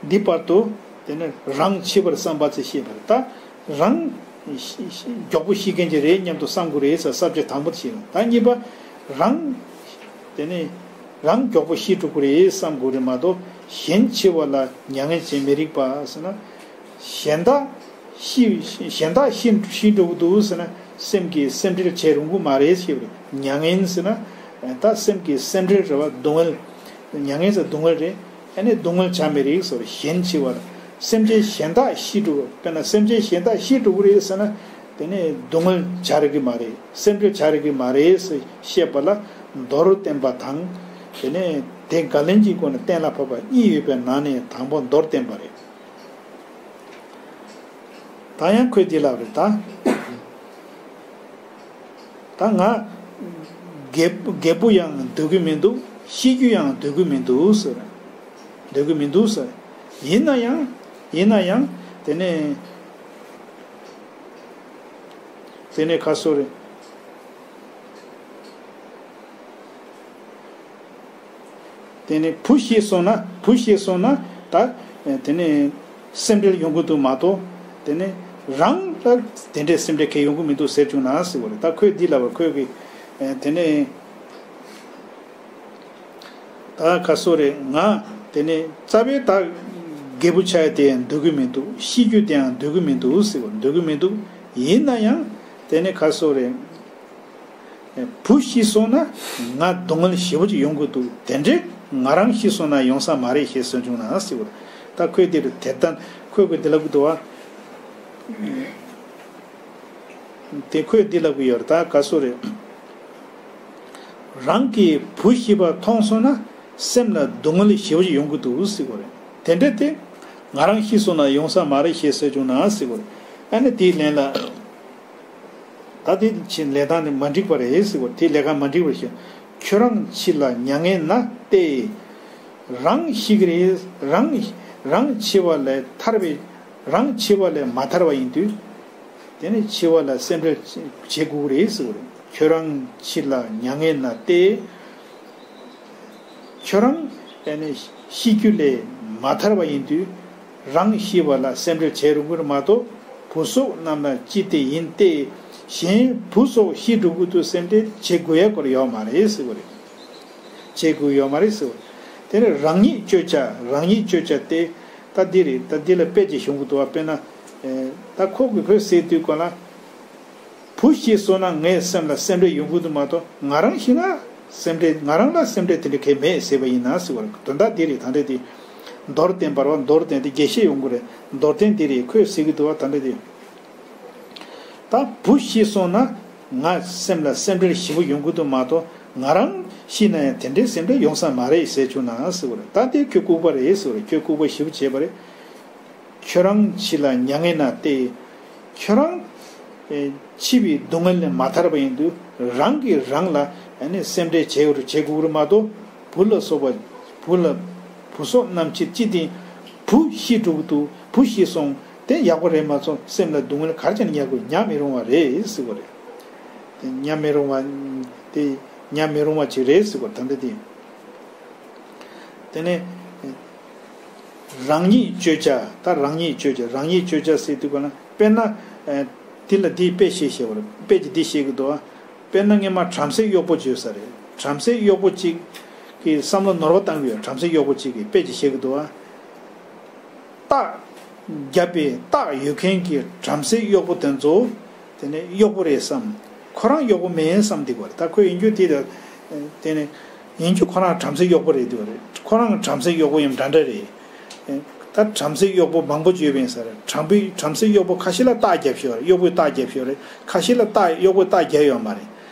འདི་བར་དུ་དེ་ནས་རང་འཆི་བར་བསམ་པ་ཚེ་ཤེས་པར། ད་རང་ཤི་ཤི་མགྱོགས་པོ་ཤི་མཁན་ཅིག་རེད་སྙམ་དུ་བསམ་དགོས་རེད་ཟེར་ས་བཅད་དང་པོ་དེ་བཤད། ད་གཉིས་པ་རང་དེ་ནས་རང་མགྱོགས་པོ་ཤི་འགྲོ་གི་རེད་བསམ་དགོས་རེད་མ་གཏོགས། གཞན་འཆི་བ་ལ་མྱ་ངན་བྱེད་མི་རིགས་པ་ཟེར་ན། གཞན་དག་ཤི་གཞན་དག་ཤི་ཤི་འགྲོ་གི་འདུག་ཟེར་ན། སེམས་ཀྱིས་སེམས་ཁྲལ་བྱེད་རུང་གི་མ་རེད་ཞེས་པ་རེད། མྱ་ངན་ཟེར་ན་ད་སེམས་ཀྱིས་སེམས་ཁྲལ་རེད་བ། སྡུག་བསྔལ། མྱ་ངན་ཟེར་སྡུག་བསྔལ་རེད། ཨ་ནི་སྡུག་བསྔལ་བྱ་མི་རིགས་ཟེར། གཞན་འཆི་བ་ལ་སེམས་ཅན་གཞན་དག་ཤི་འགྲོ། དཔེར་ན་སེམས་ཅན་གཞན་དག་ཤི་འགྲོ་གི་རེད་ཟེར་ན། དེ་ནས་སྡུག་བསྔལ་བྱ་རིགས་ཀྱི་མ་རེད། སེམས་ཁྲལ་བྱ་རིགས་ཀྱི་མ་རེད་ཟེར་བཤད་པ་ལ་མདོར་བསྟན་པ་དང་། དེ་ནས་དེ་བརྒལ་ལན་གྱི་སྒོ་ནས་གཏན་ལ་ཕབ་པ་གཉིས་ཡོད་པའི་ནང་ནས་དང་པོ་མདོར་བསྟན་པ་རེད། ད་ཡང་ཁོས་འདི་ལབ་རེད་ད། ད་ང་རྒད་རྒད་པོ་ཡང་འདོད་ཀྱི་མི་འདུག་ཤི་རྒྱུ་ཡང་འདོད་ཀྱི་མི་འདུག་ཟེར། འདོད་ཀྱི་མི་འདུག་ཟེར། ཡིན་ན་ཡང་ཡིན་ན་ཡང་དེ་ནས་དེ་ནས་ཁ་སོ་རེད། དེ་ནས་བུ་ཤི་སོང་ན་བུ་ཤི་སོང་ན་ད་དེ་ནས་སེམས་ཁྲལ་ཡོང་གི་འདུག་མ་གཏོགས། དེ་ནས་རང་ལ་དེ་འདྲའི་སེམས་ཁྲལ་གང་ཡོང་གི་མི་འདུག་ཟེར་བྱུང་ན་ཟེར་བ་རེད། ད་ཁོས་འདི་ལབ་པ་ཁོས་གི་དེ་ནས་ད་ག་སོ་རེད། ང་དེ་ནས་རྩ་བའི་ད་རྒད་པོ་ཆགས་ཡ་དེ་ཡང་འདོད་གི་མི་འདུག་ཤི་རྒྱུ་དེ་ཡང་འདོད་གི་མི་འདུག་ཟེར་བ་འདོད་གི་མི་འདུག་ཡིན་ན་ཡང་དེ་ནས་ག་སོ་རེད། བུ་ཤི་སོང་ན་ང་སྡུག་བསྔལ་ཞེ་པོ་ཅིག་ཡོང་གི་འདུག་དེ་འདྲས་ང་རང་ཤི་སོང་ན་ཡོང་ས་མ་རེད་ཞེས་གསུངས་བྱུང་ན་ཟེར་བ་རེད། ད་ཁོས་དེ་རུ་དེ་ལྟ་ཁོས་ཁོས་དེ་ལབ་གི་འདུག་བ། དེ་ཁོས་འདི་ལབ་གི་ཡོད་རེད། ད་ག་སོ་རེད། རང་གིས་བུ་ཤི་བ་མཐོང་སོང་ན་སེམས་ལ་སྡུག་བསྔལ་ཞེ་པོ་ཅིག་ཡོང་གི་འདུག་ཟེར་བ་རེད། དེ་འདྲས་དེ་ང་རང་ཤི་སོང་ན་ཡོང་ས་མ་རེད་ཞེས་གསུངས་བྱུང་ན་ཟེར་བ་རེད། ཨ་ནི་དེའི་ལན་ལ། ད་དེ་ཕྱིན་ལས་སྟངས་ནི་མ་འགྲིག་པ་རེད་ཟེར་བ། དེ་ལས་ཀ་མ་འགྲིག་པར་ཤེས། ཁྱོད་རང་འཆི་ལ་མྱ་ངན་ན་སྟེ། རང་ཤི་གི་རེད། རང་རང་འཆི་བ་ལས་ཐར་བའི་རང་འཆི་བ་ལས་མ་ཐར་བ་ཡིན་དུས། དེ་ནི་འཆི་བ་ལ་སེམས་ཁྲལ་བྱེད་དགོས་ཀྱི་རེད་ཟེར་བ་རེད། ཁྱོད་རང་འཆི་ལ་མྱ་ངན་ན་སྟེ། ཁྱོད་རང་ཨ་ནི་ཤི་རྒྱུ་ལས་མ་ཐར་བ་ཡིན་དུས། རང་ཤི་བ་ལ་སེམས་ཁྲལ་བྱེད་རུང་གི་མ་གཏོགས། བུ་སོགས་རྣམས་ལ་ཅི་སྟེ་ཡིན་ཏེ། གཞན་བུ་སོགས་ཤི་འགྲོ་གི་འདུག་སེམས་ཁྲལ་བྱེད་དགོས་ཡ་སྐོར་ཡོད་མ་རེད་ཟེར་བ་རེད། བྱེད་དགོས་ཡོད་མ་རེད་ཟེར་བ། དེ་ནས་རང་ཉིད་གཅོད་བྱ། རང་ཉིད་གཅོད་བྱ་སྟེ། ད་འདི་རེད། ད་འདི་ལ་དཔེ་ཅིག་ཞུ་གི་འདུག་བ། དཔེར་ན། ཨེ། ད་ཁོ་གི་ཁོས་ཟེར་དུས་གོ་ལ། བུ་ཤི་སོང་ན་ངའི་སེམས་ལ་སེམས་ཁྲལ་ཡོང་གི་འདུག་མ་གཏོགས། ང་རང་ཤི་ན་སེམས་ཁྲལ། ང་རང་ལ་སེམས་ཁྲལ་དེ་འདྲ་གང་མེད་ཟེར་བ་ཡིན་ན་ཟེར་བ་རེད། དོན་དག་འདི་རེད། ད་འདྲ་དེ་མདོར་བསྟན་པར་བ། མདོར་བསྟན་ཏེ་རྒྱས་བཤད་ཡོང་གི་རེད། མདོར་བསྟན་འདི་རེད། ཁོས་ཟེར་གི་འདུག་བ། ད་འདྲ་དེ། ད་བུ་ཤི་སོང་ན་ང་སེམས་ལ་སེམས་ཁྲལ་ཞེ་པོ་ཡོང་གི་འདུག་མ་གཏོགས། ང་རང་ཤི་ན་ཡང་དེ་འདྲའི་སེམས་ཁྲལ་ཡོང་ས་མ་རེད་ཟེར་བྱུང་ན་ཟེར་བ་རེད། ད་དེ་ཁྱོད་ལྐུགས་པ་རེད་ཟེར་བ་རེད། ཁྱོད་ལྐུགས་པ་ཞེ་པོ་བྱས་པ་རེད། ཁྱོད་རང་འཆི་ལ་མྱ་ངན་ན་སྟེ། ཁྱོད་རང་ཨེ་འཆི་བའི་སྡུག་བསྔལ་ལས་མ་ཐར་བ་ཡིན་དུས། རང་གིས་རང་ལ་ཨ་ནི་སེམས་ཁྲལ་བྱེད་དགོས་རུ་བྱེད་དགོས་རུ་མ་གཏོགས། བུ་ལ་སོགས་པ། བུ་ལ། བུ་སོགས་རྣམས་ཀྱིས་ཅི་སྟེ། བུ་ཤི་འགྲོ་གི་འདུག་བུ་ཤི་སོང་། དེ་ཡག་པོ་རེད་མ་སོང་། སེམས་ལ་སྡུག་བསྔལ་ག་རེ་བྱས་ནས་མྱང་དགོས། མྱང་མི་རུང་བ་རེད་ཟེར་བ་རེད། དེ་མྱང་མི་རུང་བ། དེ་མྱང་མི་རུང་བ་ཅིག་རེད་ཟེར་བ། ད་འདི་དེ། དེ་ནས་རང་ཉིད་གཅོད་བྱ། ད་རང་ཉིད་གཅོད་བྱ། རང་ཉིད་གཅོད་བྱ་ཟེར་དུས་ག་ན། དཔེར་ན། ཨེ། འདི་ལ་འདི་དཔེ་བཤད་བཤད་པ་རེད། དཔེ་ཅིག་འདི་བཤད་ཀྱི་འདུག་ཨ། དཔེར་ན་སྔོན་མ་བྲམ་ཟེ་གཡོག་པོ་ཅིག་ཡོད་ས་རེད། བྲམ་ཟེ་གཡོག་པོ་ཅིག་གིས་བསམ་བློ་ནོར་བ་བཏང་གི་ཡོད། བྲམ་ཟེ་གཡོག་པོ་ཅིག་གིས་དཔེ་ཅིག་བཤད་ཀྱི་འདུག་ཨ། རྟགས་བརྒྱབ་པའི་རྟགས་ཡོད་མཁན་གྱི་བྲམ་ཟེ་གཡོག་པོ་དེ་ཚོ། དེ་ནས་གཡོག་པོ་རེད་བསམ། ཁོ་རང་གཡོག་པོ་མིན་བསམ་འདི་གོ་རེད། ད་ཁོ་ཡིན་རྒྱུ་དེ་དེ་ནས་ཡིན་རྒྱུ་ཁོ་རང་བྲམ་ཟེ་གཡོག་པོ་རེད་འདི་གོ་རེད། ཁོ་རང་བྲམ་ཟེ་གཡོག་པོ་ཡིན་འདྲ་འདྲ་རེད། ད་བྲམ་ཟེ་གཡོག་པོ་མང་པོ་ཡོད་པ་ཡིན་ས་རེད། བྲམ་པོའི་བྲམ་ཟེ་གཡོག་པོ་ཁ་ཤས་ལ་རྟགས་བརྒྱབ་ཤོག་རེད། གཡོག་པོའི་རྟགས་བརྒྱབ་ཤོག་རེད། ཁ་ཤས་ལ་རྟགས་གཡོག་པོའི་རྟགས་བརྒྱབ་ཡོད་མ་རེད།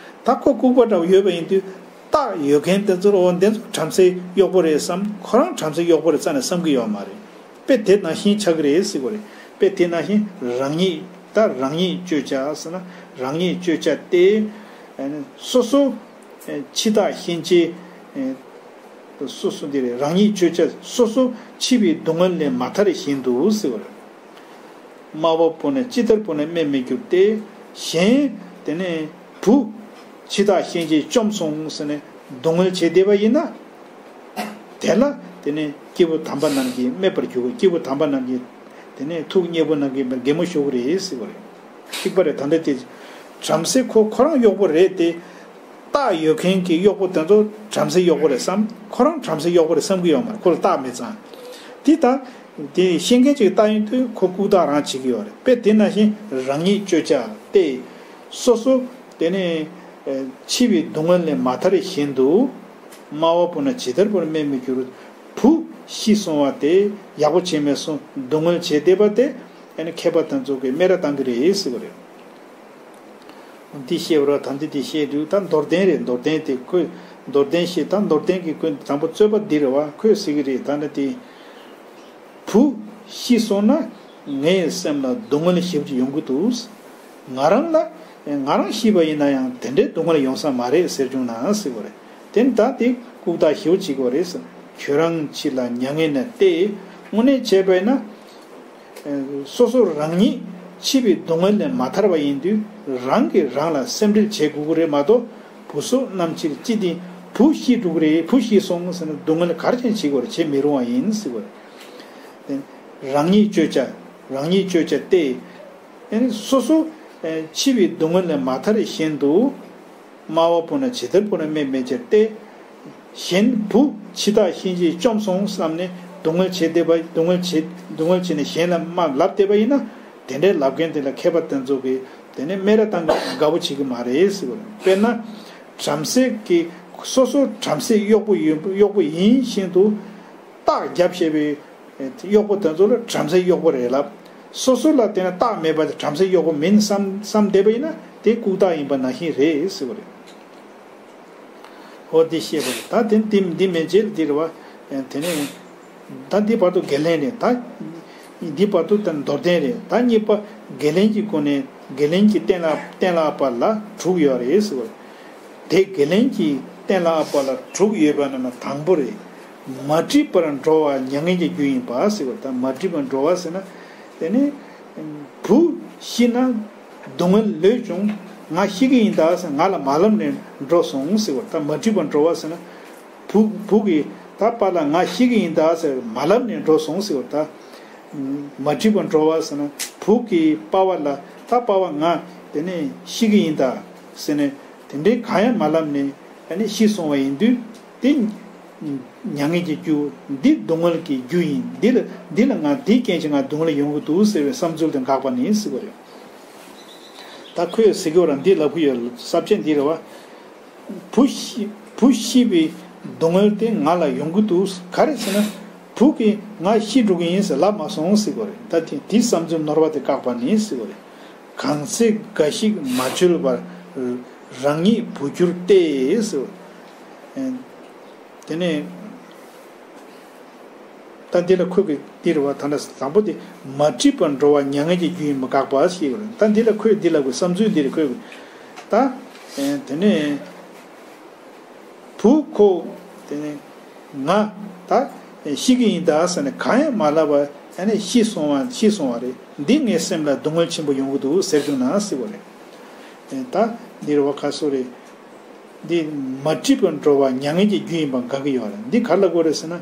ད་ཁོ་ལྐུགས་པ་འདྲ་བོ་ཡོད་པ་ཡིན་དུས། རྟགས་ཡོད་མཁན་དེ་ཚོར་འོ་འདི་ཚོ་བྲམ་ཟེ་གཡོག་པོ་རེད་བསམ། ཁོ་རང་བྲམ་ཟེ་གཡོག་པོ་རེད་རྩ་ནས་བསམ་གྱི་ཡོད་མ་རེད། དཔེ་དེ་ནང་བཞིན་ཆགས་ཀྱི་རེད་ཟེར་གྱི་རེད། དཔེ་དེ་ནང་བཞིན་རང་ཉིད། ད་རང་ཉིད་གཅོད་བྱ་ཟེར་ན། རང་ཉིད་གཅོད་བྱ་སྟེ། སོ་སོ་འཆི་བདག་གཤིན་རྗེ། སོ་སོ་འདི་རེད། རང་ཉིད་གཅོད་བྱ། སོ་སོ་འཆི་བའི་སྡུག་བསྔལ་ལས་མ་ཐར་བཞིན་དུ་ཟེར་གྱི་རེད། སྨྲ་བ་པོ་ནི་ཇི་ལྟར་བོས་ནས་སྨྲས་མི་འགྱུར་ཏེ། གཞན་དེ་ནས་བུ་འཆི་བདག་གཤིན་རྗེས་བཅོམ་སོང་ཟེར་ནས་སྡུག་བསྔལ་བྱེད་བསྡད་པ་ཡིན་ན། དེ་ལ་ དེ་ནས་སྐྱེས་བུ་དམ་པ་རྣམས་ཀྱིས་སྨད་པར་འགྱུར་གྱི། སྐྱེས་བུ་དམ་པ་རྣམས་ཀྱིས་དེ་ནས་ཐུགས་མཉེས་པོ་རྣམས་ཀྱིས་གད་མོ་ཤོར་གྱི་རེད་ཟེར་བ་རེད། གཅིག་པ་རེད། ད་འདི་དེ་བྲམ་ཟེ་ཁོ་ཁོ་རང་གཡོག་པོ་རེད་དེ། རྟགས་ཡོད་མཁན་གྱི་གཡོག་པོ་དེ་ཚོ་བྲམ་ཟེ་གཡོག་པོ་རེད་བསམ། ཁོ་རང་བྲམ་ཟེ་གཡོག་པོ་རེད་བསམ་གྱི་ཡོད་མ་རེད། ཁོ་ལ་རྟགས་མེད་ཙང་། དེ་ད་དེ་ཤེས་མཁན་ཅིག་རྟགས་ཡིན་དུས་ཁོ་ལྐུགས་རྟགས་རང་བྱེད་ཀྱི་ཡོད་རེད། དཔེ་དེ་ནང་བཞིན་རང་ཉིད་གཅོད་བྱ་སྟེ། སོ་སོ་དེ་ནས་ཨེ་ཕྱི་པའི་སྡུག་བསྔལ་ལས་མ་ཐར་བཞིན་དུ། དམའ་བ་པོ་ན་ཇི་ལྟར་བུ་ན་སྨད་མི་འགྱུར། བུ་ཤི་སོང་བ་དེ་ཡག་པོ་བྱས་མེད་སོང་། སྡུག་བསྔལ་བྱས་བསྡད་པ་དེ་ཨ་ནི་མཁས་པ་དེ་ཚོ་གིས་སྨད་ར་བཏང་གི་རེད་ཟེར་བ་རེད། འདི་བཤད་པ་ར་ད་འདི་དེ་བཤད་དུས་ད་མདོར་བསྟན་རེད། མདོར་བསྟན་དེ་ཁོས་མདོར་བསྟན་བཤད། ད་མདོར་བསྟན་གྱི་ཁོས་དང་པོ་རྩོད་པ་འདི་རེད་བ། ཁོས་ཟེར་གི་རེད། ད་ནི་དེ། བུ་ཤི་སོང་ན་ངའི་སེམས་ལ་སྡུག་བསྔལ་ཞེ་པོ་ཅིག་ཡོང་གི་འདུག། ང་རང་ལ་ང་རང་ཤི་བ་ཡིན་ན་ཡང་དེ་འདྲའི་སྡུག་བསྔལ་ཡོང་ས་མ་རེད་ཟེར་བྱུང་ན་ཟེར་བ་རེད། དེ་ནི་ད་དེ་ལྐུགས་རྟགས་ཞེ་པོ་ཅིག་གོ་རེད་ཟེར། ཁྱོད་རང་ཕྱི་ལ་མྱ་ངན་ནས་ཏེ། དངོས་གནས་བྱས་པས་ན་སོ་སོ་རང་ཉིད་ཕྱི་པའི་སྡུག་བསྔལ་ལས་མ་ཐར་བ་ཡིན་དུས། རང་གིས་རང་ལ་སེམས་ཁྲལ་བྱེད་དགོས་ཀྱི་རེད་མ་གཏོགས། བུ་སོགས་རྣམས་ཕྱིར་ཅི་སྟེ། བུ་ཤི་འགྲོ་གི་རེད། བུ་ཤི་སོང་ཟེར་ན་སྡུག་བསྔལ་ག་རེ་བྱས་ནས་བྱེད་དགོས་རེད། བྱེད་མི་རུང་བ་ཡིན་ཟེར་བ་རེད། རང་ཉིད་གཅོད་བྱ། རང་ཉིད་གཅོད་བྱ་སྟེ། ཨེ་ནི་སོ་སོ་ཨེ་ཕྱི་པའི་སྡུག་བསྔལ་ལས་མ་ཐར་བཞིན་དུ། དམའ་བ་པོ་ན་ཇི་ལྟར་བུ་ན་སྨད་མི་འགྱུར་ཏེ། གཞན་བུ་འཆི་བདག་གཤིན་རྗེས་བཅོམ་སོང་བསམ་ནས་སྡུག་བསྔལ་བྱེད་བསྡད་པ། སྡུག་བསྔལ་བྱེད་སྡུག་བསྔལ་བྱས་ནས་གཞན་ལ་མར་ལབ་བསྡད་པ་ཡིན་ན། དེ་འདྲའི་ལབ་མཁན་དེ་ལ་མཁས་པ་དེ་ཚོ་གིས་དེ་ནས་སྨད་ར་བཏང་གི། དགའ་པོ་བྱེད་ཀྱི་མ་རེད་ཟེར་བ་རེད། དཔེར་ན་བྲམ་ཟེ་གིས་སོ་སོ་བྲམ་ཟེ་གཡོག་པོ་ཡིན། གཡོག་པོ་ཡིན་བཞིན་དུ་རྟགས་རྒྱབ་བཤད་པའི་གཡོག་པོ་དེ་ཚོ་ལ་བྲམ་ཟེ་གཡོག་པོ་རེད་ལབ། སོ་སོ་ལ་དེ་ན་རྟགས་མེད་པ་དེ་བྲམ་ཟེ་གཡོག་པོ་མིན་བསམ་བསམ་བསྡད་པ་ཡིན་ན། དེ་ལྐུགས་རྟགས་ཡིན་པ་ནང་བཞིན་རེད་ཟེར་བ་རེད། འོ་དེ་བཤད་པ་རེད། ད་དེ་འདི་འདི་མན་ཆད་འདི་རེད་བ། དེ་ནས་ད་འདི་བར་དུ་བརྒལ་ལན་རེད། ད་འདི་བར་དུ་ད་མདོར་བསྟན་རེད། ད་གཉིས་པ་བརྒལ་ལན་གྱི་སྒོ་ནས། བརྒལ་ལན་གྱི་གཏན་ལ་གཏན་ལ་དབབ་པ་ལ་དྲུག་ཡོད་རེད་ཟེར་བ་རེད། དེ་བརྒལ་ལན་གྱི་གཏན་ལ་དབབ་པ་ལ་དྲུག་ཡོད་པ་ནང་ན་དང་པོ་རེད། མ་འགྲིག་པར་འགྲོ་བ་མྱ་ངན་གྱི་རྒྱུ་ཡིན་པ་ཟེར་བ་རེད། ད་མ་འགྲིག་པར་འགྲོ་བ་ཟེར་ན། དེ་ནི་བུ་ཤི་ན་སྡུག་བསྔལ་ལོས་བྱུང་། ང་ཤི་གི་ཡིན་ད་ཟེར་ང་ལ་མ་ལབ་ནས་འགྲོ་སོང་ཟེར་བ། ད་མ་འགྲིག་པར་འགྲོ་བ་ཟེར་ན། བུ་བུ་གིས་ད་པཱ་ལགས་ང་ཤི་གི་ཡིན་ད་ཟེར་མ་ལབ་ནས་འགྲོ་སོང་ཟེར་བ། ད་མ་འགྲིག་པར་འགྲོ་བ་ཟེར་ན། བུ་གིས་པཱ་ལགས་ལ་ད་པཱ་ལགས་ང་དེ་ནས་ཤི་གི་ཡིན་ད་ཟེར་ནས། དེ་འདྲའི་གང་ཡང་མ་ལབ་ནས་ཨ་ནི་ཤི་སོང་བ་ཡིན་དུས། དེ་མྱ་ངན་གྱི་རྒྱུ། འདི་སྡུག་བསྔལ་གྱི་རྒྱུ་ཡིན། འདི་ལ་འདི་ལ་ང་འདིའི་རྐྱེན་གྱིས་ང་སྡུག་བསྔལ་ཡོང་གི་འདུག་ཟེར་བའི་བསམ་ཚུལ་དེ་འགག་པ་ནི་ཟེར་བ་རེད། ད་ཁོས་ཟེར་གྱི་ཡོད་ར། འདི་ལབ་ཀྱི་ཡོད། ས་བཅད་འདི་རེད་བ། བུ་ཤི་བུ་ཤི་བའི་སྡུག་བསྔལ་དེ་ང་ལ་ཡོང་གི་འདུག། ག་རེ་ཟེར་ན། བུ་གིས་ང་ཤི་འགྲོ་གི་ཡིན་ཟེར་ལབ་མ་སོང་ཟེར་གྱི་ཡོད་རེད། ད་དེ་དེའི་བསམ་ཚུལ་ནོར་བ་དེ་བཀག་པ་ནི་ཟེར་གྱི་ཡོད་རེད། གང་ཚེ་འགའ་ཞིག་མ་འཆོལ་བར། རང་ཉིད་བུ་འགྱུར་ཏེ་ཟེར། དེ་ནས་ད་འདི་ལ་ཁོས་གི་འདི་རེད་བ། ད་ལྟ་དང་པོ་དེ་མ་འགྲིག་པར་འགྲོ་བ་མྱ་ངན་གྱི་རྒྱུ་ཡིན་པ་དགག་པ་ཞེས་པ་རེད། ད་འདི་ལ་ཁོས་འདི་ལ་གི་བསམ་ཚུལ་འདི་རེད། ཁོས་གི་ད་དེ་ནས། བུ་ཁོ། དེ་ནས་ང་ད་ཤི་གི་ཡིན་ད་ཟེར་ནས་གང་ཡང་མ་ལབ་པ་ཨ་ནི་ཤི་སོང་བ་ཤི་སོང་བ་རེད། འདི་ངའི་སེམས་ལ་སྡུག་བསྔལ་ཆེན་པོ་ཡོང་གི་འདུག་ཟེར་བྱུང་ན་ཟེར་བ་རེད། ད་འདི་རེད་བ། ཁ་སོ་རེད། འདི་མ་འགྲིག་པར་འགྲོ་བ་མྱ་ངན་གྱི་རྒྱུ་ཡིན་པ་དགག་གི་ཡོད་རེད། འདི་ག་རེ་ལབ་དགོས་རེད་ཟེར་ན།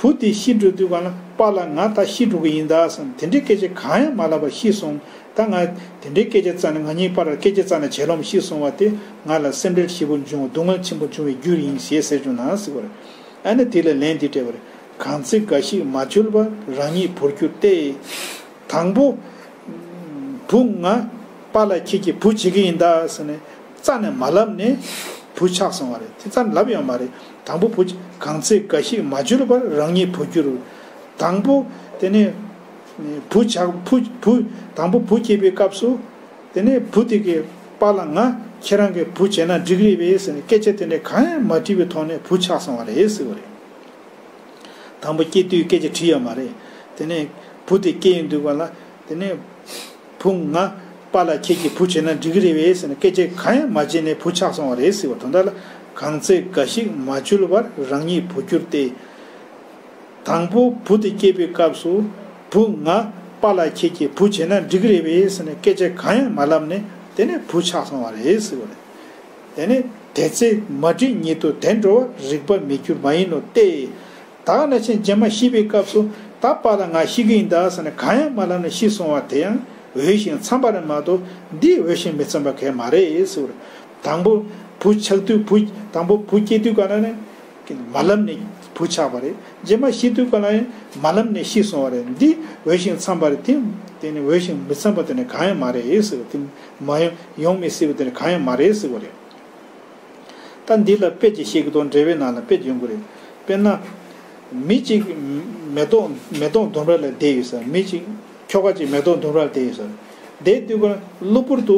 བུ་དེ་ཤི་འགྲོ་དུས་གང་ལ་པཱ་ལགས་ང་ད་ཤི་འགྲོ་གི་ཡིན་ད་ཟེར་ནས་དེ་འདྲའི་སྐད་ཆ་གང་ཡང་མ་ལབ་པར་ཤི་སོང་། ད་ང་དེ་འདྲའི་སྐད་ཆ་རྩ་ནས་ང་གཉིས་བར་སྐད་ཆ་རྩ་ནས་བྱེད་ལོང་ཤི་སོང་བ་དེ་ང་ལ་སེམས་ཁྲལ་ཞེ་པོ་བྱུང་། སྡུག་བསྔལ་ཆེན་པོ་བྱུང་བའི་རྒྱུ་ཡིན་ཞེས་ཟེར་བྱུང་ན་ཟེར་བ་རེད། ཨ་ནི་དེ་ལ་ལན་འདི་སྤྲད་པ་རེད། གང་ཚེ་འགའ་ཞིག་མ་འཆོལ་བར་རང་ཉིད་བུར་གྱུར་ཏེ། དང་པོ། བུ་ང་པཱ་ལགས་ཁྱེད་ཀྱི་བུ་བྱེད་ཀྱི་ཡིན་ད་ཟེར་ནས་རྩ་ནས་མ་ལབ་ནས་བུ་ཆགས་སོང་བ་རེད། དེ་རྩ་ནས་ལབ་ཡོད་མ་རེད། དང་པོ་བུ། གང་ཚེ་འགའ་ཞིག་མ་འཆོལ་བར་རང་ཉིད་བུར་གྱུར། དང་པོ་དེ་ནས་བུ་ཆགས། བུ་བུ། དང་པོ་བུ་སྐྱེས་པའི་སྐབས་སུ། དེ་ནས་བུ་དེ་གིས་པཱ་ལགས་ང་ཁྱེད་རང་གི་བུ་བྱས་ན་འགྲིག་རེད་པས་ཟེར་ནས་སྐད་ཆ་དེ་འདྲ་གང་ཡང་མ་དྲིས་པའི་ཐོག་ནས་བུ་ཆགས་སོང་བ་རེད་ཟེར་བ་རེད། དང་པོ་སྐྱེ་དུས་སྐད་ཆ་དྲིས་ཡོད་མ་རེད། དེ་ནས་བུ་དེ་སྐྱེ་ཡོང་དུས་ག་ལ། དེ་ནས་བུ་ང་པཱ་ལགས་ཁྱེད་ཀྱི་བུ་བྱས་ན་འགྲིག་གི་རེད་པས་ཟེར་ནས་སྐད་ཆ་གང་ཡང་མ་བརྗེས་ནས་བུ་ཆགས་སོང་བ་རེད་ཟེར་བ། དོན་དག་ལ་གང་ཚེ་འགའ་ཞིག་མ་འཆོལ་བར་རང་ཉིད་བུར་གྱུར་ཏེ། དང་པོ་བུ་དེ་སྐྱེས་པའི་སྐབས་སུ་བུ་ང་པཱ་ལགས་ཁྱེད་ཀྱི་བུ་བྱས་ན་འགྲིག་གི་རེད་པས་ཟེར་ནས་སྐད་ཆ་གང་ཡང་མ་ལབ་ནས་དེ་ནས་བུ་ཆགས་སོང་བ་རེད་ཟེར་བ་རེད། དེ་ནས་དེ་ཚེ་མ་འགྲིག་ཉིད་དུ་དེ་འགྲོ་བར་རིགས་པ་མི་འགྱུར་མ་ཡིན་ནོ་སྟེ། ད་ག་ནང་བཞིན་རྗེས་མ་ཤི་བའི་སྐབས་སུ་ད་པཱ་ལགས་ང་ཤི་གི་ཡིན་ད་ཟེར་ནས་གང་ཡང་མ་ལབ་ནས་ཤི་སོང་བ་དེ་ཡང་འོས་ཤིང་འཚམས་པ་རེད་མ་གཏོགས་འདི་འོས་ཤིང་མི་འཚམས་པ་གང་ཡང་མ་རེད་ཟེར་བ་རེད། དང་པོ་བུ་ཆགས་དུས་བུ་དང་པོ་བུ་སྐྱེ་དུས་ག་ལ་ནས་མ་ལབ་ནས་བུ་ཆགས་པ་རེད། རྗེས་མ་ཤི་དུས་ག་ལ་ཡང་མ་ལབ་ནས་ཤི་སོང་བ་རེད། འདི་འོས་ཤིང་འཚམས་པ་རེད། དེ་དེ་ནི་འོས་ཤིང་མི་འཚམས་པ་དེ་ནི་གང་ཡང་མ་རེད་ཟེར་བ་དེ་མ་ཡོང་ཡོང་མི་སྲིད་པ་དེ་ནི་གང་ཡང་མ་རེད་ཟེར་བ་རེད། ད་འདི་ལ་དཔེ་ཅིག་བཤད་ཀྱི་འདུག་འགྲེལ་པའི་ནང་ལ་དཔེ་ཅིག་ཡོང་གི་རེད། དཔེར་ན། མི་གཅིག་མེ་ཏོག་མེ་ཏོག་ལྡུམ་ར་ལ་བསྡད་ཡོད་ས། མི་གཅིག་ཁྱོ་ག་གཅིག་མེ་ཏོག་ལྡུམ་ར་ལ་བསྡད་ཡོད་ས། བསྡད་དུས་ཀ་གློ་བུར་དུ་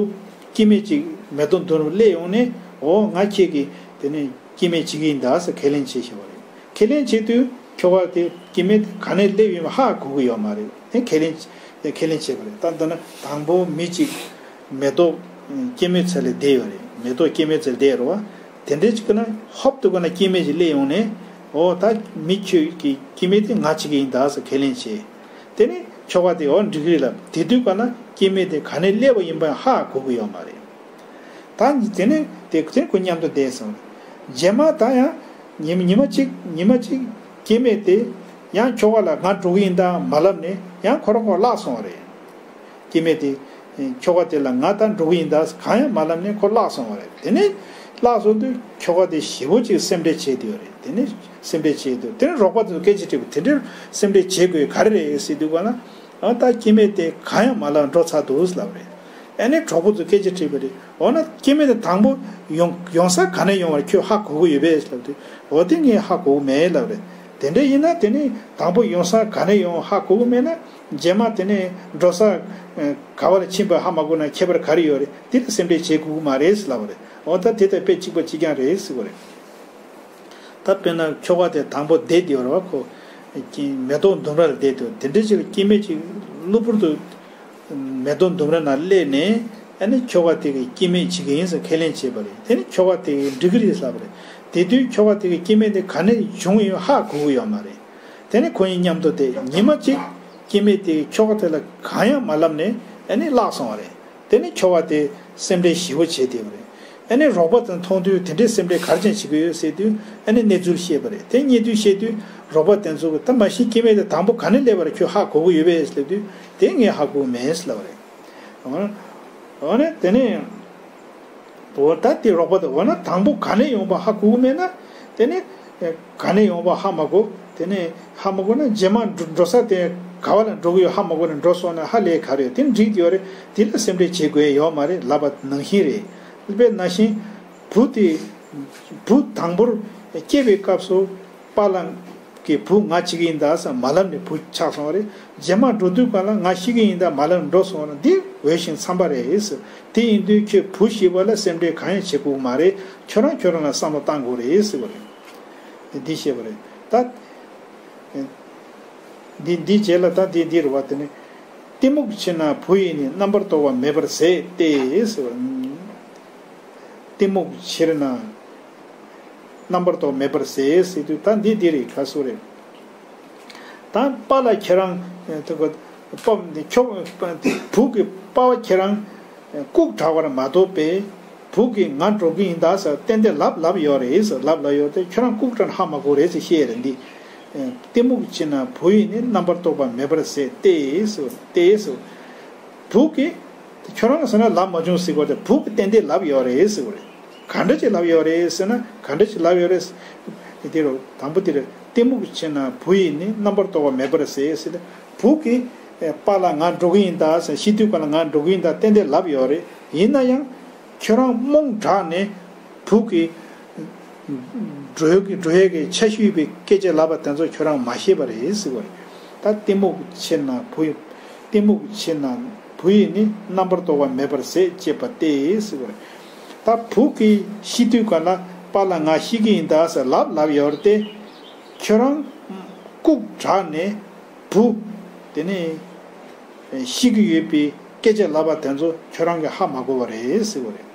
སྐྱེ་དམན་གཅིག་མེ་ཏོག་ལྡུམ་ར་སླེབས་ཡོང་ནས་འོ་ང་ཁྱེད་ཀྱི་དེ་ནས་སྐྱེ་དམན་བྱེད་ཀྱི་ཡིན་ད་ཟེར་ཁས་ལེན་བྱས་བཞག་པ་རེད། ཁས་ལེན་བྱེད་དུས་ཁྱོ་ག་དེ་སྐྱེ་དམན་དེ་ག་ནས་སླེབས་ཡོད་མེད་ཧ་གོ་གི་ཡོད་མ་རེད། དེ་ཁས་ལེན་དེ་ཁས་ལེན་བྱས་པ་རེད། ད་འདི་ན་དང་པོ་མི་གཅིག་མེ་ཏོག་སྐྱེ་དམན་ཚལ་ལ་བསྡད་ཡོད་རེད། མེ་ཏོག་སྐྱེ་དམན་ཚལ་ལ་བསྡད་ཡོད་རེད་བ། དེ་འདྲའི་ཅིག་ན་ཧོབ་ཏུ་ག་ན་སྐྱེ་དམན་ཅིག་སླེབས་ཡོང་ནས་འོ་ད་མི་ཁྱོད་ཀྱི་སྐྱེ་དམན་དེ་ང་བྱེད་ཀྱི་ཡིན་ད་ཟེར་ཁས་ལེན་བྱས། དེ་ནས་ཁྱོ་ག་དེ་འོ་འགྲིག་གི་རེད་ལབ། དེ་དུས་ག་ན་སྐྱེ་དམན་དེ་ག་ནས་སླེབས་པ་ཡིན་པ་ཧ་གོ་གི་ཡོད་མ་རེད། ད་དེ་ནས་དེ་དེ་ཁོ་མཉམ་དུ་བསྡད་སོང་། རྗེས་མ་ད་ཡང་ཉི་ཉི་མ་གཅིག་ཉི་མ་གཅིག་སྐྱེ་དམན་དེ་ཡང་ཁྱོ་ག་ལ་ང་འགྲོ་གི་ཡིན་ད་མ་ལབ་ནས་ཡང་ཁོ་རང་ཁོ་བརླག་སོང་བ་རེད། སྐྱེ་དམན་དེ་ཁྱོ་ག་དེ་ལ་ང་ད་འགྲོ་གི་ཡིན་ད་གང་ཡང་མ་ལབ་ནས་ཁོ་བརླག་སོང་བ་རེད། དེ་ནས་བརླག་སོང་དུས་ཁྱོ་ག་དེ་ཞེ་པོ་ཅིག་སེམས་ཁྲལ་བྱས་དུས་རེད། དེ་ནས་སེམས་ཁྲལ་བྱས་དུས་དེ་ནས་རོགས་པ་ཚོས་སྐད་ཆ་དྲིས་པ་དེ་འདྲའི་སེམས་ཁྲལ་བྱེད་དགོས་ག་རེ་རེད་ཟེར་དུས་ག་ན། ཨ་ད་སྐྱེ་དམན་དེ་གང་ཡང་མ་ལབ་འགྲོ་ཚར་འདུག་ལབ་རེད། ཨ་ནི་གྲོགས་པོ་ཚོས་སྐད་ཆ་དྲིས་པ་རེད། འོ་ན་སྐྱེ་དམན་དེ་དང་པོ་ཡོང་ཡོང་ས་ག་ནས་ཡོང་བར་ཁྱོད་ཧ་གོ་གི་ཡོད་པས་ལབ་དུས་འོ་དེ་ངས་ཧ་གོ་གི་མེད་ལབ་རེད། དེ་འདྲ་ཡིན་ན་དེ་ནི་དང་པོ་ཡོང་ས་ག་ནས་ཡོང་ཧ་གོ་གི་མེད་ན་རྗེས་མ་དེ་ནས་འགྲོ་ས་ག་བ་ལ་ཕྱིན་པ་ཧ་མ་གོ་ན་ཁྱད་པར་ག་རེ་ཡོད་རེད། དེ་ལ་སེམས་ཁྲལ་བྱེད་དགོས་གི་མ་རེད་ལབ་རེད། འོ་ད་དེ་ལྟར་དཔེ་གཅིག་པ་གཅིག་རྐྱང་རེད་ཟེར་བ་རེད། ད་དཔེར་ན་ཁྱོ་ག་དེ་དང་པོ་བསྡད་དེ་བར་བ་ཁོ་མེ་ཏོག་ལྡུམ་ར་ལ་བསྡད་དུས་དེ་འདྲ་ཅིག་ལ་སྐྱེ་དམན་ཅིག་གློ་བུར་དུ་མེ་ཏོག་ལྡུམ་ར་ནང་སླེབས་ནས་ཨ་ནི་ཁྱོ་ག་དེ་གི་སྐྱེ་དམན་བྱེད་ཀྱི་ཡིན་ཟེར་ཁས་ལེན་བྱས་པ་རེད། དེ་ནི་ཁྱོ་ག་དེ་གི་འགྲིག་གི་རེད་ལབ་པ་རེད། དེ་དུས་ཁྱོ་ག་དེ་གི་སྐྱེ་དམན་དེ་ག་ནས་བྱུང་ཡོད་ཧ་གོ་གི་ཡོད་མ་རེད། དེ་ནི་ཁོ་གཉིས་མཉམ་དུ་བསྡད་ཉི་མ་གཅིག་སྐྱེ་དམན་དེ་གི་ཁྱོ་ག་དེ་ལ་གང་ཡང་མ་ལབ་ནས་ཨ་ནི་བརླག་སོང་བ་རེད། དེ་ནས་ཁྱོ་ག་དེ་སེམས་ཁྲལ་ཞེ་པོ་བྱས་བསྡད་པ་རེད། ཨ་ནི་རོགས་པ་དེ་མཐོང་དུས་དེ་འདྲའི་སེམས་ཁྲལ་ག་རེ་བྱས་བྱེད་ཀྱི་ཡོད་ཟེར་དུས་ཨ་ནི་གནས་ཚུལ་བཤད་པ་རེད། དེ་གནས་ཚུལ་བཤད་དུས་རོགས་པ་དེ་ཚོ་གིས་ད་མ་གཞི་སྐྱེ་དམན་དེ་དང་པོ་ག་ནས་སླེབས་པ་རེད་ཁྱོད་ཧ་གོ་གི་ཡོད་པས་ཟེར་དུས་དེ་ངས་ཧ་གོ་གི་མེད་ཟེར་ལབ་པ་རེད། འོ་ན་དེ་ནས་འོ་ད་དེ་རོགས་པ་དེ་འོ་ན་དང་པོ་ག་ནས་ཡོང་པ་ཧ་གོ་གི་མེད་ན་དེ་ནས། ག་ནས་ཡོང་བ་ཧ་མ་གོ། དེ་ནས་ཧ་མ་གོ་ན་རྗེས་མ་འགྲོ་འགྲོ་ས་དེ་ག་བ་ལ་འགྲོ་གི་ཡོད་ཧ་མ་གོ་ནས་འགྲོ་སོང་ན་ཧ་ལས་ག་རེ་ཡོད་དེ་འགྲིག་ཡོད་རེད། དེ་ལ་སེམས་ཁྲལ་བྱེད་དགོས་ཡོད་མ་རེད་ལབ་པ་ནང་བཞིན་རེད། དཔེ་ནང་བཞིན་བུ་དེ་བུ་དང་པོར་སྐྱེས་པའི་སྐབས་སུ་པཱ་ལགས་ཀྱིས་བུ་ང་བྱེད་ཀྱི་ཡིན་ད་ཟེར་མ་ལབ་ནས་བུ་ཆགས་སོང་བ་རེད། རྗེས་མ་འགྲོ་དུས་ག་ལ་ང་ཤི་གི་ཡིན་ད་མ་ལབ་ནས་འགྲོ་སོང་བ་རེད། འདི་འོས་ཤིང་འཚམས་པ་རེད་ཟེར། དེ་ཡིན་དུས་ཁྱོད་བུ་ཤི་བ་ལ་སེམས་ཁྲལ་གང་ཡང་བྱེད་དགོས་མ་རེད། ཁྱོད་རང་ཁྱོད་རང་ལ་བསམ་བློ་བཏང་དགོས་རེད་ཟེར་བ་རེད། འདི་བཤད་པ་རེད་ད། འདི་འདི་རྗེས་ལ་ད་འདི་འདི་རུ་བ་དེ་ནི། གཏི་མུག་ཕྱིར་ན་བུ་ཡིས་ནི། རྣམ་པར་རྟོག་པ་མེད་པར་ཟད་དེ་ཟེར་བ། གཏི་མུག་ཕྱིར་ན། རྣམ་པར་རྟོག་མེད་པར་ཟད་ཟེར་དུས་ད་འདི་འདི་རེད་ག་སོ་རེད། ད་པཱ་ལགས་ཁྱེད་རང་དེ་ག་པ་འདི་ཁྱོད་བུ་གི་པ་བ་ཁྱེད་རང་ལྐུགས་དྲགས་པར་མ་རྟོགས་པས། བུ་གིས་ང་འགྲོ་གི་ཡིན་ད་ཟེར་ཏན་ཏན་ལབ་ལབ་ཡོད་རེད་ཟེར་ལབ་ལབ་ཡོད་དེ་ཁྱོད་རང་ལྐུགས་དྲགས་ཧ་མ་གོ་རེད་ཟེར་བཤད་རེད་འདི། གཏི་མུག་ཕྱིར་ན་བུ་ཡིས་ནི། རྣམ་པར་རྟོག་པ་མེད་པར་ཟད་དེ་ཟེར་དེ་ཟེར། བུ་གིས་ཁྱོད་རང་ཟེར་ན་ལབ་མ་བྱུང་ཟེར་གོ་དེ་བུ་གིས་ཏན་ཏན་ལབ་ཡོད་རེད་ཟེར་གོ་རེད། ག་འདྲ་ཅིག་ལབ་ཡོད་རེད་ཟེར་ན་ག་འདྲ་ཅིག་ལབ་ཡོད་རེད། དེ་རུ་དང་པོ་དེ་རེད། གཏི་མུག་ཕྱིར་ན་བུ་ཡིས་ནི། རྣམ་པར་རྟོག་པ་མེད་པར་ཟད་ཟེར་ཏེ་བུ་གིས་པཱ་ལགས་ང་འགྲོ་གི་ཡིན་ད་ཟེར་ཤི་དུས་ག་ལ་ང་འགྲོ་གི་ཡིན་ད་ཏན་ཏན་ལབ་ཡོད་རེད། ཡིན་ན་ཡང་ཁྱོད་རང་རྨོངས་དྲགས་ནས་བུ་གིས་འགྲོ་ཡས་ཀྱི་འགྲོ་ཡས་ཀྱི་འཆར་གཞི་ཡོད་པའི་སྐད་ཆ་ལབ་པ་དེ་ཚོ་ཁྱོད་རང་མ་ཤེས་པ་རེད་ཟེར་བ་རེད། ད་གཏི་མུག་ཕྱིར་ན་བུ་ཡིས་གཏི་མུག་ཕྱིར་ན་བུ་ཡིས་ནི། རྣམ་པར་རྟོག་པ་མེད་པར་ཟད་ཅེས་པ་སྟེ་ཟེར་བ་རེད། ད་བུ་གིས་ཤི་དུས་ག་ལ་པཱ་ལགས་ང་ཤི་གི་ཡིན་ད་ཟེར་ལབ་ལབ་ཡོད་རེད་དེ། ཁྱོད་རང་ལྐུགས་དྲགས་ནས་བུ་དེ་ནས་ཤི་གི་ཡོད་པའི་སྐད་ཆ་ལབ་པ་དེ་ཚོ་ཁྱོད་རང་གིས་ཧ་མ་གོ་བ་རེད་ཟེར་བ་རེད།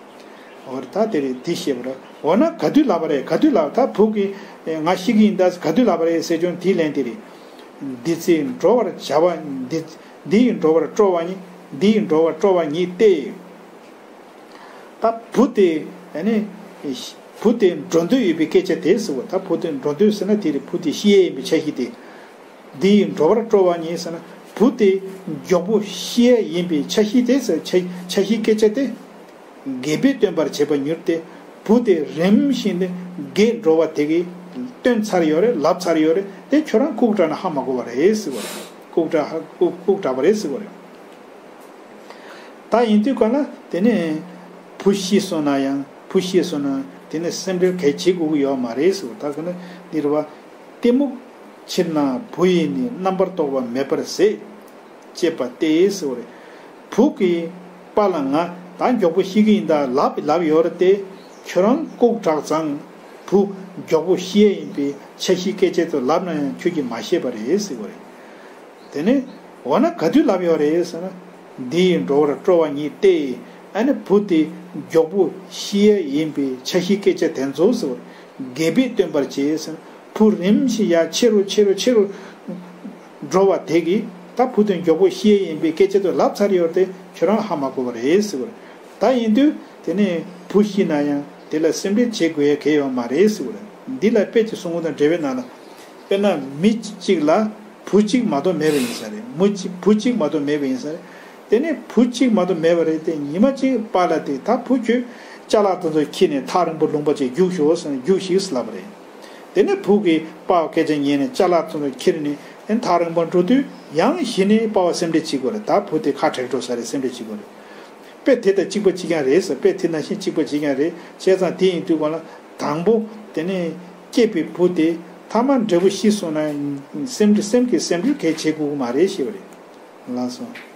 འོ་རེད་ད་དེ་རེད་དེ་ཤེས་པ་རེད། འོ་ན་ག་དུས་ལབ་པ་རེད་ག་དུས་ལབ་ད་བུ་གིས་ང་ཤི་གི་ཡིན་ད་ག་དུས་ལབ་པ་རེད་ཟེར་བྱུང་དེའི་ལན་དེ་རེད། འདི་ཚེ་འགྲོ་བར་བྱ་བ་འདི་འདི་ཡིས་འགྲོ་བར་སྤྲོ་བ་ཉིད་འདི་ཡིས་འགྲོ་བར་སྤྲོ་བ་ཉིད་དེ། ད་བུ་དེ་ཨ་ནི་ བུ་དེ་འགྲོ་འདོད་ཡོད་པའི་སྐད་ཆ་དེ་ཟེར་བ། ད་བུ་དེ་འགྲོ་འདོད་ཟེར་ན་དེ་རེད། བུ་དེ་ཤི་ཡས་ཡིན་པའི་འཆར་གཞི་དེ། འདི་ཡིས་འགྲོ་བར་སྤྲོ་བ་ཉིད་ཟེར་ན། བུ་དེ་མགྱོགས་པོ་ཤི་ཡས་ཡིན་པའི་འཆར་གཞི་དེ་ཟེར། འཆར་འཆར་གཞིའི་སྐད་ཆ་དེ་རྒས་པས་སྟོན་པར་བྱེད་པར་མྱུར་ཏེ། བུ་དེ་རིམ་བཞིན་དུ་རྒས་འགྲོ་བ་དེ་གིས་སྟོན་ཚར་ཡོད་རེད། ལབ་ཚར་ཡོད་རེད། དེ་ཁྱོད་རང་ལྐུགས་དྲགས་ན་ཧ་མ་གོ་བ་རེད་ཟེར་བ་རེད། ལྐུགས་དྲགས་ཧ་ལྐུགས་ལྐུགས་དྲགས་པ་རེད་ཟེར་བ་རེད། ད་ཡིན་དུས་ག་ལ་དེ་ནས་བུ་ཤི་སོང་ན་ཡང་། བུ་ཤི་སོང་ན་དེ་ནས་སེམས་ཁྲལ་གས་བྱེད་དགོས་ཀྱི་ཡོད་མ་རེད་ཟེར་བ། ད་ག་ན་འདི་རེད་བ། གཏི་མུག་ཕྱིར་ན་བུ་ཡིས་ནི། རྣམ་པར་རྟོག་པ་མེད་པར་ཟད། ཅེས་པ་སྟེ་ཟེར་བ་རེད། བུ་གིས་པཱ་ལགས་ང་ད་མགྱོགས་པོ་ཤི་གི་ཡིན་ད་ལབ་ལབ་ཡོད་རེད་དེ། ཁྱོད་རང་ལྐུགས་དྲགས་ཙང་། བུ་མགྱོགས་པོ་ཤི་ཡས་ཡིན་པའི་འཆར་གཞིའི་སྐད་ཆ་དེ་ལབ་ན་ཡང་ཁྱོད་ཀྱིས་མ་ཤེས་པ་རེད་ཟེར་བ་རེད། དེ་ནས་འོ་ན་ག་དུས་ལབ་ཡོད་རེད་ཟེར་ན། འདི་ཡིས་འགྲོ་བར་སྤྲོ་བ་ཉིད་སྟེ། ཨ་ནི་བུ་དེ་མགྱོགས་པོ་ཤི་ཡས་ཡིན་པའི་འཆར་གཞིའི་སྐད་ཆ་དེ་ཚོ་ཟེར་བ། རྒས་པས་སྟོན་པར་བྱེད་ཟེར་ན། བུ་རིམ་བཞིན་ཡར་ཆེ་རུ་ཆེ་རུ་ཆེ་རུ་འགྲོ་བ་དེ་གིས་ད་བུ་དེ་མགྱོགས་པོ་ཤི་ཡས་ཡིན་པའི་སྐད་ཆ་དེ་ལབ་ཚར་ཡོད་དེ། ཁྱོད་རང་ཧ་མ་གོ་བ་རེད་ཟེར་བ་རེད། ད་ཡིན་དུས་དེ་ནས་བུ་ཤི་ན་ཡང་དེ་ལ་སེམས་ཁྲལ་བྱེད་དགོས་ཡ་གལ་ཡོད་མ་རེད་ཟེར་བ་རེད། འདི་ལ་དཔེ་ཅིག་གསུང་གི་དང་འབྲེལ་བའི་ནང་ལ། དཔེར་ན་མི་གཅིག་ལ་བུ་གཅིག་མ་གཏོགས་མེད་པ་ཡིན་ས་རེད། མུ་གཅིག་བུ་གཅིག་མ་གཏོགས་མེད་པ་ཡིན་ས་རེད། དེ་ནས་བུ་གཅིག་མ་གཏོགས་མེད་པ་རེད་དེ། ཉི་མ་གཅིག་པཱ་ལགས་དེ་ད་བུ་ཁྱོད་ཅ་ལག་དེ་ཚོ་འཁྱེར་ནས་ཐག་རིང་པོ་ལུང་པ་ཅིག་རྒྱུགས་ཤོག་ཟེར་ནས་རྒྱུགས་ཤིག་ཟེར་ལབ་པ་རེད། དེ་ནས་བུ་གིས་པཱ་ལགས་སྐད་ཆ་ཉན་ནས་ཅ་ལག་དེ་ཚོ་འཁྱེར་ནས་ཐག་རིང་པོ་འགྲོ་དུས་ཡང་གཞི་ནས་པཱ་ལགས་སེམས་ཁྲལ་བྱེད་དགོས་རེད། ད་བུ་དེ་ཁ་བྲལ་འགྲོ་ས་རེད། སེམས་ཁྲལ་བྱེད་དགོས་རེད། དཔེ་དེ་དང་གཅིག་པ་གཅིག་རྐྱང་རེད་ཟེར། དཔེ་དེ་ནང་བཞིན་གཅིག་པ་གཅིག་རྐྱང་རེད། བྱས་ཙང་དེ་ཡིན་དུས་གང་ལ་དང་པོ་དེ་ནས་སྐྱེས་པའི་བུ་དེ་ཐ་མ་འབྲས་བུ་ཤི་སོང་ན་སེམས་སེམས་ཀྱི་སེམས་ཁྲལ་གས་བྱེད་དགོས་ཀྱི་མ་རེད་ཞེས་པ་རེད། ལགས་སོ།